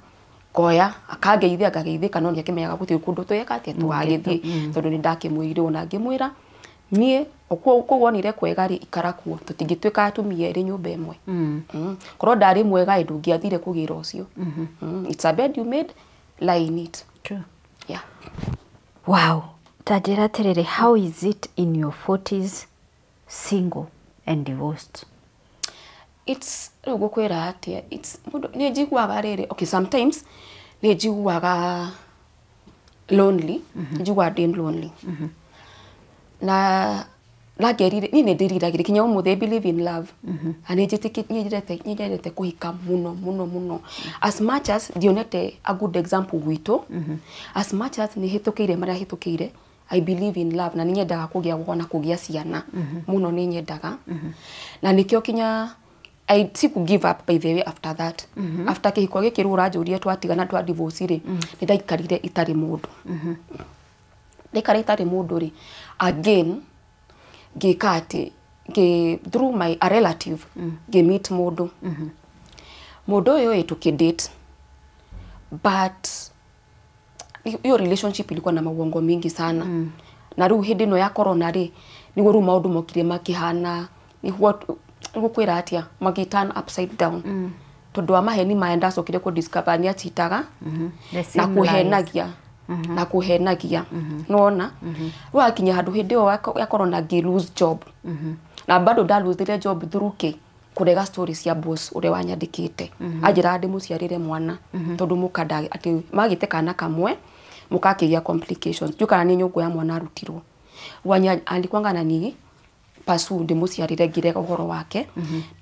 ngoya akangeithia ngageithĩka, no nĩakĩmenyaga gũtirĩ kũndũ tweka atĩa tũgagĩthiĩ, tondũ nĩ ndakĩmwĩrire ona ngĩmwĩra niĩ kũu wonire kwega rĩ, ikara kuo, tũtingĩtuĩka atumia erĩ nyũmba ĩmwe. Korwo ndarĩ mwega ĩ, ndũngĩathire kũgĩra ũcio. It's a bed you made, lie in it. True. Yeah. Wow. Ta njĩra atĩrĩrĩ, how is it in your 40s, single and divorced? It's, rĩu ngũkwĩra atĩa, it's mũndũ nĩ njiguaga rĩrĩ, okay, sometimes nĩ njiguaga lonely, nĩ njiguaga ndĩ lonely na nangerire niĩ nĩ ndĩriragĩria kinya ũmũthĩ. I believe in love na nĩ nyendete kũhika mũno mũno mũno, as much as ndionete a good example gwitũ, as much as nĩ hĩtũkĩire marĩa hĩtũkĩire, I believe in love na nĩ nyendaga kũgĩa na kũgĩa ciana mũno, nĩ nyendaga, na nĩkĩo kinya I siku give up, by the way. After that, after kĩhiko gĩkĩ rĩu ũranjũria twatigana twa divorce rĩ, nĩ ndaikarire itarĩ mũndũ. Ndaikara itarĩ mũndũ rĩ, again ngĩka atĩ through my a relative ngĩ meet mũndũ. Mũndũ ũyũ ĩ tukidate, but hiyo relationship ilikuwa na mauongo mingi sana. Na rĩu hĩndĩ ĩno ya corona rĩ, nĩguo rĩu maũndũ mokire makĩhana, nĩguo ngũkwĩra atĩa, magi turn upside down. Tondũ wa maheni maya ndacokire kũ discover nĩ achitaga The na same lies. kuhenagia na kuhenagia, nona rĩu akinya handũ hĩndĩ ĩyo ya corona ngĩ lose job, na bado nda job through kĩ kũrega story cia boss ũrĩa wanyandĩkĩte, anjĩraga ndĩmũciarĩre mwana tondũ mũka atĩ magĩte kana kamwe mũkakĩgĩa complications, ndiũ kana nĩ nyũngũ ya mwana arutirwo. Wanya alikuwanga anani pursue ndĩmũciarĩre, ngĩrega ũhoro wake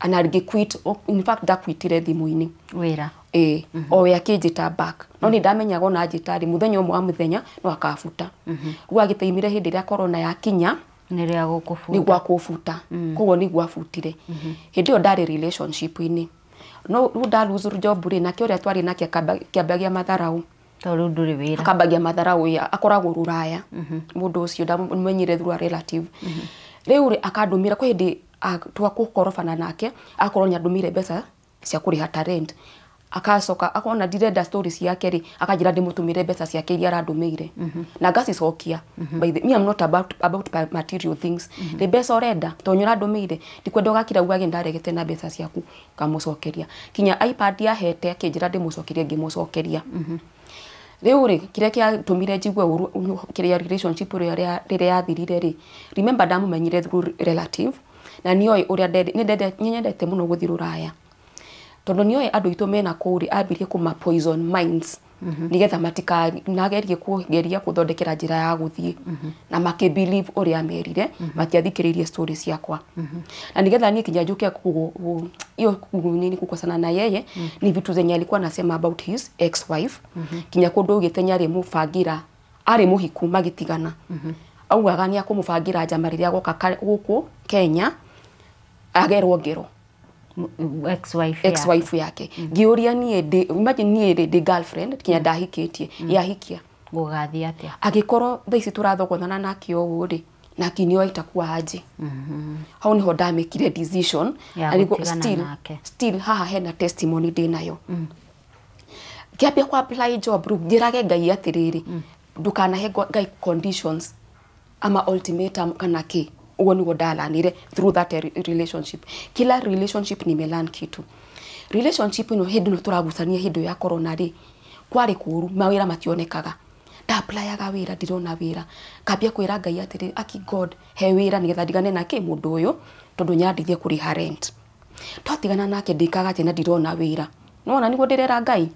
na ngĩ quit. In fact, ndaquitire thimũ-inĩ wĩra. Ĩĩ, o we akĩnjĩta back, no nĩ ndamenyaga ona anjĩta rĩ, mũthenya ũmwe wa mũthenya no akabuta. Rĩu agĩtaimire hĩndĩ ĩrĩa corona yakinya. Nĩrĩo agũkũbuta. Nĩguo akũbuta, koguo nĩguo abutire. Hĩndĩ ĩyo ndarĩ relationship-inĩ, no rĩu nda lose job rĩ, nake ũrĩa twarĩ nake akĩambagia matharau. Tondũ rĩu ndũrĩ wĩra. Akambagia matharau ya akoragwo rũraya mũndũ ũcio, ndamenyire through a relative. Rĩu rĩ, akandũmĩra kwĩ hĩndĩ twakũkorobana nake, akorwo nĩandũmĩire mbeca cia kũrĩha ta rent, akacoka akona ndirenda story ciake rĩ, akanjĩra ndĩmũtũmĩre mbeca ciake iria arandũmĩire na ngacicokia. By the me, I'm not about material things. Nĩ mbeca ũrenda tondũ nĩ ũrandũmĩire, ndikwenda ũgakira ugage ndaregete na mbeca ciaku. Ngamũcokeria kinya iPad yahete, akĩnjĩra ndĩmũcokerie, ngĩmũcokeria. Rĩu rĩ, kĩrĩa kĩatũmire njigue ũru kĩrĩa relationship ĩrĩa rĩrĩa yathirire rĩ, remember ndamũmenyire through relative, na nĩoĩ ũrĩa nĩnyendete mũno gũthiĩ rũraya, tondũ nĩoĩ andũ aitũ mena kũu rĩ, ambirie kũma poison minds nĩgetha matikanagerie kũgeria gũthondekera njĩra ya gũthiĩ, na makĩ believe ũrĩa amerire, matiathikĩrĩirie story ciakwa, na nĩgetha niĩ kinya njuke hiyo nini kukosana na yeye ni vitu zenye alikuwa anasema about his ex wife, kinya kũndũ augĩte nĩ arĩ mũbangira, arĩ mũhiku magĩtigana, augaga nĩ akũmũbangĩra njama rĩrĩa agoka gũkũ Kenya agerwo ngero. Ex-wife. Ex wife yake. Ngĩũria niĩ ndĩ, imagine niĩ rĩ, ndĩ girlfriend kinya ndahikĩtie yahikia. Gũgathiĩ atĩa? Angĩkorwo thaa ici tũrathogothana nake ũũ rĩ, nake nĩoĩ itakuwa aje. Hau niho ndamĩkire decision ya na nĩguo gũtigana still, nake. Still haha hena testimony ndĩ nayo. Ngĩambia ku apply job rĩu, njĩrage Ngai atĩrĩrĩ, ndũkanahe Ngai conditions ama ultimatum kana kĩ. Ũguo nĩguo ndalanire through that relationship. Kila relationship nimelearn kitu. Relationship ĩno, hĩndĩ ĩno tũragucania, hĩndĩ ĩyo ya corona rĩ, kwarĩ kũũru, mawĩra mationekaga, ndaapplyga wĩra, ndirona wĩra. Ngambia kwĩra Ngai atĩrĩ, aki God, he wĩra nĩgetha ndigane nake mũndũ ũyũ, tondũ nyandithie kũrĩha rent. Twatigana nake ndĩkaga atĩa na ndirona wĩra? Nĩwona nĩguo ndĩrera Ngai,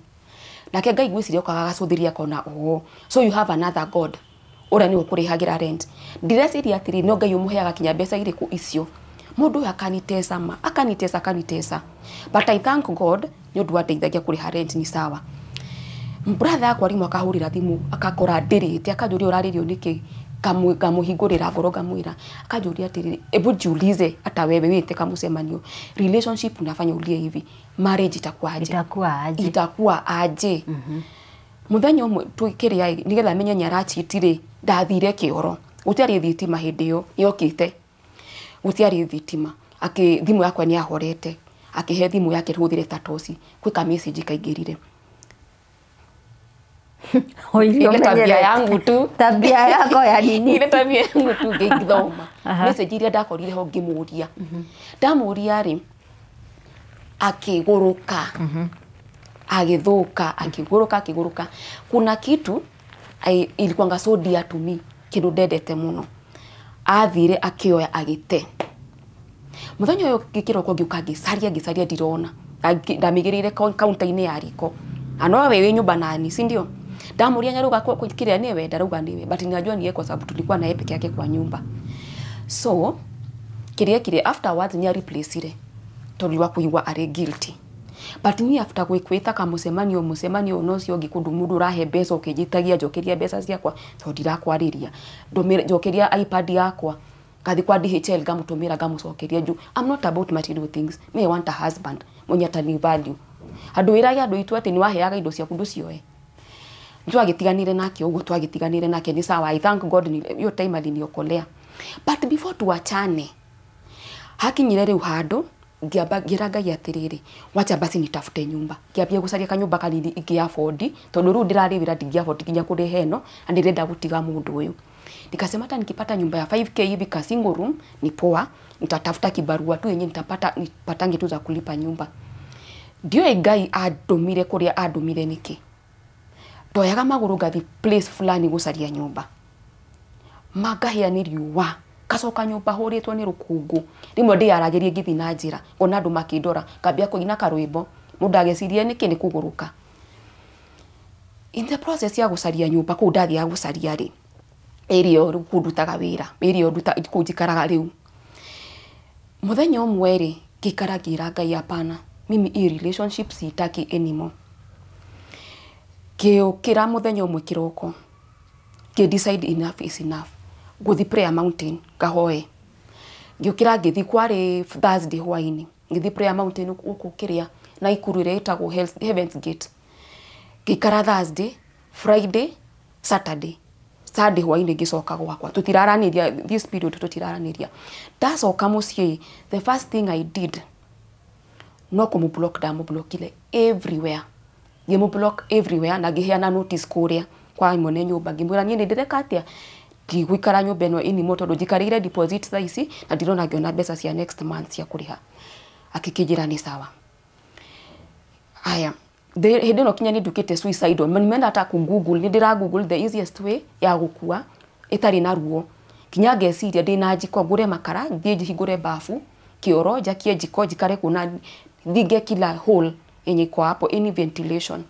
nake Ngai ngwĩciria okaga agacũthĩria akona, oh, so you have another God ũrĩa nĩwe ũkũrĩhagĩra rent. Ndireciria atĩrĩ, no Ngai ũmũheaga kinya mbeca irĩkũ icio. Mũndũ ũyũ akanitesa ma, akanitesa, akanitesa, but I thank God nĩ ũndũ wandeithagia kũrĩha rent, ni sawa. Brother yakwa rimwe akahũrĩra thimũ, akakora ndĩrĩte, akanjũria ũrarĩrio nĩkĩ. Ngamũhingũrĩra ngoro, ngamwĩra. Akanjũria atĩrĩrĩ, hebu jiulize, hata wewe wĩte kamũcemanio, relationship unafanya ulie hivi, marriage itakuwa aje? Itakuwa aje? Itakuwa aje? Mũthenya ũmwe kĩrĩa nĩgetha menye nĩ arachiti rĩ, ndathire kĩoro, gũtiarĩ thitima hĩndĩ ĩyo yokĩte, gũtiarĩ thitima. Akĩ thimũ yakwa nĩ yahorete, akĩhe thimũ yake hũthĩre ta toci, kwĩ ka message kaingĩrire. Ile Ile tabia yangu tu. Tabia yako ya nini? Ile tabia yangu tu, ngĩthoma message iria ndakorire ho, ngĩmũria. Ndamũria rĩ, akĩgũrũka, agĩthũka, akĩgũrũka, akĩgũrũka. Kuna kitu ilikuwanga so dear to me, kĩndũ ndendete mũno, athire akĩoya agĩte. Mũthenya ũyũ ngĩkĩroko ngĩũka ngĩcaria, ngĩcaria, ndirona. Ndamĩigĩrĩire kaunta-inĩ ya riko, na no we wĩ nyũmba nani, si ndio? Ndamuria nyaruga kĩrĩa nĩwe, ndarauga nĩwe, but ninajua ni yeye kwa sababu tulikuwa na yeye peke yake kwa nyumba. So kĩrĩa kĩrĩa afterwards nĩ replaceire tondũ wa kũigua arĩ guilty, but ni after gwĩkwĩta kamũcemanio, mũcemanio no ũcio ũngĩ, kũndũ mũndũ ũrahe mbeca ũkĩnjĩtagia njokeria mbeca ciakwa tondũ ndirakwarĩria, njokeria iPad yakwa, ngathi kwa DHL ngamũtũmĩra, ngamũcokeria juu I'm not about material things. Me, I want a husband mwenye atani value. Andũ wĩrage andũ aitũ atĩ nĩ waheaga indo ciaku ndũcioe. Twagĩtiganire nake ũguo, twagĩtiganire nake ni sawa. I thank God hiyo time aliniokolea, but before tuachane hakinyire rĩu handũ Ngiamba ngira Ngai atiriri, wacha basi nitafute nyumba. Ngiambia gucaria kanyumba kanini ingi afford, tondu riu ndirari wira ndingi afford nginya kuriha ino, na ndirenda gutiga mundu uyu. Nikasema hata nikipata nyumba ya 5K hivi ka single room ni poa, nitatafuta kibarua tu yenye nitapata nipatange tu za kulipa nyumba. Ndiũĩ Ngai andũmire kũrĩa andũmire nĩkĩ. Ndoyaga magũrũ ngathi place fulani gũcaria nyũmba, mangahĩa nĩ riũa, ngacoka nyũmba hũrĩtwo nĩ rũkũngũ. Rĩmwe ndĩyaragĩrie ngĩthiĩ na njĩra, ngona andũ makĩndora, ngambia kũina karwĩmbo, mũndũ ageciria nĩkĩ nĩ kũgũrũka. In the process ya gũcaria nyũmba kũu ndathiaga gũcaria rĩ, area ĩyo rĩu kũu ndutaga wĩra, area ĩyo kũu njikaraga rĩu. Mũthenya ũmwe rĩ, ngĩikara ngĩra Ngai hapana, mimi hii relationship siitaki anymore. Ngĩũkĩra mũthenya ũmwe kĩroko, ngĩ decide enough is enough. Ngũthiĩ Prayer Mountain ngahoe. Ngĩũkĩra ngĩthiĩ, kwarĩ Thursday hwaĩ-inĩ, ngĩthiĩ Prayer Mountain gũkũ kĩrĩa Naikuru ĩrĩa ĩtagwo Heaven's Gate. Ngĩikara Thursday, Friday, Saturday. Sunday hwaĩ-inĩ ngĩcoka gwakwa. Tũtiraranĩria this period, tũtiraranĩria. Ndacoka mũciĩ, the first thing I did no kũmũ-block. Ndamũ-blockire everywhere. Ngĩmũ-block everywhere na ngĩheana notice kũrĩa kwa mwene nyũmba, ngĩmwĩra niĩ nĩ ndĩreka atĩa, ndigũikara nyũmba ĩno anymore, tondũ njikarĩire deposit thaa ici na ndirona ngĩona mbeca cia next month cia kũrĩha. Akĩkĩnjĩra nĩ sawa. Aya, hĩndĩ ĩno kinya nĩ nduĩkĩte suicidal. Nimeenda hata ku google, nĩ ndĩra google the easiest way ya gũkua ĩtarĩ na ruo. Kinya ngeciria ndĩna njiko, ngũre makara, thiĩ hingũre bafu kĩoro, njakie njiko, njikare kũu na thinge kila hole yenye iko hapo, any ventilation.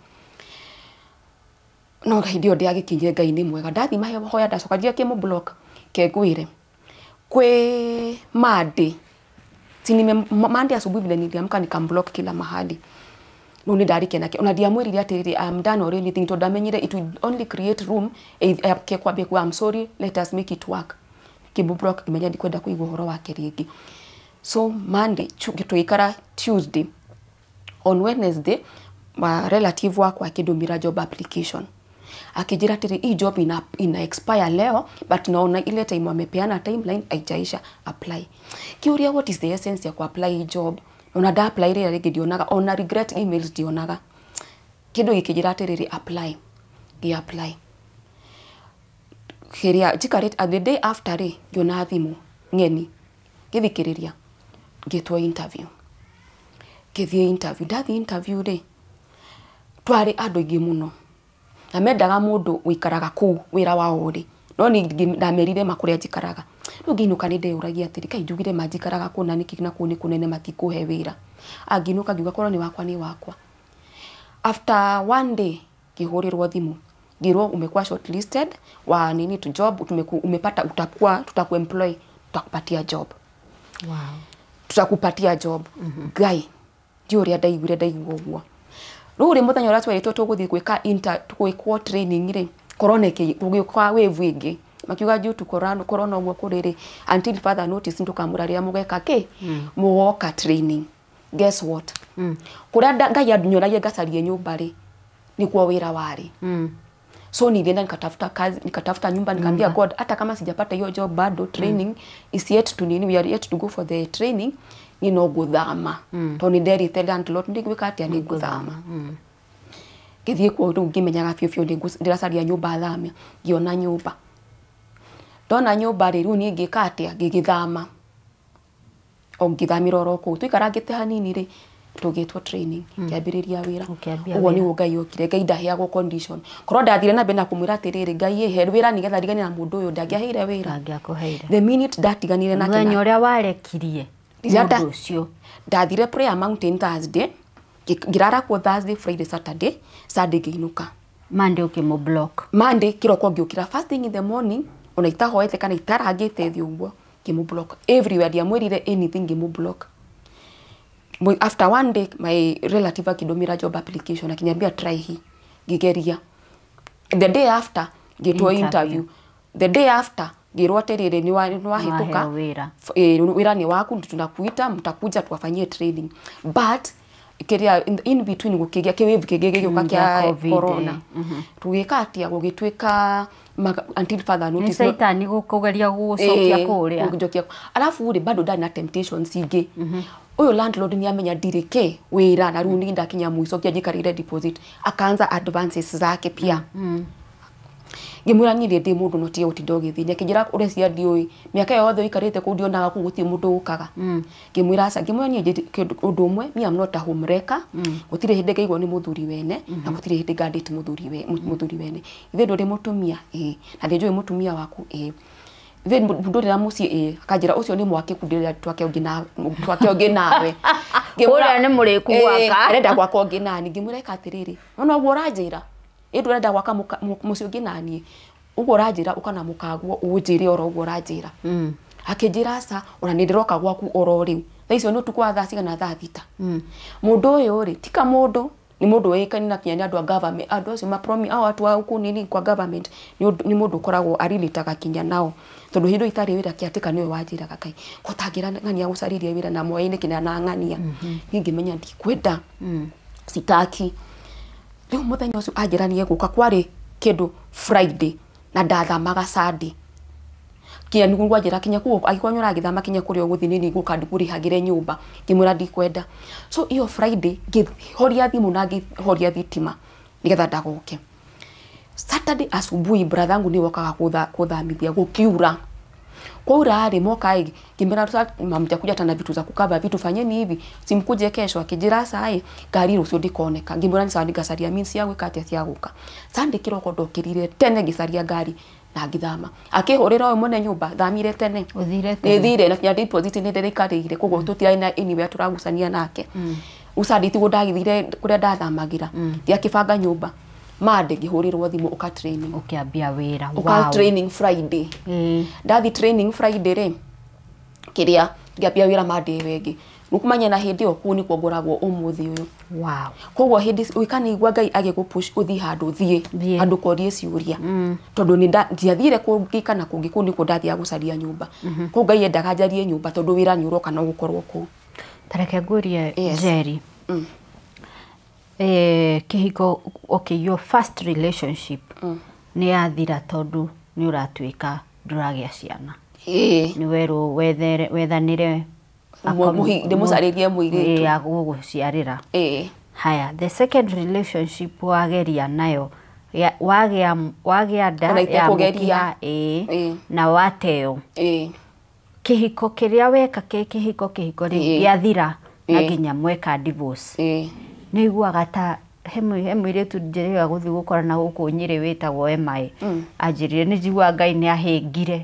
No hĩndĩ ĩyo ndĩagĩkinyire. Ngai nĩ mwega. Ndathiĩ mahoya, ndacoka njiye kĩmũ block. Kengwĩre kwĩ Monday, si nime Monday asubuhi vile niliamka nikamblock kila mahali. No nĩ ndarĩkia nake, ona ndiamwĩrire atĩrĩrĩ I am done or anything, tondũ ndamenyire it will only create room ke kwambia kuga I'm sorry, let us make it work. Kĩmũ block, ngĩmenya ndikwenda kũigua ũhoro wake rĩngĩ. So Monday tũgĩikara, Tuesday, on Wednesday ma relative wakwa akĩndũmĩra job application, akĩnjĩra atĩrĩ, hii job ina expire leo, but naona ile time wamepeana timeline haijaisha, apply. Kiuria, what is the essence ya kuapply hii job? Ona nda apply rĩrĩa rĩngĩ ndionaga ona regret emails, ndionaga kĩndũ gĩkĩnjĩra atĩrĩrĩ apply. Ngĩ apply kĩrĩa njikarĩte, the day after rĩ, ngĩona thimũ ng'eni, ngĩthikĩrĩria, ngĩtwo interview. Ngĩthiĩ interview. Ndathiĩ interview rĩ, twarĩ andũ aingĩ mũno na mendaga mũndũ ũikaraga kũu wĩra wao ũrĩ, no ni ndamerire ma kũrĩa njikaraga. Rĩu ngĩinũka nĩ ndeyũragia atĩrĩ, kaĩ njugire ma njikaraga kũu na nĩkĩ na kũu nĩ kũnene matikũhe wĩra? Angĩinũka ngiuga korwo nĩ wakwa nĩ wakwa. After one day ngĩhũrĩrwo thimũ, ngĩrwo umekuwa shortlisted wa nini to job, umepata, utakuwa, tutakuemploy, tutakupatia job. Tutakupatia job. Ngai, ndiũ ũrĩa ndaiguire ndaigua ũguo. Rĩu rĩ, mũthenya ũrĩa twerĩtwo tũgũthiĩ gwĩka inter gwĩkwo training rĩ, corona gũgĩũka wave ĩngĩ. Makiuga due to corona, corona ũguo kũrĩ rĩ, until further notice ndũkamũra rĩrĩa mũgeka kĩ mũgoka training. Guess what? Kũrĩa Ngai anyonagia ngacarie nyũmba rĩ, nĩkuo wĩra warĩ. So nilienda nikatafuta kazi, nikatafuta nyumba. Nikamwambia God, hata kama sijapata hiyo job bado, training is yet to nini, we are yet to go for the training, ni no guthama, tondũ nĩ nderĩte landlord ndigwĩka atĩa, nĩ ngũthama. Ngĩthiĩ kuo rĩu ngĩmenyaga biũ biũ ndĩracaria nyũmba thamia. Ngĩona nyũmba. Ndona nyũmba rĩ, rĩu niĩ ngĩka atĩa, ngĩgĩthama o ngĩthamĩra oro kũu. Tũikarangĩte hanini rĩ, tũgĩtwo training, ngĩambĩrĩria wĩra. Ũkĩambia Ũguo wĩra. Nĩguo Ngai okire. Ngai ndaheagwo condition. Korwo ndathire na mbere na kũmwĩra atĩrĩrĩ, Ngai ĩhe wĩra nĩgetha ndigane na mũndũ ũyũ, ndangĩaheire wĩra. Ndangĩakũheire. The minute ndatiganire nake Mũthenya na ũrĩa warekirie Rĩrĩa mũndũ ũcio. Ndathire Prayer Mountain Thursday, ngĩrara kuo Thursday, Friday, Saturday. Sunday ngĩinũka. Monday ũkĩmũ block. Monday kĩroko ngĩũkĩra, first thing in the morning, ona itahoete kana itarangĩte thĩ ũguo, ngĩmũ block everywhere. Ndiamwĩrire anything, ngĩmũ block. After one day my relative akĩndũmĩra job application, akiniambia try hii. Ngĩgeria. The day after ngĩtwo Interview. interview. The day after ngĩrwo atĩrĩrĩ, nĩ wahĩtũka. Waheo wĩra. Wĩra nĩ waku, tunakuita, mtakuja tuwafanyie training. But Kiria in between gukigia kiwave kĩngĩ gĩgĩũka Gĩa kĩa COVID, corona, tũgĩka atĩa, gũgĩtuĩka until further Nĩ notice. caitani gũkũgeria gũgũcokia kũrĩa. Gũcokia. Alafu rĩ, bado ndarĩ na temptations ingĩ. Ũyũ landlord nĩ amenya ndirĩ kĩ wĩra, na rĩu nĩ ndakinya mũico kĩa njikarĩire deposit, akaanza advances zake pia. Ngĩmwĩra niĩ ndĩ mũndũ no tige gũtinda ũgĩthĩnia. Akĩnjĩra ũreciria ndiũĩ mĩaka ĩyo yothe ũikarĩte kũu ndionaga kũu gũtirĩ mũndũ ũkaga. Ngĩmwĩra aca. Ngĩmwĩra niĩ ũndũ ũmwe, me am not a homewrecker. Gũtirĩ hĩndĩ ngaigwo nĩ mũthuri wene, na gũtirĩ hĩndĩ ngandĩte mũthuri wene. Ithe ndũrĩ mũtumia? Ĩĩ. Na ndĩ njũĩ mũtumia waku? Ĩĩ. Ithe ndũrĩ na mũciĩ? Ĩĩ. Akanjĩra ũcio nĩ mwakĩku, ndĩrenda twake ũngĩ na twake ũngĩ nawe. Ũrĩa nĩ mũrĩku gwaka. Arenda gwaka ũngĩ nani. Ngĩmwĩra ĩka atĩrĩrĩ, nona ũguo ũranjĩra ĩ ndũrenda gwaka mũciĩ ũngĩ naniĩ, ũguo ũranjĩra ũka na mũkaguo ũnjĩre oro ũguo ũranjĩra. Akĩnjĩra aca, ona nĩ ndĩroka gwaku oro rĩu. Thaa icio nĩ ũtukũ wa thaa cigana? Thaa 6. Mũndũ ũyũ rĩ, tika mũndũ, nĩ mũndũ wĩkaine na kinya nĩ andũ a government, andũ acio mapromi au watu wa huku nini kwa government, nĩ mũndũ ũkoragwo arilitaga kinya nao, tondũ hĩndĩ ĩyo itarĩ wĩra kĩatĩka nĩwe wanjĩraga kai ko tangĩra ng'ania gũcarĩria wĩra na moya-inĩ kinya na ng'ania. Niĩ ngĩmenya ndikwenda, sitaki. Rĩu mũthenya ũcio anjĩra nĩ egũka, kwarĩ kĩndũ Friday na ndathamaga Sunday. Kinya nĩguo ngwanjĩra kinya kũu angĩkorwo nĩ ũragĩthama kinya kũrĩa ũgũthiĩ nĩ ngũka ndĩkũrĩhagĩre nyũmba. Ngĩmwĩra ndikwenda. So iyo Friday ngĩhoria thimũ na ngĩhoria thitima nĩgetha ndagoke. Saturday asubuhi brother yangu nĩ wokaga kũthamithia, gũkiura. Kwaura rĩ, moka ĩ, ngĩmwĩra sasa mtakuja hata na vitu za kukava vitu, fanyeni hivi, simkuje kesho. Akĩnjĩra aca ĩ, ngari rũciũ ndikoneka. Ngĩmwĩra nĩ sawa, nĩngacaria means cia gwĩka atĩa, cia gũka. Sunday kĩroko ndokĩrire tene, ngĩcaria ngari na ngĩthama. Akĩhũrĩra ũyũ mwene nyũmba, thamire tene. Ũthire tene. Nĩthire na kinya deposit nĩ ndĩrĩikarĩire, koguo tũtirarĩ na anywhere tũragucania nake. Rĩu Sunday tiguo ndagĩthire kũrĩa ndathamagĩra, ndiakĩbanga nyũmba. Monday ngĩhũrĩrwo thimũ, ũka training. Ũkĩambia wĩra. Ũka training Friday. Ndathi training Friday rĩ, kĩrĩa ngĩambia wĩra Monday ĩyo ĩngĩ. Nĩkũmenya na hĩndĩ ĩyo kũu nĩkuo ngoragwo ũmũthĩ ũyũ. Koguo hĩndĩ ũkanaigua Ngai agĩgũpush ũthiĩ handũ, thiĩ. Thiĩ. Handũ korie ciũria, tondũ nĩ ndiathire kũngĩ kana kũngĩ, kũu nĩkuo ndathiaga gũcaria nyũmba. Kũu Ngai endaga njarie nyũmba, tondũ wĩra nĩ ũroka no gũkorwo kũu. Tareke ngũrie. Yes. Njeri, kĩhiko, okay, your first relationship nĩ yathira tondũ nĩ ũratuĩka ndũragĩa ciana. Nĩ werwo wethere wethanĩre Ndĩmũcarĩrie mũirĩtu. Ĩĩ, agũgũciarĩra. Haya, the second relationship wageria nayo wagĩa nda Ona ya itekũgeria. mũkiha, ĩĩ, na wateo. Kĩhiko kĩrĩa weka kĩ kĩhiko rĩ, gĩathira na nginya mweka divorce. Nĩ iguaga ta he mũirĩtu njĩrĩga gũthiĩ gũkora na gũkũ Nyĩrĩ wĩtagwo Emma anjĩrire nĩ njiguaga Ngai nĩ ahĩngire.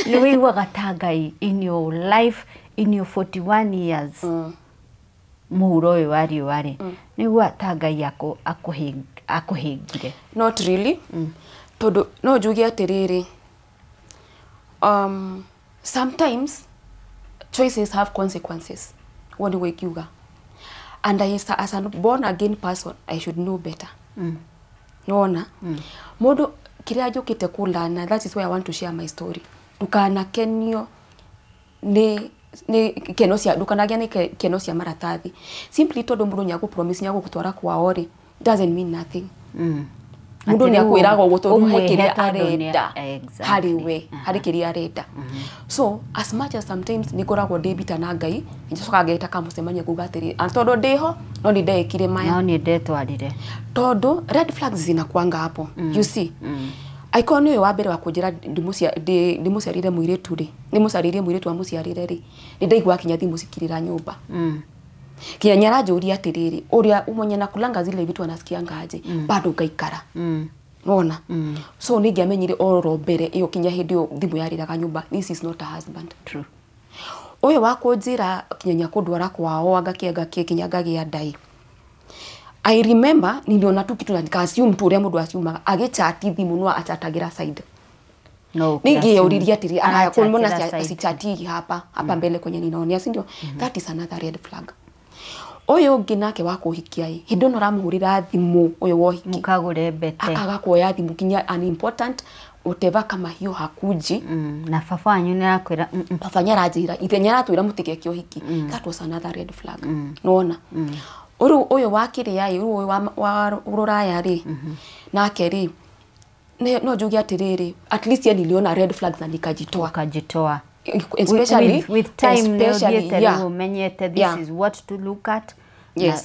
Nĩ wĩiguaga ta Ngai in your life, in your 41 years, mũhuro ũyũ wa riũa rĩ, nĩ wĩiguaga ta Ngai akũhĩngire? Not really, tondũ no njuge atĩrĩrĩ, sometimes choices have consequences. Ũguo nĩguo ingiuga, and I, as a born again person, I should know better. Nĩwona mũndũ kĩrĩa njũkĩte kũlana, that is why I want to share my story. Ndũkanakenio nĩ keno cia, ndũkanagĩa nĩ keno cia maratathi simply tondũ mũndũ nĩ agũpromise nĩ agũgũtwara kwao rĩ, doesn't mean nothing. Mũndũ Atĩ nĩ rĩu akwĩraga ũguo tondũ he ũmwĩhe kĩrĩa tondũ arenda harĩ we, harĩ kĩrĩa arenda. So as much as sometimes nĩ ngoragwo ndĩ bita na Ngai, nĩnjokaga ngeta kamũcemanio kuga atĩrĩ, "Ah, tondũ ndĩho no nĩ ndekire maya." No nĩ ndetwarire. Tondũ red flags zinakuanga hapo, you see. Angĩkorwo nĩ ũyũ wa mbere wa kũnjĩra ndĩmũciarĩre mũirĩtu rĩ, ndĩmũcarĩrie mũirĩtu amũciarĩre rĩ, nĩ ndaigua kinya thimũ cikirĩra nyũmba, kinya nĩ aranjũria atĩrĩrĩ, ũrĩa mwenye nakulanga zile vitu anasikianga aje, bado ngaikara. Nona so nĩ ingĩamenyire oro mbere ĩyo, kinya hĩndĩ ĩyo thimũ yarĩraga nyũmba, this is not a husband. True. Ũyũ wa kũnjĩra kinya nĩakũndwara kwao angakĩ angakĩ kinya ngagĩa ndai, I remember niliona tu kitu na nika-assume tu ũrĩa mũndũ assumaga, agĩchati thimũ no achatagĩra side. No. Ningĩyũririe atĩrĩ, aya mbona Arachatĩra side. sichati hapa hapa mbele kwenye ninaonea, si ndio? That is another red flag. Ũyũ ũngĩ nake wa kũhikia ĩ, hĩndĩ ĩno ũramũhũrĩra thimũ ũyũ wa ũhiki, Mũkagũre mbete. Akaga kuoya thimũ kinya an important whatever kama hiyo hakuji. Na baba wanyu nĩ arakwĩra Baba nĩaranjĩra ithe nĩaratwĩra mũtigeke ũhiki. That was another red flag. Nĩwona ũrĩu ũyũ wa kĩrĩa ĩ, rĩu ũyũ wa rũraya rĩ, nake rĩ, no njuge atĩrĩrĩ, at least ye niliona red flags na nikajitoa. Ukajitoa. Especially with time nĩ especially, ũthiĩte yeah. rĩu ũmenyete this is what to look at.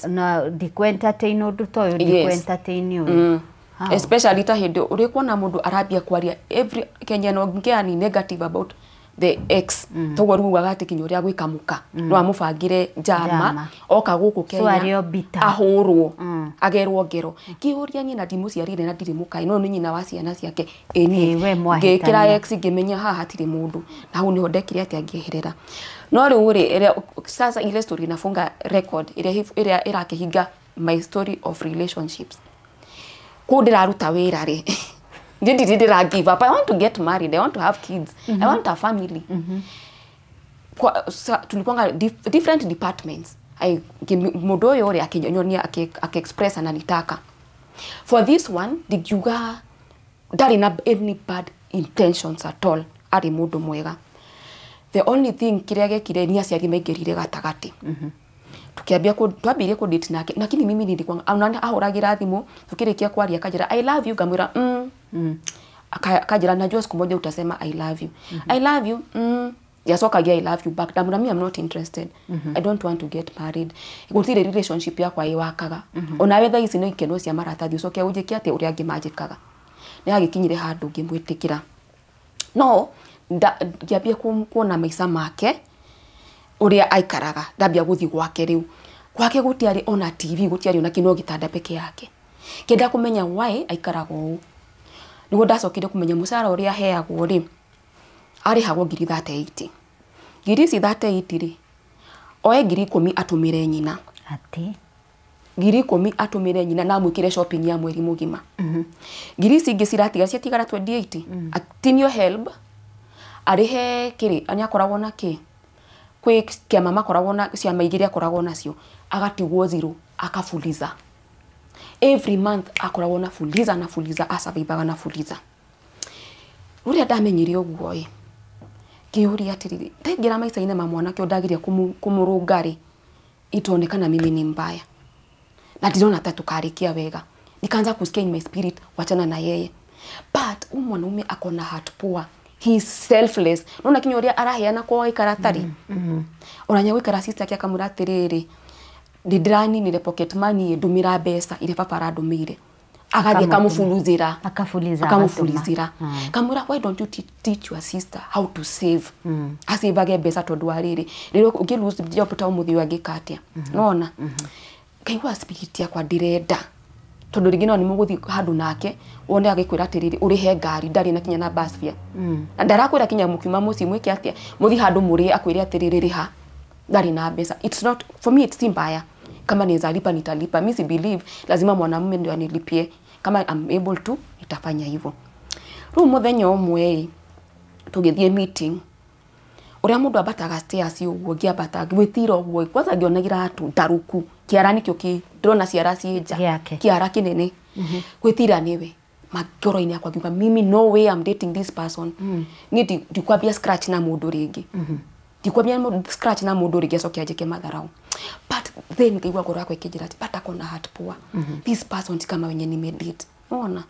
Na ndikũ entertain ũndũ ta ũyũ, ndikũ entertain ũyũ. How? Especially ta hĩndĩ ũrĩ kuona mũndũ arambia kwaria every Kenya anaongea ni negative about the ex, toguo rĩu ugaga atĩ kinya ũrĩa gwĩka mũka no amũbangĩre njama Njama. oka gũkũ So Kenya arĩ o bitter. ahũrwo agerwo ngero ngĩũria nyina ndimũciarire na ndirĩ mũkai no nĩ nyina wa ciana ciake ĩ niĩ Ĩ, we mwahĩtania. ngĩkĩra ex ngĩmenya haha hatirĩ mũndũ na hau nĩho ndekire atĩa ngĩeherera. No rĩu rĩ, ĩrĩa sasa ile story inafunga record ĩrĩa ĩrĩa ĩrakĩhinga my story of relationships kũu ndĩraruta wĩra rĩ, niĩ ndirĩ ndĩra give up. I want to get married, I want to have kids, I want a family. Tulikuwanga different departments. Mũndũ ũyũ ũrĩa akĩnyonia aki-express ananitaka for this one, ndingiuga ndarĩ na any bad intentions at all, arĩ mũndũ mwega. The only thing kĩrĩa gekire ni aciari maingĩrire gatagatĩ. Tukiambia twambirie ku date nake, lakini mimi nilikuwa ona ahũragĩra thimũ, tukĩrĩkia kwaria akanjĩra "I love you", ngamwĩra Akanjĩra, "Najua siku moja utasema I love you." "I love you." Yacokagia "I love you" back. Ndamwĩra, "Me, I'm not interested. I don't want to get married." Gũtirĩ relationship yakwa ĩwakaga. Onawe thaa ici no ikeno cia maratathi ũcoke ũnjĩke atĩ ũrĩa angĩ manjĩkaga. Nĩ agĩkinyire handũ ngĩmwĩtĩkĩra, no ngĩambia kuona maica make ũrĩa aikaraga. Ndambia gũthiĩ gwake rĩu, gwake gũtiarĩ ona TV, gũtiarĩ ona kĩno, gĩtanda peke yake. Kĩenda kũmenya why aikaraga ũũ, nĩguo ndacokire kũmenya mũcara ũrĩa aheagwo rĩ, arĩhagwo ngiri 38. Ngiri ici 38 rĩ, oe ngiri 10 atũmĩre nyina. Atĩ? Ngiri 10 atũmĩre nyina na amwĩkĩre shopping ya mweri mũgima. Ngiri ici ingĩ ciratigara, ciatigara 28, atinio HELB, arĩhe kĩrĩ nĩ akoragwo na kĩ kwĩ kĩama makoragwo na ciama igĩrĩ akoragwo nacio, agatigwo zero, akafuliza. Every month akoragwo na fuliza na fuliza, asurvivaga na fuliza. Ũrĩa ndamenyire ũguo ĩ, ngĩũria atĩrĩrĩ, ndaingĩra maica-inĩ ma mwanake ũyũ ndageria kũmũrũnga rĩ, itaonekana mimi ni mbaya na ndĩrona ta tukarĩkia wega. Nikaanza kusikia in my spirit, wachana na yeye. But huyu mwanaume ako na heart poor, he is selfless. Nona kinya ũrĩa araheana kwa aikara atarĩ ona nyagũikara sister ake akamwĩra atĩrĩrĩ, ndĩ ndĩraninire pocket money, ndũmĩra mbeca iria baba arandũmĩire, agathiĩ akamũbuluzĩra. Akafuliza. Akamũbulizĩra, kamwĩra, "Why don't you teach your sister how to save, asavage mbeca, tondũ wa rĩrĩ rĩrĩa ũngĩ lose job ta ũmũthĩ ũyũ angĩka atĩa?" Nona ngaigua spirit yakwa ndĩrenda, tondũ rĩngĩ no nĩ mũgũthiĩ handũ nake wone agĩkwĩra atĩrĩrĩ, ũrĩhe ngari, ndarĩ na kinya na bus fare, na ndarakwĩra kinya mũkiuma mũciĩ mwĩke atĩa, mũthiĩ handũ mũrĩe akwĩre atĩrĩrĩ, rĩha, ndarĩ na mbeca. It's not for me, it's si mbaya. Kama naweza lipa, nitalipa. Mi si believe lazima mwanamume ndio anilipie. Kama I'm able to, nitafanya hivyo. Rĩu mũthenya ũmwe ĩ, tũgĩthiĩ meeting, ũrĩa mũndũ ambataga stairs ũguo, ngĩambata gwĩtira ũguo, kwanza ngĩona iratũ ndarũku, kĩara nĩkĩo kĩ ndĩrona ciara ciĩ nja. Gĩake. Kĩara kĩnene gwĩtira nĩwe ngoro-inĩ yakwa ngiuga, "Mimi, no way I'm dating this person." Niĩ ndikwambia scratch na mũndũ rĩngĩ, ndikwambia scratch na mũndũ rĩngĩ acoke anjĩke matharau. But then ngaigua ngoro yakwa ĩkĩnjĩra atĩ but akona heart poor, this person ti kama wenye nimedate. Nona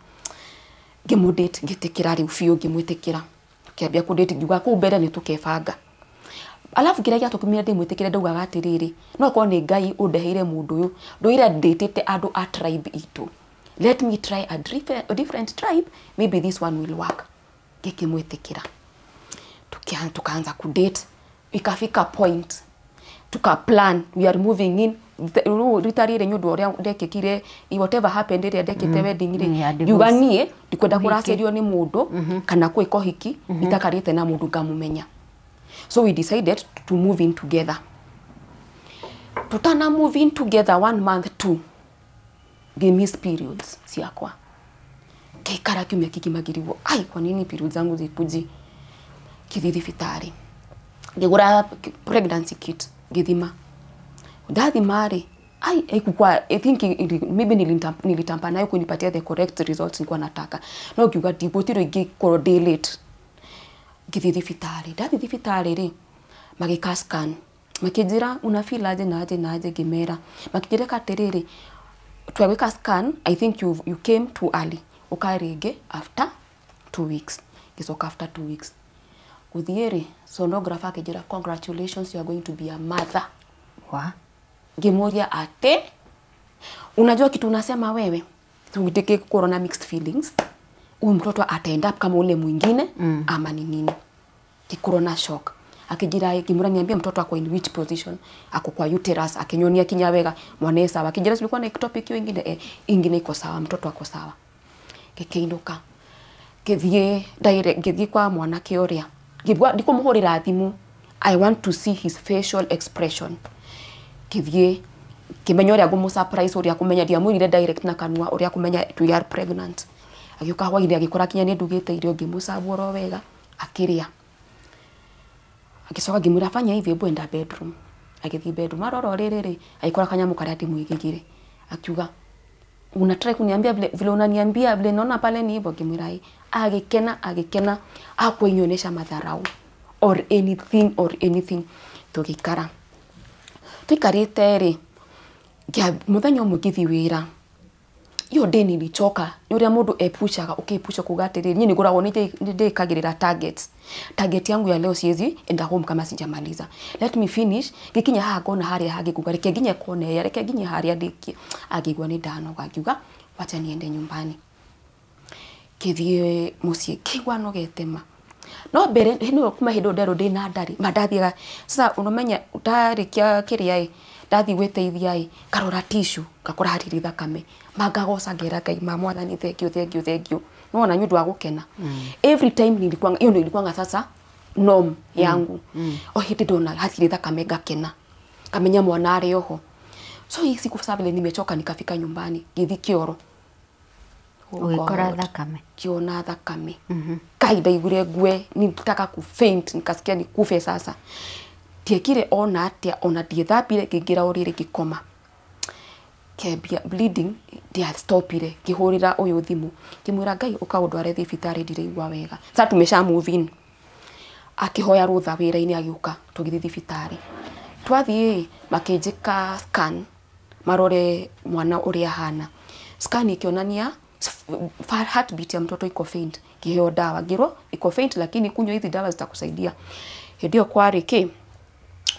ngĩmũdate, ngĩtĩkĩra rĩu biũ, ngĩmwĩtĩkĩra, tukĩambia kũdate, ngiuga kũu mbere nĩ tũkebanga. Alafu kĩrĩa gĩatũmire ndĩmwĩtĩkĩre, ndaugaga atĩrĩrĩ, no korwo nĩ Ngai ũndeheire mũndũ ũyũ, ndũire ndĩtĩte andũ a tribe itũ, let me try a different tribe, maybe this one will work. Ngĩkĩmwĩtĩkĩra. Tukaanza kudate, ikafika point tuka plan we are moving in. Rĩu rita rĩrĩ nĩ ũndũ ũrĩa ndekĩkire, whatever happened ĩrĩa ndekĩte wedding rĩ, ya divorce. ngiuga niĩ ndikwenda Ũhiki. kũracĩrio nĩ mũndũ kana gwĩka ũhiki itakarĩte na mũndũ ngamũmenya. So we decided to move in together. Tutana move in together one month two, ngĩmiss periods ciakwa, ngĩikara kiumia kĩgima ngĩrigwo, ai, kwa nini periods zangu zikuji? Ngĩthiĩ thibitarĩ, ngĩgũra pregnancy kit, ngĩthima. Ndathima rĩ, Ai, haikuwa, I think maybe nilitampa nayo kunipatia the correct results nilikuwa nataka. No ngiuga ndigũtirwo ingĩkorwo ndĩ late. Ngĩthiĩ thibitarĩ, ndathiĩ thibitarĩ rĩ, magĩka scan. Makĩnjĩra una feel aje na aje na aje, ngĩmera. Makĩnjĩra atĩrĩrĩ, twagwĩka scan, I think you came too early. Ũka rĩngĩ after 2 weeks. Ngĩcoka after 2 weeks. Gũthiĩ rĩ, sonographer akĩnjĩra congratulations, you are going to be a mother. Wa? Ngĩmũria atĩ unajua kitu unasema wewe, ngĩkorwo na mixed feelings, huyu mtoto ataend up kama ule mwingine ama ni nini. Ngĩkorwo na shock. Akĩnjĩra, ngĩmũra niambie mtoto ako in which position, ako kwa uterus, akĩnyonia kinya wega, mwana e sawa. Akĩnjĩra silikuwa na ectopic hiyo ingine, ingine iko sawa, mtoto ako sawa. Ngĩkĩinũka, ngĩthiĩ direct, ngĩthiĩ kwa mwanake ũrĩa, ngĩigua ndikũmũhũrĩra thimũ, I want to see his facial expression. Ngĩthiĩ ngĩmenya ũrĩa ngũmũ surprise, ũrĩa kũmenya, ndiamwĩrire direct na kanua ũrĩa kũmenya we are pregnant. Agĩũka hwainĩ agĩkora kinya nĩ ndugĩte irio, ngĩmũcabu oro wega, akĩrĩa. Agĩcoka ngĩmwĩra fanya hivi, hebu enda bedroom. Agĩthiĩ bedroom, arora rĩrĩ rĩ, agĩkora kanyamũ karĩa ndĩmũigĩire. Akiuga una try kuniambia vile, vile unaniambia vile naona pale ni hivyo. Ngĩmwĩra ĩ. Agĩkena, agĩkena, hakuinyonyesha madharau or anything or anything. Tũgĩikara tuikarĩte rĩ, mũthenya ũmwe ngĩthiĩ wĩra, hiyo day nilichoka. Nĩ ũrĩa mũndũ epushaga, ũkĩepusha kuga atĩrĩrĩ, niĩ nĩngoragwo nĩ ndĩkagĩrĩra targets. Target yangu ya leo, siwezi enda home kama sijamaliza. Let me finish. Ngĩkinya haha ngona harĩa hangĩ, nguga reke nginye kona ĩrĩa, reke nginye harĩa ndĩkie. Angĩigua nĩ ndanoga, ngiuga wacha niende nyumbani. Ngĩthiĩ mũciĩ, ngĩigua nogete ma. No mbere hĩndĩ kuma hĩndĩ ĩyo nderwo ndĩna ndarĩ, ma ndathiaga. Sasa unamenya ndarĩkia kĩrĩa ĩ, ndathiĩ gwĩteithia ĩ, ngarora tissue, ngakora hatirĩ thakame. Ma ngagoca ngera Ngai, ma Mwathani thank you, thank you, thank you. Nĩwona nĩ ũndũ wa gũkena. Every time nilikuwa, hiyo ndio ilikuwanga sasa norm yangu. O hĩndĩ ndona hatirĩ thakame ngakena. Ngamenya mwana arĩ oho. So hii siku sasa vile nimechoka nikafika nyumbani, ngĩthiĩ kĩoro. Ũgĩkora thakame. Ngĩona thakame. Kai ndaiguire ngue, nilitaka kufaint, nikasikia nikufe sasa. Ndiekire ona atĩa, ona ndiethambire, ngĩingĩra ũrĩrĩ ngĩkoma. Kĩambia bleeding, ndiastopire, ngĩhũrĩra ũyũ thimũ. Ngĩmwĩra Ngai ũka ũndware thibitarĩ ndiraigua wega. Sasa tumesha move in. Akĩhoya rũtha wĩra-inĩ agĩũka, tũgĩthiĩ thibitarĩ. Twathiĩ makĩnjĩka scan, marore mwana ũrĩa ahana. Scan ĩkĩonania heartbeat ya mtoto iko faint. Ngĩheo dawa, ngĩrwo iko faint lakini kunywa hizi dawa zitakusaidia. Hĩndĩ ĩyo kwarĩ kĩ?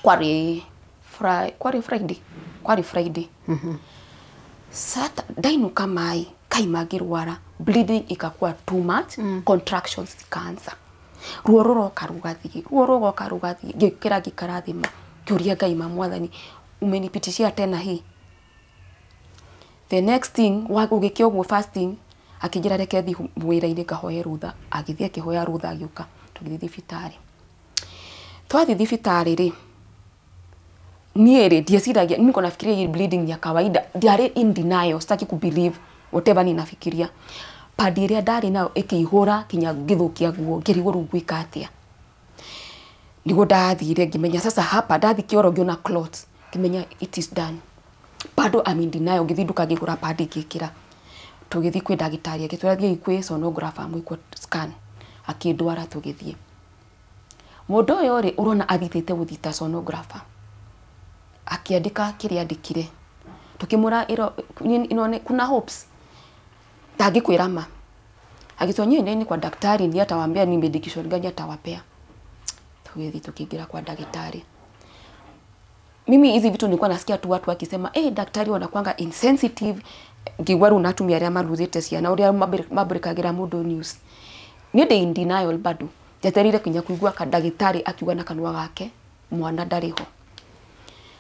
Kwarĩ kwarĩ Friday. Kwarĩ Friday. Sasa ndainũka mai, kai mangĩrwara, bleeding ikakuwa too much, contractions zikaanza. Ruo rũroka rũgathiĩ, ruo rũgoka rũgathiĩ, ngĩũkĩra ngĩikara thĩ ma, ngĩũria Ngai ma Mwathani, umenipitishia tena hii. The next thing, ũgĩkĩa ũguo first thing, akĩnjĩra reke thiĩ wĩra-inĩ ngahoe rũtha. Agĩthiĩ akĩhoya rũtha agĩũka, tũgĩthiĩ thibitarĩ. Twathiĩ thibitarĩ rĩ, niĩ rĩ ndieciragia, niko nafikiria hii bleeding ni ya kawaida, ndiarĩ in denial, sitaki kubelieve whatever ninafikiria. Padi ĩrĩa ndarĩ nayo ĩkĩihũra kinya ngĩthũkia nguo, ngĩrigwo rĩu ngwĩka atĩa. Nĩguo ndathire ngĩmenya sasa hapa, ndathiĩ kĩoro ngĩona clots, ngĩmenya it is done. Bado I'm in denial, ngĩthiĩ nduka ngĩgũra padi ngĩkĩra. Tũgĩthiĩ kwĩ ndagĩtarĩ, agĩtwĩra thiĩi kwĩ sonographer mwĩkwo scan, akĩndwara tũgĩthiĩ. Mũndũ ũyũ rĩ, ũrona athitĩte gũthita sonographer. Akĩandĩka kĩrĩa andĩkire. Tũkĩmwĩra ĩro, kuna hopes. Ndangĩkwĩra ma. Agĩtwĩra nyie nendeni kwa daktari ndiye atawaambia ni medication gani atawapea. Tũgĩthiĩ tũkĩingĩra kwa ndagĩtarĩ. Mimi hizi vitu nilikuwa nasikia tu watu wakisema, daktari wanakuanga insensitive. Ngĩigua rĩu na atumia arĩa maruzĩte ciana, ũrĩa mabreakagĩra mũndũ news. Niĩ ndĩ in denial bado. Njetereire kinya kũigua ndagĩtarĩ akiuga na kanua gake, mwana ndarĩ ho.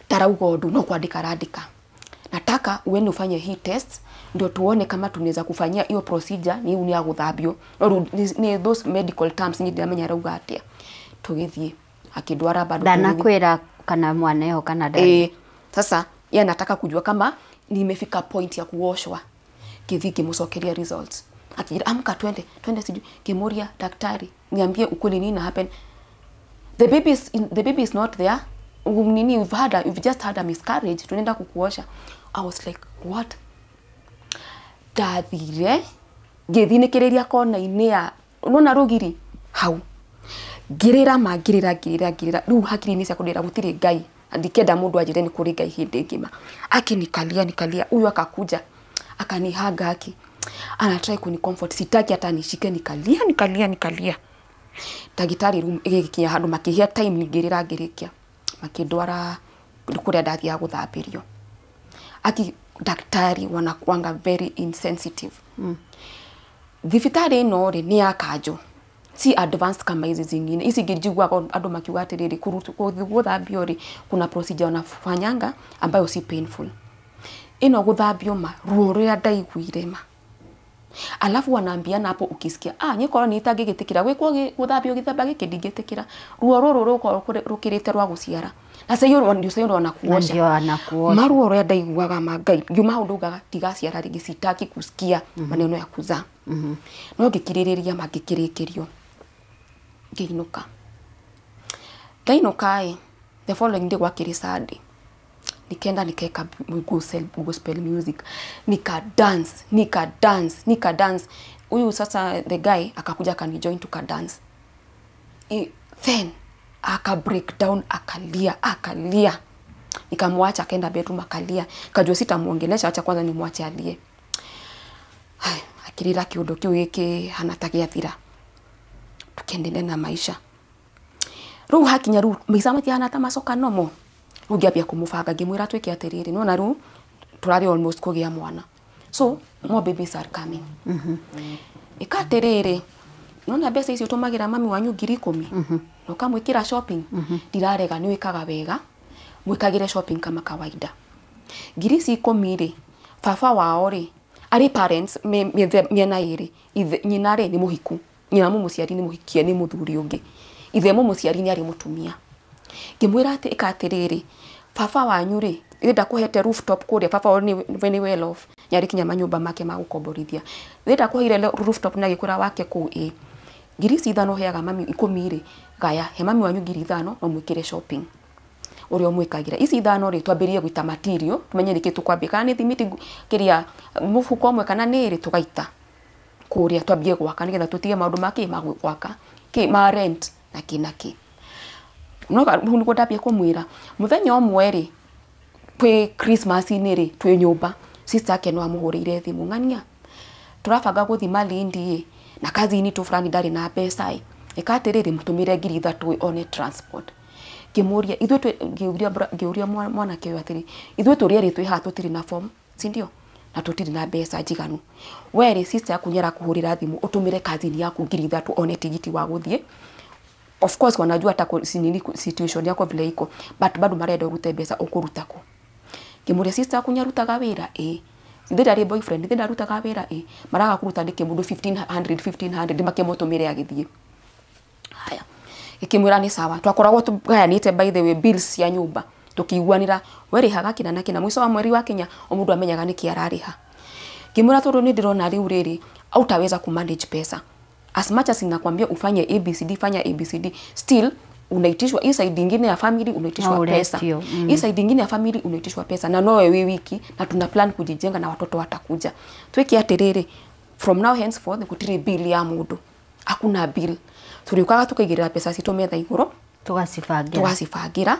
Ndarauga ũndũ, no kwandĩka arandĩka. Nataka uende ufanye hii test ndio tuone kama tunaweza kufanyia hiyo procedure, ni ni ya gũthambio. No rĩu ni those medical terms ni ndiramenya arauga atĩa. Tũgĩthiĩ akĩndwara bado tũgĩthiĩ. Ndanakwĩra kana mwana eho kana ndarĩ. Sasa yeye anataka kujua kama nimefika point ya kuoshwa. Ngĩthiĩ ngĩmũcokeria results. Akijira amka twende, twende sijui. Ngĩmũria daktari, niambie ukweli nini na happen. The baby is not there. Nini, you've just had a miscarriage, tunaenda kukuosha. I was like, what? Ndathire ngĩthinĩkĩrĩria kona-inĩ ya nona rũgiri hau, ngĩrĩra ma, ngĩrĩra, ngĩrĩra, ngĩrĩra. Rĩu hakiri-inĩ ciakwa ndĩra gũtirĩ Ngai, na ndikenda mũndũ anjĩre nĩ kũrĩ Ngai hĩndĩ ĩngĩ ma. Aki nikalia, nikalia, huyu akakuja akanihug, aki ana try kuni comfort, sitaki hata nishike. Nikalia, nikalia, nikalia. Ndagĩtarĩ room ĩgĩkinya handũ makĩhia time, ngĩrĩra, ngĩrĩkia, makĩndwara kũrĩa ndathiaga gũthambĩrio. Aki daktari wanakuanga very insensitive. Thibitarĩ ĩno rĩ, nĩ ya kanjũ, si advanced kama hizi zingine. Ici ingĩ njiguaga andũ makiuga atĩrĩrĩ, gũthambio rĩ, kuna procedure wanafanyanga ambayo si painful. Ĩno gũthambio ma, ruo rũrĩa ndaiguire ma, alafu wanaambiana hapo ukisikia, ah, nyikorwo nĩ itangĩgĩtĩkĩra gwĩkwo gũthambio gĩthamba gĩkĩ, ndingĩtĩkĩra ruo rũrũ rũkorwo rũkĩrĩte rwa gũciara, na sasa ndio sasa wanakuosha. Ndio anakuosha. Maruo ũrĩa ndaiguaga ma, Ngai, ngiuma hau ndaugaga ndigaciara rĩngĩ, sitaki kusikia maneno ya kuzaa. No ngĩkirĩrĩria ma, ngĩkĩrĩkĩrio, ngĩinũka. Ndainũka ĩ, the following day gwakĩrĩ Sunday, nikaenda nikaeka gospel music, nika dance, nika dance, nika dance. Huyu sasa the guy akakuja akanijoin, tuka dance. Then aka break down, akalia, akalia. Nikamwacha akaenda bedroom akalia, kajua sitamuongelesha, acha kwanza nimwache alie. Hai, akirira kiundu kiu giki hana ta gĩathira, tukiendelea na maisha. Rĩu hakinya rĩu maica matihana ta macoka nomo. Rĩu ngĩambia kũmũbanga, ngĩmwĩra twĩke atĩrĩrĩ, nĩwona rĩu tũrarĩ almost kũgĩa mwana, so more babies are coming. Ĩka atĩrĩrĩ, nona mbeca icio ũtũmagĩra mami wanyu 10,000 na ũkamwĩkĩra shopping, ndirarega, nĩ wĩkaga wega, mwĩkagĩre shopping kama kawaida. 10,000 rĩ, baba wao rĩ, arĩ parents mĩena ĩrĩ. Nyina rĩ, nĩ mũhiku, nyina mũmũciari nĩ mũhikie nĩ mũthuri ũngĩ, ithe mũmũciari nĩ arĩ mũtumia. Ngĩmwĩra atĩ ĩka atĩrĩrĩ, baba wanyu rĩ, ĩ ndakũhete rooftop kũrĩa, baba wao nĩ well off, nĩ arĩ kinya manyũmba make ma gũkomborithia. Ĩ ndakũheire rooftop na gĩkũra wake kũu, ĩ 5,000 heaga mami, 10 rĩ, gaya he mami wanyu 5,000 no mwĩkĩre shopping ũrĩa ũmwĩkagĩra. Ici 5 rĩ, twambĩrĩrie gũita material, tumenye nĩkĩ tũkwambia, kana nĩ thimiti kĩrĩa mũbuko ũmwe, kana nĩ ĩrĩ tũgaita kũrĩa, twambie gwaka nĩgetha tũtige maũndũ ma kĩ, ma gwaka kĩ, ma rent na kĩ na kĩ. No rĩu nĩguo ndambia kũmwĩra. Mũthenya ũmwe rĩ, twĩ Christmas-inĩ rĩ, twĩ nyũmba, sister yake no amũhũrĩire thimũ, ng'ania tũrabanga gũthiĩ Malindi ĩ, na cousin tu fulani ndarĩ na mbeca ĩ, ĩka atĩrĩrĩ, mũtũmĩre 3,000 one transport. Ngĩmũria ithuĩ ngĩũria mwanake ũyũ atĩrĩ, ithuĩ tũrĩ erĩ twĩ haha, tũtirĩ na form, si ndio, na tũtirĩ na mbeca njiganu. We rĩ, sister yaku nĩ arakũhũrĩra thimũ ũtũmĩre cousin yaku 3,000 one tigiti wa gũthiĩ. Of course wanajua hata nini situation yako vile iko, but bado marenda ũrute mbeca, ũkũruta kũ? Ngĩmũria, sister yaku nĩarutaga wĩra? Ĩ. Ithe ndarĩ boyfriend? Ithe ndarutaga wĩra? Ĩ. Maraga kũruta nĩkĩ mũndũ 1500 1500 makĩmũtũmĩre agĩthiĩ? Haya, gĩkĩmwĩra nĩ sawa. Twakoragwo tũgayanĩte, by the way, bills cia nyũmba, tũkĩiguanĩra we rĩhaga kĩna na kĩna, mũico wa mweri wa kinya o mũndũ amenyaga nĩkĩ ararĩha. Ngĩmwĩra tondũ nĩ ndĩrona rĩu rĩrĩ hautaweza kumanage pesa, as much as ninakwambia ufanye ABCD, fanya ABCD, still unaitishwa hii side ingine ya family, unaitishwa No, pesa uretio, hii side ingine ya family, unaitishwa pesa na nowe wi wiki, na tuna plan kujijenga na watoto watakuja. Twike atiriri, from now henceforth gutiri bill ya mundu, hakuna bill. Turiukaga tukaigirira pesa citũ metha igũrũ, tũgacibangĩra, tũgacibangĩra,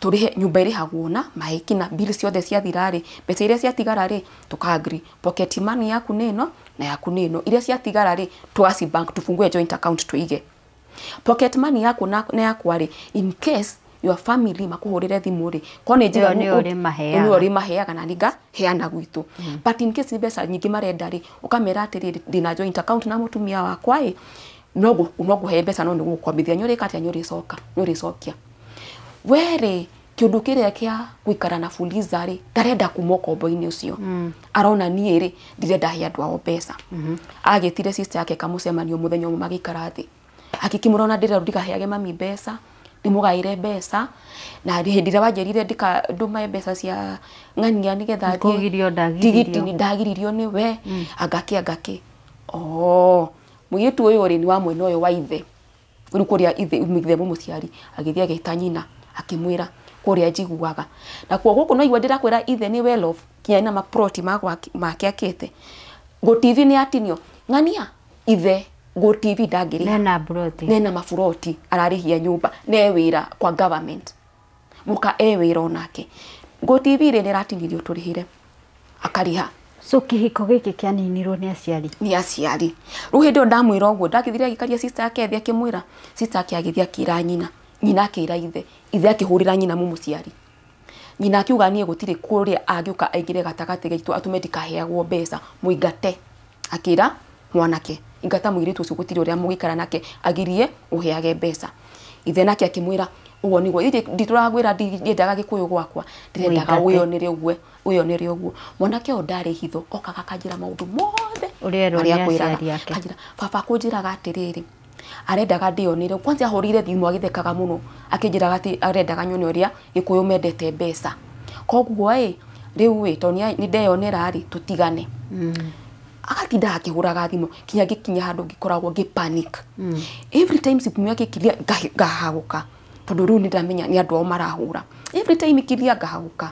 tũrĩhe nyũmba ĩrĩhagwo na maĩ kina bill ciothe ciathira rĩ, mbeca iria ciatigara rĩ, tuka agree pocket money yaku nĩ ĩno na yaku nĩ ĩno, iria ciatigara rĩ, tugaci bank, tufungue joint account, tuige pocket money yaku na yakwa rĩ, in case your family makuhũrĩre thimũ rĩ, ko nĩ njiganu. Ĩyo nĩyo ũrĩmaheaga. Nĩyo ũrĩmaheaga na ningaheana gwitũ, but in case nĩ mbeca nyingĩ marenda rĩ, ũkamera atĩrĩrĩ, ndĩna joint account na mũtumia wakwa ĩ, no ngũhe mbeca, no nĩ gũgũkombithia, nĩ ũrĩka atĩa, nĩ ũrĩcoka, nĩ ũrĩcokia. Werĩ kĩũndũ kĩrĩa kĩa gũikara na Fuliza rĩ, ndarenda kuma ũkombo-inĩ ũcio. Arona niĩ rĩ, ndirenda he andũ ao mbeca. Agĩtire sister yake kamũcemanio mũthenya ũmwe, magĩikara thĩ, akĩkĩmũrona ndĩrerwo ndigaheage mami mbeca, ndĩmũgaĩre mbeca, na hĩndĩ ĩrĩa wanjĩrire ndika ndũmae mbeca cia ng'ania nĩgetha thiĩ Kũgirio ndagiririo. Tigiti nĩ ndagiririo nĩ we, angakĩ angakĩ. Oh, mũirĩtu ũyũ rĩ, nĩ wa mwena ũyũ wa ithe, rĩu kũrĩa ithe, ithe mũmũciari agĩthiĩ agĩta nyina, akĩmwĩra Kũrĩa njiguaga na kuo gũkũ no igua ndĩrakwĩra ithe nĩ well off kinya na maproti make akĩte GoTV nĩ atinio ng'ania ithe GoTV ndangĩrĩha nena broti nena maburoti ararĩhia nyũmba ne wĩra kwa government mũka e wĩra onake GoTV rĩ nĩ ĩratinirio tũrĩhĩre akarĩha. So kĩhiko gĩkĩ kĩaninirwo nĩ aciari? Nĩ aciari. Rĩu hĩndĩ ĩyo ndamwĩra ũguo ndagĩthire agĩkaria sister yake thĩ akĩmwĩra sister yake agĩthiĩ akĩra nyina, nyina akĩra ithe, ithe akĩhũrĩra nyina mũmũciari, nyina akiuga niĩ gũtirĩ kũrĩa angĩũka aingĩre gatagatĩ gaitũ atũme ndikaheagwo mbeca mũingate. Akĩra mwanake ingata mũirĩtu ũcio gũtirĩ ũrĩa mũgĩikara nake agirie ũheage mbeca. Ithe nake akĩmwĩra ũguo nĩguo nditũragwĩra ndiendaga gĩkũyũ gwakwa ndĩrendaga wĩyonere ũguo wĩyonere ũguo. Mwanake ũyũ ndarĩ hitho okaga akanjĩra maũndũ mothe ũrĩa akwĩraga akanjĩra baba kũnjĩraga atĩrĩrĩ arendaga ndĩyonere kwanza ahũrĩire thimũ agĩthekaga mũno akĩnjĩraga atĩ arendaga nyone ũrĩa gĩkũyũ mendete mbeca koguo ĩ rĩu ĩ tondũ nĩ ndeyonera rĩ tũtigane. Agatinda akĩhũraga thimũ kinya ngĩkinya handũ ngĩkoragwo ngĩ panic. Every time simu yake ikilia ngahagũka tondũ rĩu nĩndamenya nĩ andũ ao marahũra. Every time ikilia ngahagũka.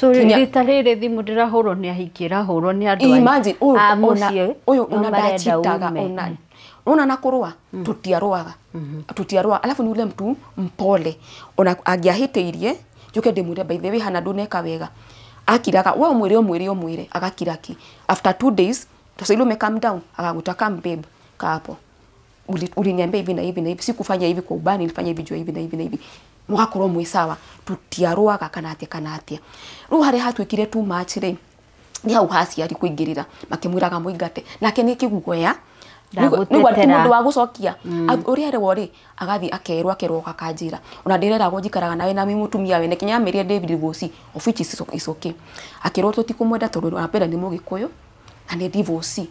So rita rĩrĩ thimũ ndĩrahũrwo nĩ ahiki ĩrahũrwo nĩ andũ imagine ũyũ ona ndachitaga ona na kũrũa tũtiarũaga tũtiarũa. Alafu ni ule mtu mpole ona angĩahĩtĩirie njuke ndĩmwĩre by the way hana ndũneka wega akiraga we ũmwĩre ũmwĩre ũmwĩre agakira ki after 2 days sasa ume calm down akaguta come babe kaa hapo uliniambia hivi na hivi na hivi sikufanya hivi kwa ubani nilifanya hivi juu hivi na hivi na hivi mugakorwo mwi sawa tutiarũaga kana atia kana atia. Rĩu harĩa hatuĩkire too much rĩ nĩ hau haciari kũingĩrĩra makĩmwĩraga mũingate nake nĩ kĩguoya nĩguo ti mũndũ wa gũcokia ũrĩa erwo rĩ agathiĩ akerwo akerwo gakanjĩra ona ndĩreragwo njikaraga nawe na wĩ mũtumia wene kinya amerie David divorce of which is okay akĩrwo tũtikũmwenda tondũ anapenda nĩ mũgĩkũyũ na nĩ divorce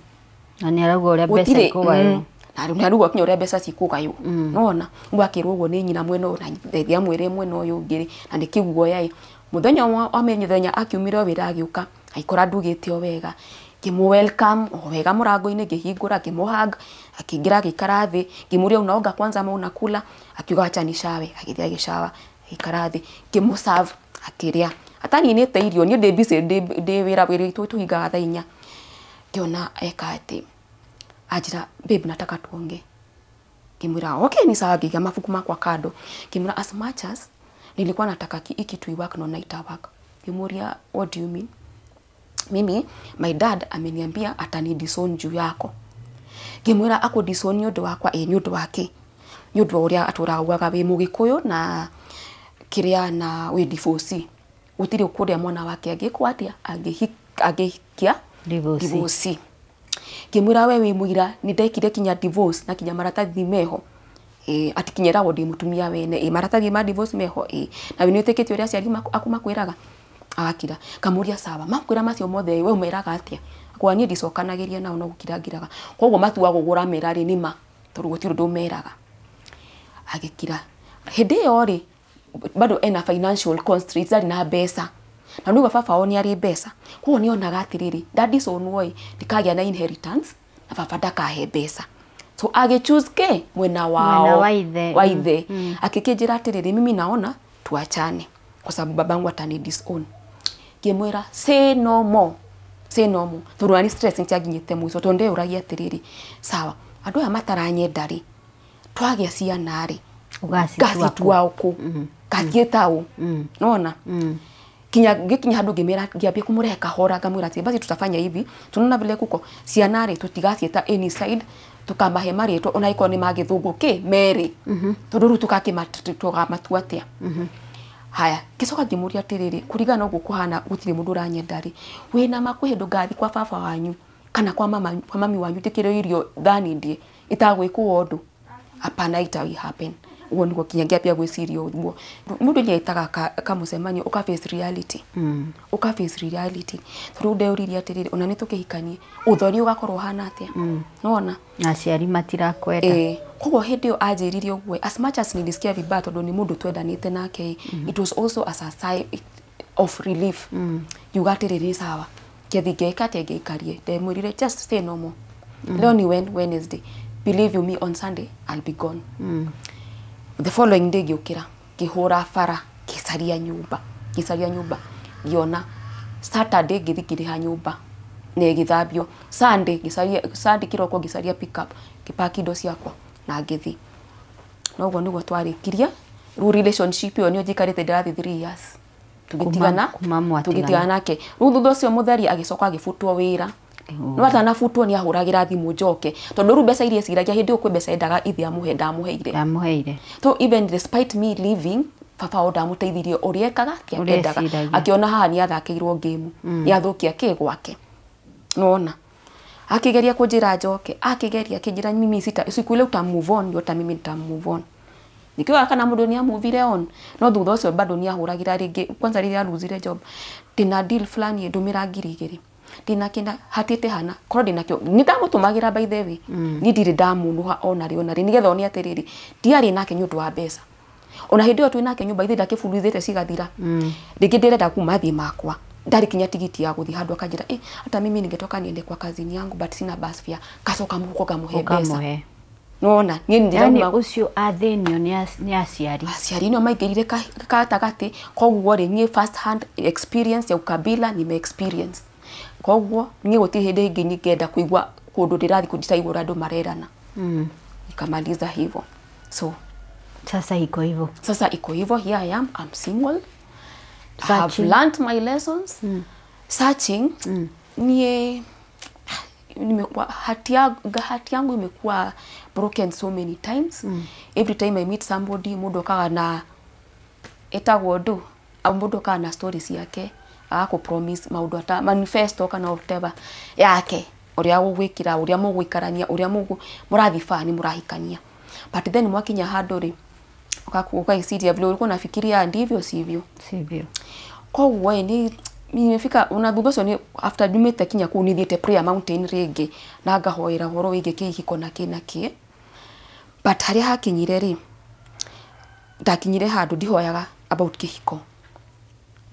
na nĩ arauga ũrĩa mbeca ikũgaywo na rĩu nĩ arauga kinya ũrĩa mbeca cikũgaywo nona rĩu akĩrwo ũguo nĩ nyina mwena ũyũ na ndeithia mwĩre mwena ũyũ ũngĩ rĩ na nĩ kĩguoya ĩ mũthenya wa mũthenya akiumire wĩra agĩũka agĩkora ndugĩte o wega ngĩmũ welcome o wega mũrango-inĩ ngĩhingũra ngĩmũ hug akĩingĩra agĩikara thĩ ngĩmũria unaoga kwanza ama unakula akiuga acha nishawe agĩthiĩ agĩcawa agĩikara thĩ ngĩmũ serve akĩrĩa ataninĩte irio niĩ ndĩ busy ndĩ wĩra wĩra witũ tũhingaga thaa inya ngĩona eka atĩ anjĩra babe nataka tuonge ngĩmwĩra okay ni sawa ngĩiga mabuku makwa kando ngĩmwĩra as much as nilikuwa nataka hiki tu work no night work ngĩmũria what do you mean mimi my dad ameniambia atani disown juu yako ngĩmwĩra akũ disown nĩ ũndũ wakwa ĩ nĩ ũndũ wake nĩ ũndũ wa ũrĩa atũraugaga wĩ mũgĩkũyũ na kĩrĩa na wĩ divorce gũtirĩ kũrĩa mwana wake angĩkwo atĩa angĩhikia divorce ngĩmwĩra we wĩ mũira nĩ ndekire kinya divorce na kinya maratathi meho ati kinya eragwo ndĩ mũtumia wene maratathi ma divorce meho na we nĩ wĩtĩkĩtie ũrĩa aciari aku makwĩraga agakira kamũria sawa makwĩra macio mothe we ũmeraga atĩa kwa niĩ ndicokanagĩria nao no gũkira ngiraga koguo matuaga ũguo ũramera rĩ nĩ ma tondũ gũtirĩ ũndũ ũmeraga agĩkira hĩndĩ ĩyo rĩ bado ena financial constraints arĩ na mbeca na nĩguo baba wao nĩ arĩ mbeca koguo nĩ onaga atĩrĩrĩ ndadisownwo ĩ ndikagĩa na inheritance na baba ndakahe mbeca so agĩ choose ke mwena wao wa ithe akĩkĩnjĩra atĩrĩrĩ mimi naona tuachane kwa sababu babangu atani disown ngĩmwĩra say no more say no more tondũ nĩ stress nĩcianginyĩte mũico tondũ ndeyũragia atĩrĩrĩ sawa andũ aya mataranyenda rĩ twagĩa ciana rĩ ũgacitua ũkũ ngaciĩta ũ nona kinya ngikinya handu ngimira ngiambia kumurehe kahora ngamwira ati basi tutafanya hivi tunaona vile kuko ciana ri tutigacieta any side tukamahe marĩtwa ona ikorwo nĩ ma gĩthũngũ kĩ merĩ tondũ rĩu tũkamatua atĩa haya ngĩcoka ngĩmũria atĩrĩrĩ kũringana na ũguo kũhana gũtirĩ mũndũ ũranyenda rĩ wĩna ma kwĩ hĩndĩ ngathi kwa baba wanyu kana kwa mama kwa mami wanyu njĩkĩre irio thani ndie itagwĩkwo ũndũ hapana itawi happen ũguo nĩguo kinya ngĩambia gwĩciria ũguo mũndũ nĩetaga kamũcemanio ũka face reality ũka face reality tondũ ndeũririe atĩrĩrĩ ona nĩ tũkĩhikanie ũthoni ũgakorwo ũhana atĩa nĩwona na aciari matirakwenda koguo hĩndĩ ĩyo anjĩrire ũguo as much as nilisikia vibaya tondũ nĩ mũndũ twendanĩte nake it was also as a sign of relief ngiuga atĩrĩrĩ sawa ngĩthiĩ ngĩka atĩa ngĩikarie ndemwĩrire just stay normal leo ni Wednesday believe you me on Sunday I'll be gone the following day ngĩũkĩra ngĩhũra bara Ngĩcaria nyũmba, ngĩcaria nyũmba, ngĩona Saturday ngĩthiĩ ngĩrĩha nyũmba na ĩgĩthambio. Sunday ngĩcaria, Sunday kĩroko ngĩcaria pick up, ngĩpaki indo ciakwa na ngĩthiĩ. Na ũguo nĩguo twarĩkirie. Rĩu relationship ĩyo nĩyo njikarĩte ndĩrathiĩ 3 years tũgĩtigana. Kuma mwatigana. Tũgĩtigana nake. Rĩu thutha ũcio mũtheri agĩcoka agĩbutwo wĩra. No atanabutwo nĩ ahũragĩra thimũ njoke, tondũ rĩu mbeca iria eciragia hĩndĩ ĩyo kwĩ mbeca endaga ithe amũhe, ndamũheire. Ndamũheire. So even despite me leaving, baba wao ndamũteithirie ũrĩa ekaga Ũrĩa endaga. eciragia. Akĩona haha nĩ athakĩirwo game, nĩ athũkia kĩ gwake. Nona akigeria kunjira njoke, akigeria akinjira mimi sita, siku ile uta move on ndio hata mimi nita move on. Nikiwa kana mundu ni amuvire on, no thutha ucio bado ni ahuragira ringi. Kwanza riria aruzire job, ndina deal fulani ndumira 2000, ndina kinda hatite hana korwo ndina kio ni ndamutumagira. By the way, ni ndiri ndamunuha ona ri ona ri, nigetha one atiriri ndiari nake ni undu wa mbeca. Ona hindi ĩyo twĩ nake nyũmba ithe ndakĩburuzĩte cigathira, rĩngĩ ndĩrenda kuma thiĩ makwa, ndarĩ kinya tigiti ya gũthiĩ handũ, akanjĩra, "Eh, hata mimi ningetoka niende kwa kazini yangu, but sina bus fare." Kacoka mũhuko ngamũhe mbeca. Ũkamũhe. Nona niĩ Yani ndĩrauma. ũcio athĩnio nĩ aciari. Aciari nĩo maingĩrire gatagatĩ. Koguo rĩ, niĩ first hand experience ya ukabila nime experience. Koguo niĩ gũtirĩ hĩndĩ ĩngĩ ningĩenda kũigua kũndũ ndĩrathiĩ kũnditaigua ũrĩa andũ marerana. Nikamaliza hivyo, so Sasa iko hivyo. Sasa iko hivyo. Here I am, I'm single. I have Searching. learned my lessons. Searching, nie nimekuwa hati yangu imekuwa broken so many times. Every time I meet somebody, mundu okaga na etagwo ndu au mundu okaga na stories ciake, agakũ promise maundu ata manifesto kana whatever yake, uria gũgwĩkĩra, uria mũgũikarania, uria mũgũ mũrathiĩ baa nĩ mũrahikania, but then mwakinya handũ rĩ, ũkaiciria vile ulikuwa unafikiria ndivyo sivyo. Sivyo. Koguo ĩ ni nimefika ona thutha ũcio ni after nyumĩte kinya kũu nĩthiĩte prayer mountain rĩngĩ na ngahoera ũhoro wĩgiĩ kĩhiko na kĩ na kĩ, but harĩa hakinyire rĩ, ndakinyire handũ ndihoyaga about kĩhiko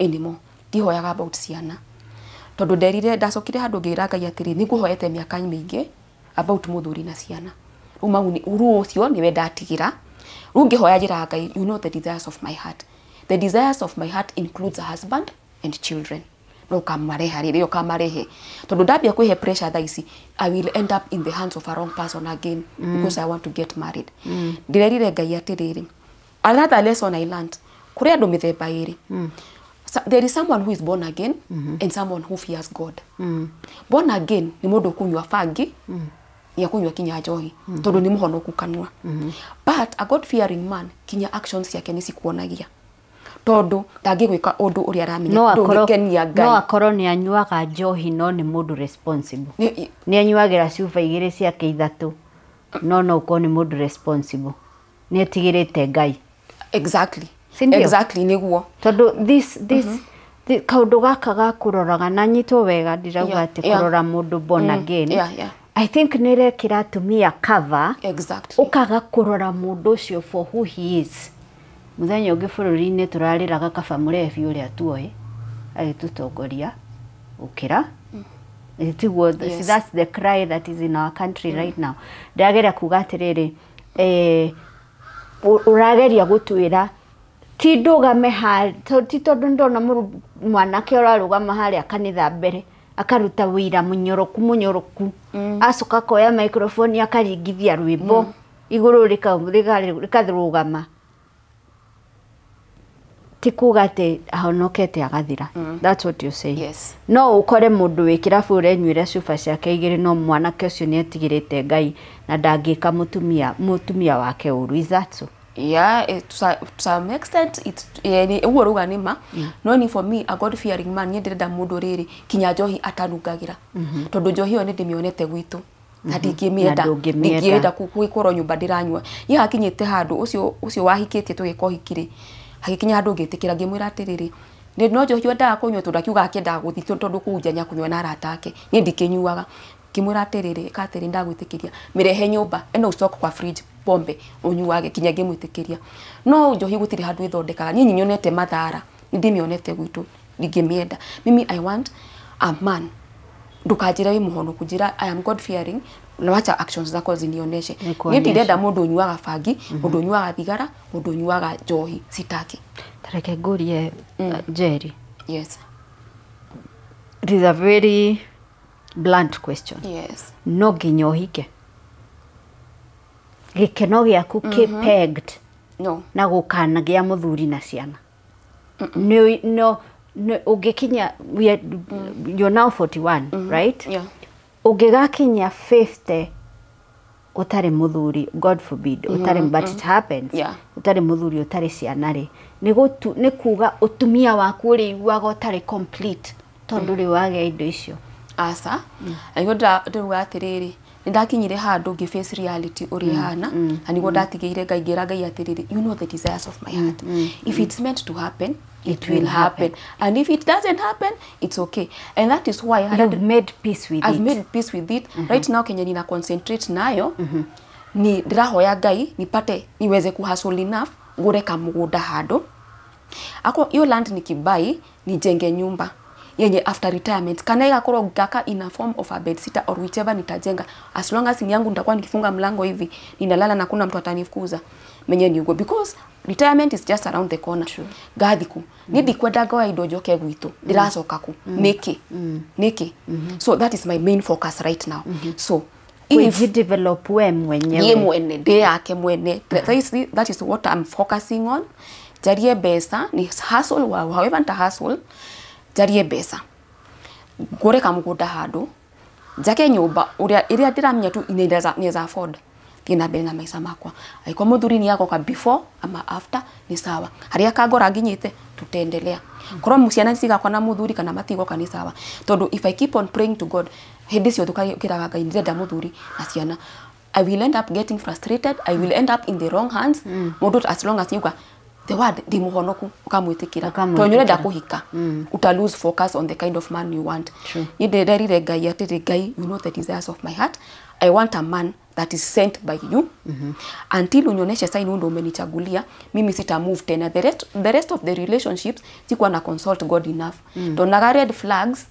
anymore, ndihoyaga about ciana, tondũ nderire, ndacokire handũ ngĩra Ngai atĩrĩ, nĩ ngũhoete mĩaka mĩingĩ about mũthuri na ciana, rĩu mau rĩu ũcio nĩwe ndatigĩra. Rĩu ngĩhoya njĩraga Ngai, "You know the desires of my heart. The desires of my heart includes a husband and children, no ũkamareha rĩrĩa ũkamarehe, tondũ ndambia kwĩhe pressure thaa ici, I will end up in the hands of a wrong person again, because I want to get married." Ndĩrerire Ngai atĩrĩrĩ, another lesson I learned, kũrĩ andũ mĩthemba ĩrĩ. So, there is someone who is born again and someone who fears God. Born again nĩ mũndũ ũkũnyua bangi, nĩ akũnyua kinya njohi, tondũ nĩ mũhonoku kanua. But a God fearing man, kinya actions ciake nĩ cikuonagia, tondũ ndangĩgwĩka ũndũ ũrĩa aramenya No akorwo ndũngĩkenia Ngai. No akorwo nĩ anyuaga njohi, no nĩ mũndũ responsible. Nĩ anyuagĩra cuba igĩrĩ ciake ithatũ, no ũkorwo nĩ mũndũ responsible, nĩ etigĩrĩte Ngai. Exactly. Si ndio? Exactly, nĩguo. Tondũ this kaũndũ gaka ga kũroraga na nyitwo wega, ndirauga atĩ kũrora mũndũ born again, I think nĩ ĩrekĩra atumia cover, ũkaga kũrora mũndũ ũcio for who he is. Mũthenya ũngĩ bũrũri-inĩ tũrarĩraga kaba mũrebi ũrĩa tuoĩ agĩtũtongoria ũkĩra tiguo. Yes. That's the cry that is in our country right now. Ndĩrageria kuga atĩrĩrĩ, ũrageria gũtwĩra ti ndũgame ti tondũ ndona mwanake ũrarũgama harĩa kanitha mbere akaruta wĩira mũnyoroku mũnyoroku, acoka akoya microphone akaringithia rwĩmbo igũrũ rĩkarũgama, ti kuga atĩ ahonokete agathira. That's what you're saying. Yes. No ũkore mũndũ wĩ kĩrabu ũrenyuĩra cuba ciake igĩrĩ, no mwanake ũcio nĩ etigĩrĩte Ngai na ndangĩka mũtumia wake ũru. Is that so? Yeah, to some extent it's, yeah, ni ũguo rauga nĩ ma. No ni for me, a God fearing man, niĩ ndĩrenda mũndũ rĩrĩ kinya njohi atanungagĩra, tondũ njohi ĩyo nĩ ndĩmĩonete gwitũ na ndingĩmĩenda. Na ndũngĩmĩenda. Ndingĩenda gũkorwo nyũmba ndĩranyua. Niĩ hakinyĩte handũ ũcio ũcio wahikĩtie tũgĩka ũhiki rĩ, hagĩkinya handũ ngĩtĩkĩra, ngĩmwĩra atĩrĩrĩ, nĩ no njohi endaga kũnyua, tondũ akiuga akĩendaga gũthiĩ tondũ kũu nja nĩakũnyua na arata ake, niĩ ndikĩnyuaga. Ngĩmwĩra atĩrĩrĩ, ĩka atĩrĩ, ndagwĩtĩkĩria mĩrehe nyũmba ĩno, ũcoke kwa fridge pombe ũnyuage. Kinya ngĩmwĩtĩkĩria, no njohi gũtirĩ handũ ĩthondekaga. Niĩ nyonete mathara, nĩ ndĩmĩonete gwitũ, ndingĩmĩenda. Mimi I want a man Ndukanjire wi muhonoku, njira I am God fearing na wacha actions zako zinioneshe. Nikuonyeshe. Ni ndirenda mundu unyuaga bangi, mundu unyuaga thigara, mundu unyuaga njohi, sitaki. Tareke ngurie, Jerry. Yes. It is a very blunt question. Yes. No nginya ũhike gĩkeno gĩaku kĩ pegged No. na gũkanagĩa mũthuri na ciana? Nĩ no nĩ ũngĩkinya, you're now 41, right? Yeah. Ũngĩgakinya 50 ũtarĩ mũthuri, God forbid, ũtarĩ, but it happens, ũtarĩ mũthuri, ũtarĩ ciana rĩ, nĩ kuga ũtumia waku ũrĩiguaga ũtarĩ complete tondũ rĩ wagĩa indo icio? Aca, na niguo ndĩrauga atĩrĩrĩ, nĩ ndakinyire handũ ngĩ face reality ũrĩa ĩhana, na niguo ndatigĩire Ngai, ngĩra Ngai atĩrĩrĩ, you know the desires of my heart. If it's meant to happen, it will happen, and if it doesn't happen, it's okay. And that is why You've made peace with I've it. Made peace with it. Right now kenye nina concentrate nayo ni ndĩrahoya Ngai nipate niweze kuhustle enough ngũre kamũgũnda handũ ako hiyo land, nikibai nijenge nyumba yenye after retirement kana igakorwo ngaka in a form of a bed sitter or whichever nitajenga, as long as ni yangu, nitakuwa nikifunga mlango hivi ninalala na kuna mtu atanifukuza, menye ni ugo, because retirement is just around the corner. Ngathi ku ni ndikwenda ngoya indo njoke gwitũ, ndĩracoka ku nĩkĩ nĩkĩ? So that is my main focus right now. So if Kujidevelop we mwenyewe. Niĩ mwene ndĩ yake mwene. That is what I'm focusing on. Njarie mbeca, ni hustle wa however nita hustle njarie mbeca, ngũre kamũgũnda handũ, njake nyũmba ũrĩa ĩrĩa ndĩramenya tu nĩeza afford, thiĩ na mbere na maica makwa. Angĩkorwo mũthuri nĩ agoka before ama after, nĩ sawa. Harĩa kangora nginyĩte, tutaendelea. Korwo ciana cigakwa na mũthuri kana matigoka, nĩ sawa, tondũ if I keep on praying to God hĩndĩ ciothe ũkĩraga Ngai ndĩrenda mũthuri na ciana, I will end up getting frustrated. I will end up in the wrong hands. Mũndũ as long as yuga the word ndi mũhonoku, ũkamwĩtĩkĩra Ũkamwĩtĩkĩra. tondũ nĩ ũrenda kũhika, uta lose focus on the kind of man you want. Niĩ ndĩrerire Ngai atĩrĩ, Ngai, you know the desires of my heart. I want a man that is sent by you. Until unioneshe sign huyu ndo umenichagulia, mimi sita move tena. The rest of the relationships sikuwa na consult God enough. Ndonaga red flags,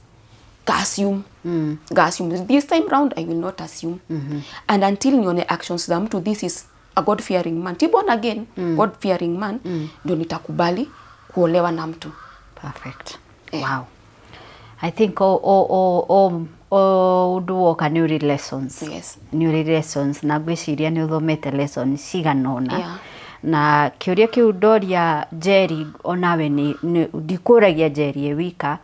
ga-assume, ga-assume. This time round I will not assume, and until nione actions za mtu, this is a God fearing man, ti born again, God fearing man, ndio nitakubali kuolewa na mtu. Perfect. Eh. Wow, I think o ũndũ woka nĩ ũrĩ lessons. Yes. Nĩ ũrĩ lessons, na ngwĩciria nĩ ũthomete lessons cigana ũna. Na kĩũria kĩu ndoria Jerry, onawe nĩ ndikũragia Jerry e wika,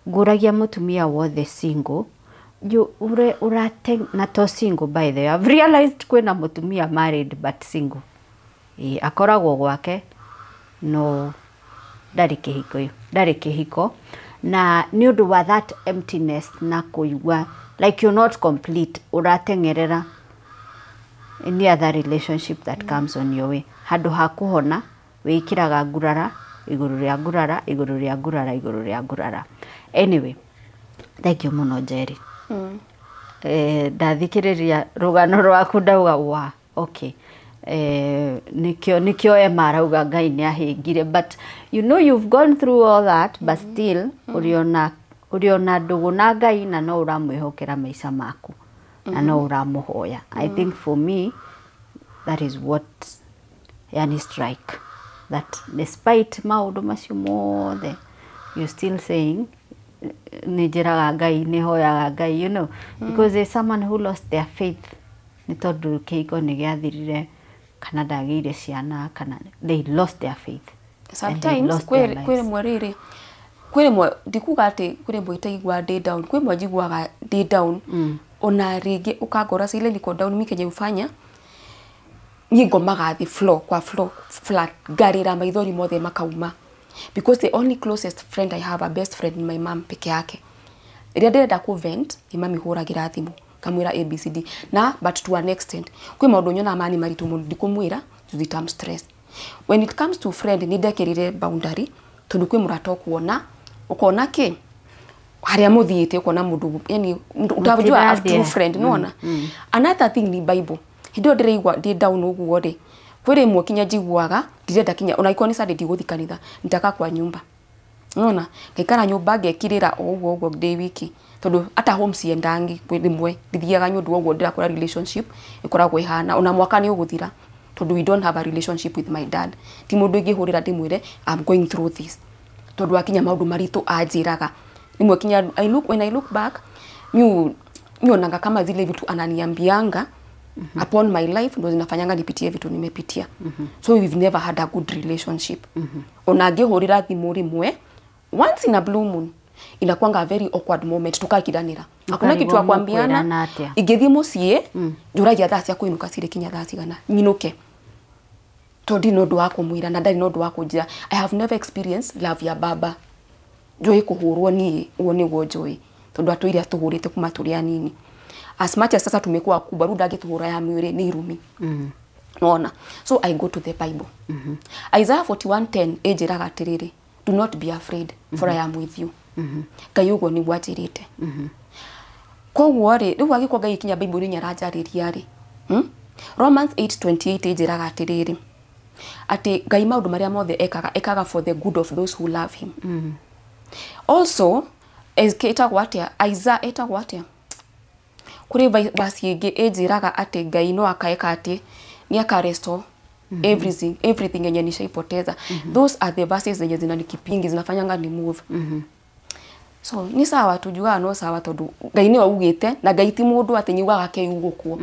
ngũragia mũtumia wothe single you ure urate na to single. By the way, I've realized kwĩna mũtumia married but single. Ĩ, akoragwo gwake no ndarĩ kĩhiko, ndarĩ kĩhiko, na nĩ ũndũ wa that emptiness na kũigua like you're not complete, ũrateng'erera any other relationship that comes on your way. Handũ ha kũhona, wĩkĩraga ngurara igũrũ rĩa ngurara, igũrũ rĩa ngurara, igũrũ rĩa ngurara. Anyway, thank you mũno, Jerry. Ndathikĩrĩria rũgano rwaku ndauga wa okay, nĩkĩo Emma arauga Ngai nĩ ahĩngire, but you know you've gone through all that, but still ũrĩ ona ndũgũ na Ngai na no ũramwĩhokera maica maku na no ũramũhoya. I think for me that is what yani strike that despite maũndũ macio mothe, you're still saying nĩ njĩraga Ngai, nĩ hoyaga Ngai, because there's someone who lost their faith nĩ tondũ kĩhiko nĩ gĩathirire kana ndagĩire ciana kana they lost their faith and they Sometimes lost their kwĩ lives. rĩmwe rĩrĩ, kwĩ rĩmwe ndikuga atĩ kwĩ rĩmwe itaiguaga ndĩ down, kwĩ rĩmwe njiguaga ndĩ down. Ona rĩngĩ ũkangora saa ile niko down, mi kenye ufanya niĩ ngomaga thĩ floor kwa floor flat, ngarĩra maithori mothe makauma, because the only closest friend I have, a best friend, ni my mom peke yake. Rĩrĩa ndĩrenda ku vent, nĩ mami hũragĩra thimũ kamwĩra ABCD na but to an extent kwĩ maũndũ nyonaga mani maritũ mũno ndikũmwĩra to stress. When it comes to friend, nĩ ndekĩrire boundary, tondũ kwĩ mũrata ũkuona ũkona kĩ harĩa mũthiĩte, ũkona mũndũ yani utajua a true friend nĩwona. Another thing ni Bible. Hĩndĩ ĩyo ndĩraigua ndĩ down ũguo rĩ, kwĩ rĩmwe kinya njiguaga ndirenda kinya ona ikorwo nĩ Sunday ndigũthiĩ kanitha, nitaka kwa nyumba. Unaona ngaikara nyũmba ngekirĩra o ũguo ũguo ndĩ wiki tondũ hata home ciendangi rĩmwe ndithiaga nĩ ũndũ wa ũguo ndĩrakora relationship ĩkoragwo ĩhana ona mwaka nĩ ũgũthira tondũ we don't have a relationship with my dad. Ti mũndũ ingĩhũrĩra ndĩmwĩre I'm going through this tondũ akinya maũndũ maritũ anjĩraga rĩmwe kinya I look, when I look back nyonaga kama zile vitu ananiambianga upon my life ndo zinafanyanga nipitie vitu nimepitia. So we've never had a good relationship. Ona angĩhũrĩra thimũ rĩmwe once in a blue moon inakwanga a very awkward moment tukakiranĩra hakuna kitu ya Mũkarigwo kuambiana. mũkwĩrana atĩa. Ingĩthiĩ mũciĩ njũragia thaa cia kũinũka cirĩ kinya thaa cigana nyinũke tondũ ndirĩ na ũndũ wa kũmwĩra na ndarĩ na ũndũ wa kũnjĩra. I have never experienced love ya baba. Njũĩ kũhũrwo niĩ ũguo nĩguo njũĩ tondũ atũire atũhũrĩte kuma tũrĩ anini. As much as sasa tumekuwa kubwa rĩu ndangĩtũhũra ya mwĩrĩ nĩ irumi. Unaona? So I go to the Bible. Isaiah 41:10 ĩnjĩraga atĩrĩrĩ, do not be afraid for I am with you. Ngai ũguo nĩguo anjĩrĩte. Koguo rĩ, rĩu angĩkorwo Ngai kinya Bible nĩ aranjarĩria rĩ, Romans 8:28 ĩnjĩraga atĩrĩrĩ, atĩ Ngai maũndũ marĩa mothe ekaga, ekaga for the good of those who love him. Also, ĩtagwo atĩa? Isaiah ĩtagwo atĩa? Kũrĩ verse ĩngĩ ĩnjĩraga atĩ Ngai no akaeka atĩ nĩ aka restore everything yenye nishaipoteza. Those are the verses zenye zinanikipingi zinafanyanga ni move. So ni sawa tujugaga no sawa tondu Ngai nĩwe augĩte na Ngai ti mũndũ atĩ nyugaga akeyugũkwo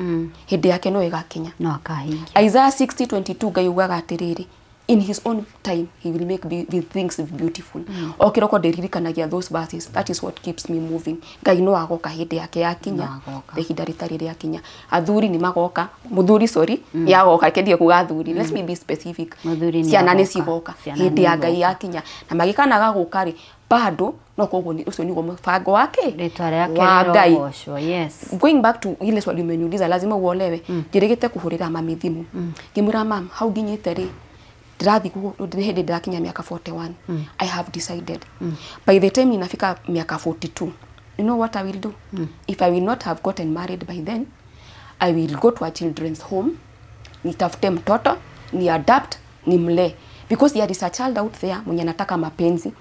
hĩndĩ yake no ĩgakinya. No akahingia. Isaiah 60:22 Ngai ugaga atĩrĩrĩ, in his own time he will make the things beautiful. O kĩroko ndĩririkanagia those verses. That is what keeps me moving. Ngai no agoka hĩndĩ yake yakinya. No agoka. Ihinda rĩtarĩ rĩakinya athuri nĩ magoka mũthuri sorry yagoka kendia kuga athuri. Let me be specific. Mũthuri nĩ ciana nĩ agoka. cigoka Ciana hĩndĩ nĩ ya Ngai igoka. yakinya na magĩkanaga gũka rĩ bado no koguo ũcio nĩguo mũbango wake Rĩtwa rĩake wa Ngai. rĩrogocwo. Yes. Going back to ile swali umeniuliza lazima uolewe, njĩrĩgĩte kũhũrĩra mami thimũ ngĩmwĩra mam hau nginyĩte rĩ ndĩrathiĩ nĩ hĩndĩ ndĩrakinya mĩaka 41. I have decided by the time ninafika miaka 42, you know what I will do? If I will not have gotten married by then, I will go to a children's home nitafute mtoto ni adapt nimlee because there is a child out there mwenye anataka mapenzi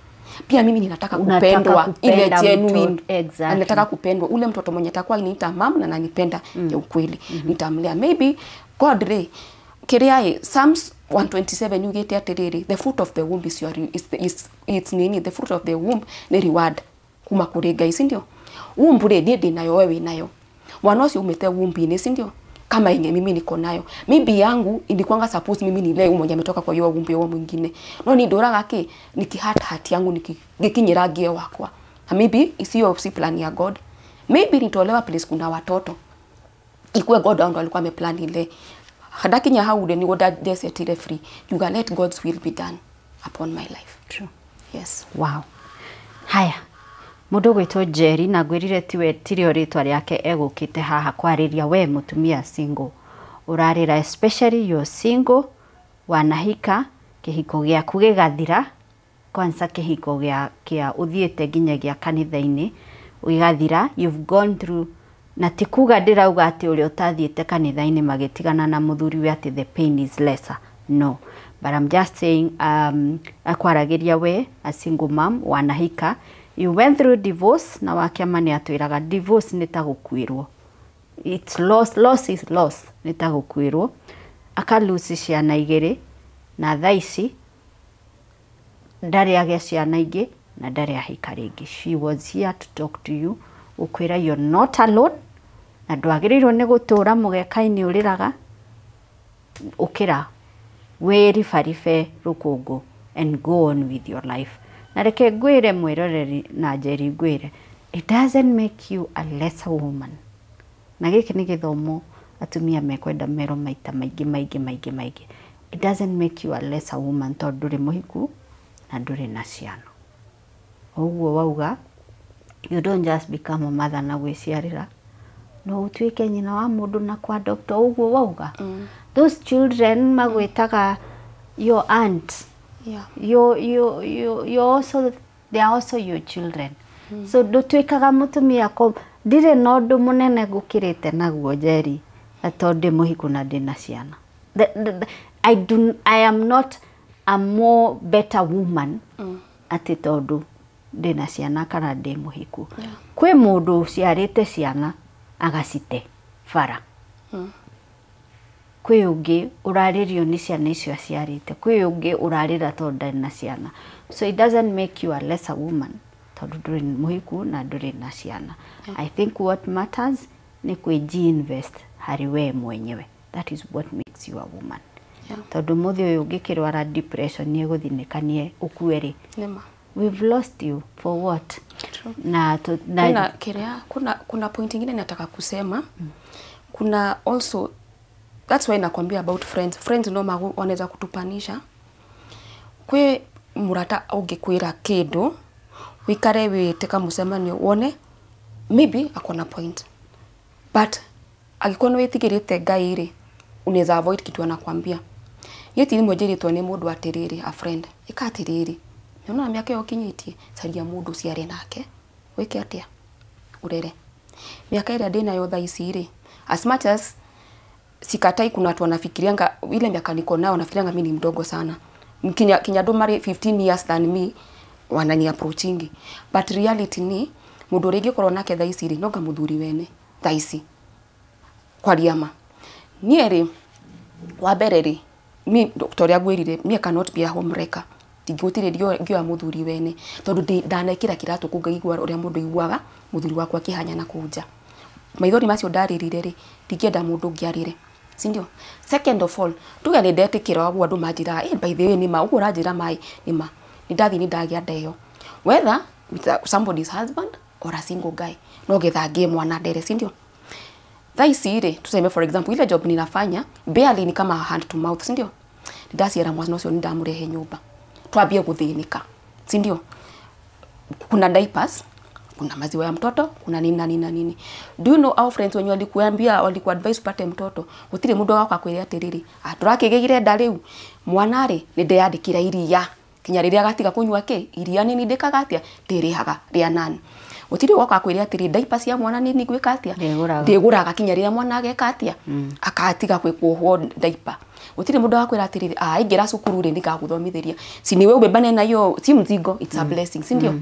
pia mimi ninataka Unataka kupendwa ile kupenda genuine. mtoto, exactly. Nataka kupendwa ule mtoto mwenye atakuwa niita mam na nanipenda ya ukweli. Nitamlea maybe God rĩ kĩrĩa ĩ Psalms 127 yugĩte atĩrĩrĩ, the fruit of the womb is your is, is, it's nini, the fruit of the womb nĩ reward kuma kũrĩ Ngai, si ndio? Womb rĩ niĩ ndĩ nayo we wĩ nayo mwana ũcio umĩte womb-inĩ, si ndio? Kama yenye mimi niko nayo maybe yangu ilikuwanga suppose mimi nilee huyu mwenye ametoka kwa hiyo womb ya huyo mwingine no ni ndoraga ki nikihat hat yangu nikikinyira ngie wakwa na maybe isiyo si plan ya God. Maybe nitolewa place kuna watoto ikuwe God ndo alikuwa ameplan ile hadakinya hau rĩ nĩguo ndesetire free you let God's will be done upon my life. True. Yes. Wow. Haya. Mũndũ ũgwĩtwo Jerry na ngwĩrire tiwe tirio rĩtwa rĩake egũkĩte haha kwarĩria we mũtumia single ũrarĩra, especially you're single wanahika kĩhiko gĩaku gĩgathira kwanza kĩhiko gĩa kĩa ũthiĩte nginyagia kanitha-inĩ gĩgathira, you've gone through na ti kuga ndĩrauga atĩ ũrĩa ũtathiĩte kanitha-inĩ magĩtigana na mũthuriwe atĩ the pain is lesser, no, but I'm just saying akwaragĩria we a single mom wanahika, you went through divorce na wakĩama nĩ atwĩraga divorce nĩ ta gũkuĩrwo, it's loss, loss is loss, nĩ ta gũkuĩrwo akalusi ciana igĩrĩ na thaa ici ndarĩ agĩa ciana ingĩ na ndarĩ ahika rĩngĩ. She was here to talk to you ũkwĩra you're not alone na ndwagĩrĩirwo nĩ gũtũra mũgeka-inĩ ũrĩraga ũkĩra wĩribaribe rũkũngũ and go on with your life. Na reke ngwĩre mwĩroreri na Njeri ngwĩre it doesn't make you a lesser woman. Na gĩkĩ nĩ gĩthomo atumia mekwenda merwo maita maingĩ maingĩ maingĩ maingĩ. It doesn't make you a lesser woman tondũ ndũrĩ mũhiku na ndũrĩ na ciana. Ũguo wauga you don't just become a mother na gwĩciarĩra no ũtuĩke nyina wa mũndũ na kwa adopt ũguo wauga. Those children magwĩtaga your aunt. You also, they are also your children. So ndũtuĩkaga mũtumia ko ndirĩ na ũndũ mũnene ngũkĩrĩte naguo Njeri tondũ ndĩ mũhiku na ndĩ na ciana. I am not a more better woman. atĩ tondũ ndĩna ciana kana ndĩ mũhiku. Kwĩ mũndũ ũciarĩte ciana agacite bara. Kwĩ ũngĩ ũrarĩrio nĩ ciana icio aciarĩte, kwĩ ũngĩ ũrarĩra tondũ ndarĩ na ciana. So it doesn't make you a lesser woman tondũ ndũrĩ mũhiku na ndũrĩ na ciana. I think what matters nĩ kwĩji-invest harĩ we mwenyewe. That is what makes you a woman. Tondũ mũthĩ ũyũ ũngĩkĩrwara depression nĩ ĩgũthinĩkanie ũkue rĩ. Nĩma. We've lost you for what? True. Na, na Kuna kiria, kuna point ingine nataka kusema. Kuna also, that's why nakwambia about friends. Friends no wanaweza kutupanisha. Kwe murata ungikwira kindu wikare witeka mucemanio wone maybe akona point, but angĩkorwo nĩ wĩtigĩrĩte Ngai rĩ, unaweza avoid kitu anakwambia. Yeti rimwe njĩrĩtwo nĩ mũndũ atĩrĩrĩ, a friend, ĩka atĩrĩrĩ, nĩũrona mĩaka ĩyo ũkinyĩtie, caria mũndũ ũciare nake, wĩke atĩa, ũrere. Miaka ĩrĩa ndĩnayo thaa ici rĩ, as much as sikatai, kuna watu wanafikirianga ile miaka niko nayo wanafikirianga mimi ni mdogo sana. Kinya andũ marĩ 15 years than me wanani approachingi, but reality ni mũndũ ũrĩa ingĩkorwo nake thaa ici rĩ, no nga mũthuri wene thaa ici kwaria ma. Niĩ rĩ, wa mbere rĩ, mi ta ũrĩa ngwĩrire, me I cannot be a home wrecker. Ndingĩgũtirĩ ngĩoya mũthuri wene tondũ ndanekĩra kĩratũ kũu ngaigua ũrĩa mũndũ aiguaga mũthuri wakwa akĩhanya na kũu nja. Maithori macio ndarĩrire rĩ, ndingĩenda mũndũ ũngĩ arĩre, si ndio? Second of all, tuge nĩ ndetĩkĩra ũguo andũ manjĩraga, by the way nĩ ma ũguo ũranjĩra maĩ nĩ ma, nĩ ndathiĩ nĩ ndagĩa nda ĩyo, whether with somebody's husband or a single guy, no getha ngĩe mwana ndere, si ndio? Thaa ici rĩ, tuseme for example ile job ninafanya barely ni kama hand to mouth, si ndio? Ndaciara mwana ũcio nĩ ndamũrehe nyũmba, twambie gũthĩnĩka, si ndio? Kuna diapers, kuna maziwa ya mtoto, kuna nini na nini na nini. Do you know our friends wenye walikuambia, walikuadvise upate mtoto, gũtirĩ mũndũ wagoka kwĩra atĩrĩrĩ, tũrakĩgĩire nda rĩu, mwana rĩ, nĩ ndeyandĩkĩra iria, kinya rĩrĩa agatiga kũnyua kĩ, iria nĩ ndĩkaga atĩa, ndĩrĩhaga rĩa nani. Gũtirĩ woka kwĩra atĩrĩ, diaper cia mwana nĩ ngwĩka atĩa, ndĩgũraga kinya rĩrĩa mwana ageka atĩa, akatiga kwĩkuohwo diaper. Gũtirĩ mũndũ wakwĩra atĩrĩrĩ, aingĩra cukuru rĩ, nĩngagũthomithĩria. Si ni wewe ubebane na hiyo, si mzigo, it's a blessing, si ndio?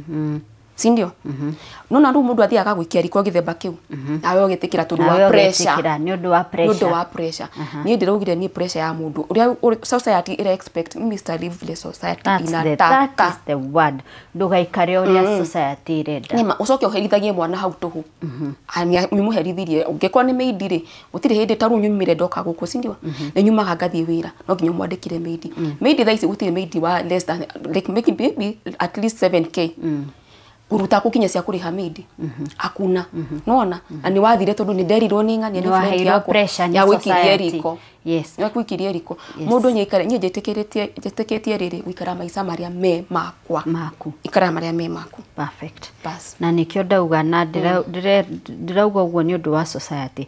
Si ndio? Nona rĩu mũndũ athiaga agagũikia riko gĩthemba kĩu, nawe ũgĩtĩkĩra tondũ wa pressure. Nĩ ũndũ wa pressure. Nĩ ũndũ wa pressure. Niĩ ndĩraugire niĩ pressure ya mũndũ ũrĩa society ĩra expect, Mr. Live vile society inataka. That is the word. Ndũgaikare ũrĩa society ĩrenda. Nĩma, ũcoke ũherithagie mwana hau tũhũ. Nĩ mũherithirie, ũngĩkorwo nĩ maid rĩ, gũtirĩ hĩndĩ ta rĩu nyumire ndoka gũkũ, si ndio? Nĩ nyumaga ngathiĩ wĩra, no nginya mwandĩkire maid. Maid thaa ici gũtirĩ maid wa less than, like making baby at least 7K. Kuruta kukinya cia kuriha maid akuna. Nona na ni wathire tondu ni nderirwo ni ng'ania ni friend yakwa ya gwikirie riko. Yes, ya gwikirie riko mundu nyaikare nie njitikirie njitikitie riri guikara maica maria me makwa maku ikara maria me maku. Perfect. Bas. Na nikio ndauga na ndirauga uguo ni undu wa society.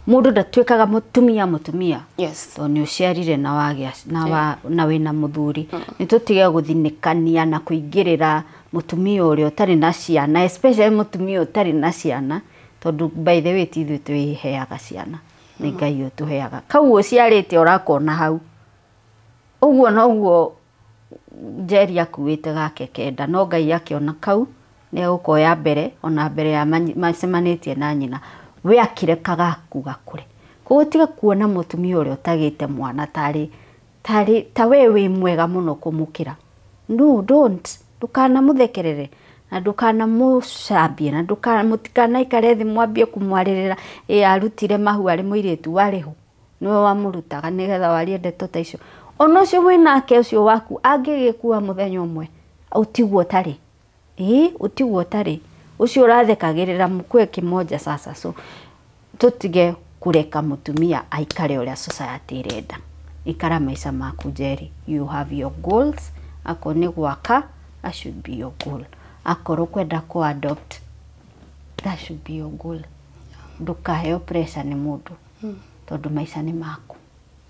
Mundu ndatuikaga mutumia. Yes. To ni uciarire na wagia na wa na wina muthuri. Ni tutige guthinikania na kuingirira mutumia uria utari na ciana, especially mutumia utari na ciana, tondu by the way ti ithuĩ twĩheaga ciana, nĩ Ngai ũtũheaga. Kau ũciarĩte ũrakona hau ũguo noguo Njeri akuĩte gake kenda, no Ngai akĩona kau nĩ egũkoya mbere, ona mbere ya macemanĩtie na nyina, we akĩreka gaku gakũre. Koguo tiga kuona mũtumia ũrĩa ũtagĩte mwana tarĩ ta we wĩ mwega mũno kũmũkĩra. No, don't. Ndũkanamũthekerere na ndũkanamũcambie na mũtikanaikare thĩ mwambie kũmwarĩrĩra, ĩ arutire mahu arĩ mũirĩtu warĩ ho, nĩwe wamũrutaga nĩgetha warie ndeto ta icio. Ona ũcio wĩnake ũcio waku angĩgĩkua mũthenya ũmwe, ũtigwo ũtarĩ. Ĩ, ũtigwo ũtarĩ. Ũcio ũrathekagĩrĩra mũkue kĩmoja sasa. So tũtige kũreka mũtumia aikare ũrĩa society ĩrenda. Ikara maica maku Njeri. You have your goals. Akorwo nĩ gwaka, that should be your goal. Akorwo kwenda ku adopt, that should be your goal. Ndũkaheo pressure nĩ mũndũ, tondũ maica nĩ maku.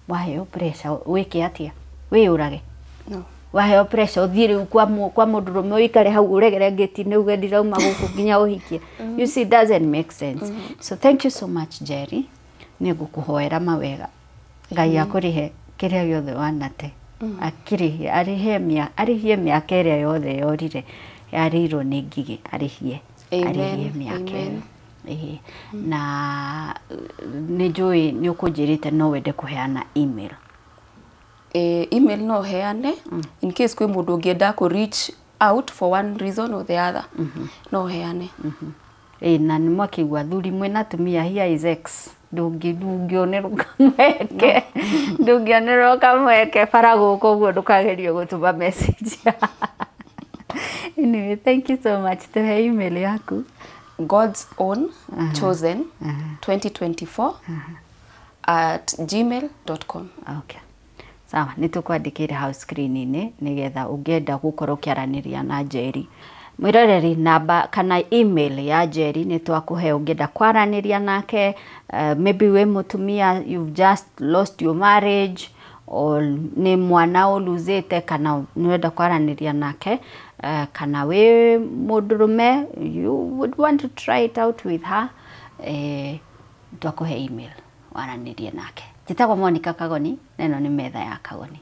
Waheo pressure wĩke atĩa? Wĩyũrage? No. Waheo pressure ũthiĩ rĩu kwa mũndũrũme ũikare hau ũregere ngĩti-inĩ uge ndirauma gũkũ nginya ũhikie. You see, it doesn't make sense. So thank you so much Njeri. Nĩ ngũkũhoera mawega. Ngai akũrĩhe kĩrĩa gĩothe wanate. Akĩrĩhie, arĩhie arĩhie mĩaka ĩrĩa yothe yorire, yarĩirwo nĩ ngigĩ, arĩhie. Amen, Arĩhie mĩaka ĩyo. amen. Ĩĩ. Na nĩ njũĩ nĩ ũkũnjĩrĩte no wende kũheana email. Email no heane in case kwĩ mũndũ ũngĩenda kũ reach out for one reason or the other, no heane. Ĩĩ, na nĩ mwakĩigua athuri mwĩna atumia, here is ex, ndũngĩonerwo kamweke, ndũngĩonerwo kamweke bara gũkũ ũguo, ndũkagerie gũtũma message. Anyway, thank you so much. Tũhe email yaku. godsownchosen2024@gmail.com. Okay. Sawa, nĩ tũkwandĩkĩire hau screen-inĩ nĩgetha ũngĩenda gũkorwo ũkĩaranĩria na Njeri. Mwĩroreri, namba kana email ya Njeri nĩ twakũhe ũngĩenda kwaranĩria nake, maybe wĩ mũtumia, you've just lost your marriage, or nĩ mwana ũluzĩte, kana nĩ ũrenda kwaranĩria nake, kana wĩ mũndũrũme, you would want to try it out with her, twakũhe email waranĩrie nake. Njĩtagwo Monica Kagoni na ĩno nĩ metha ya Kagoni.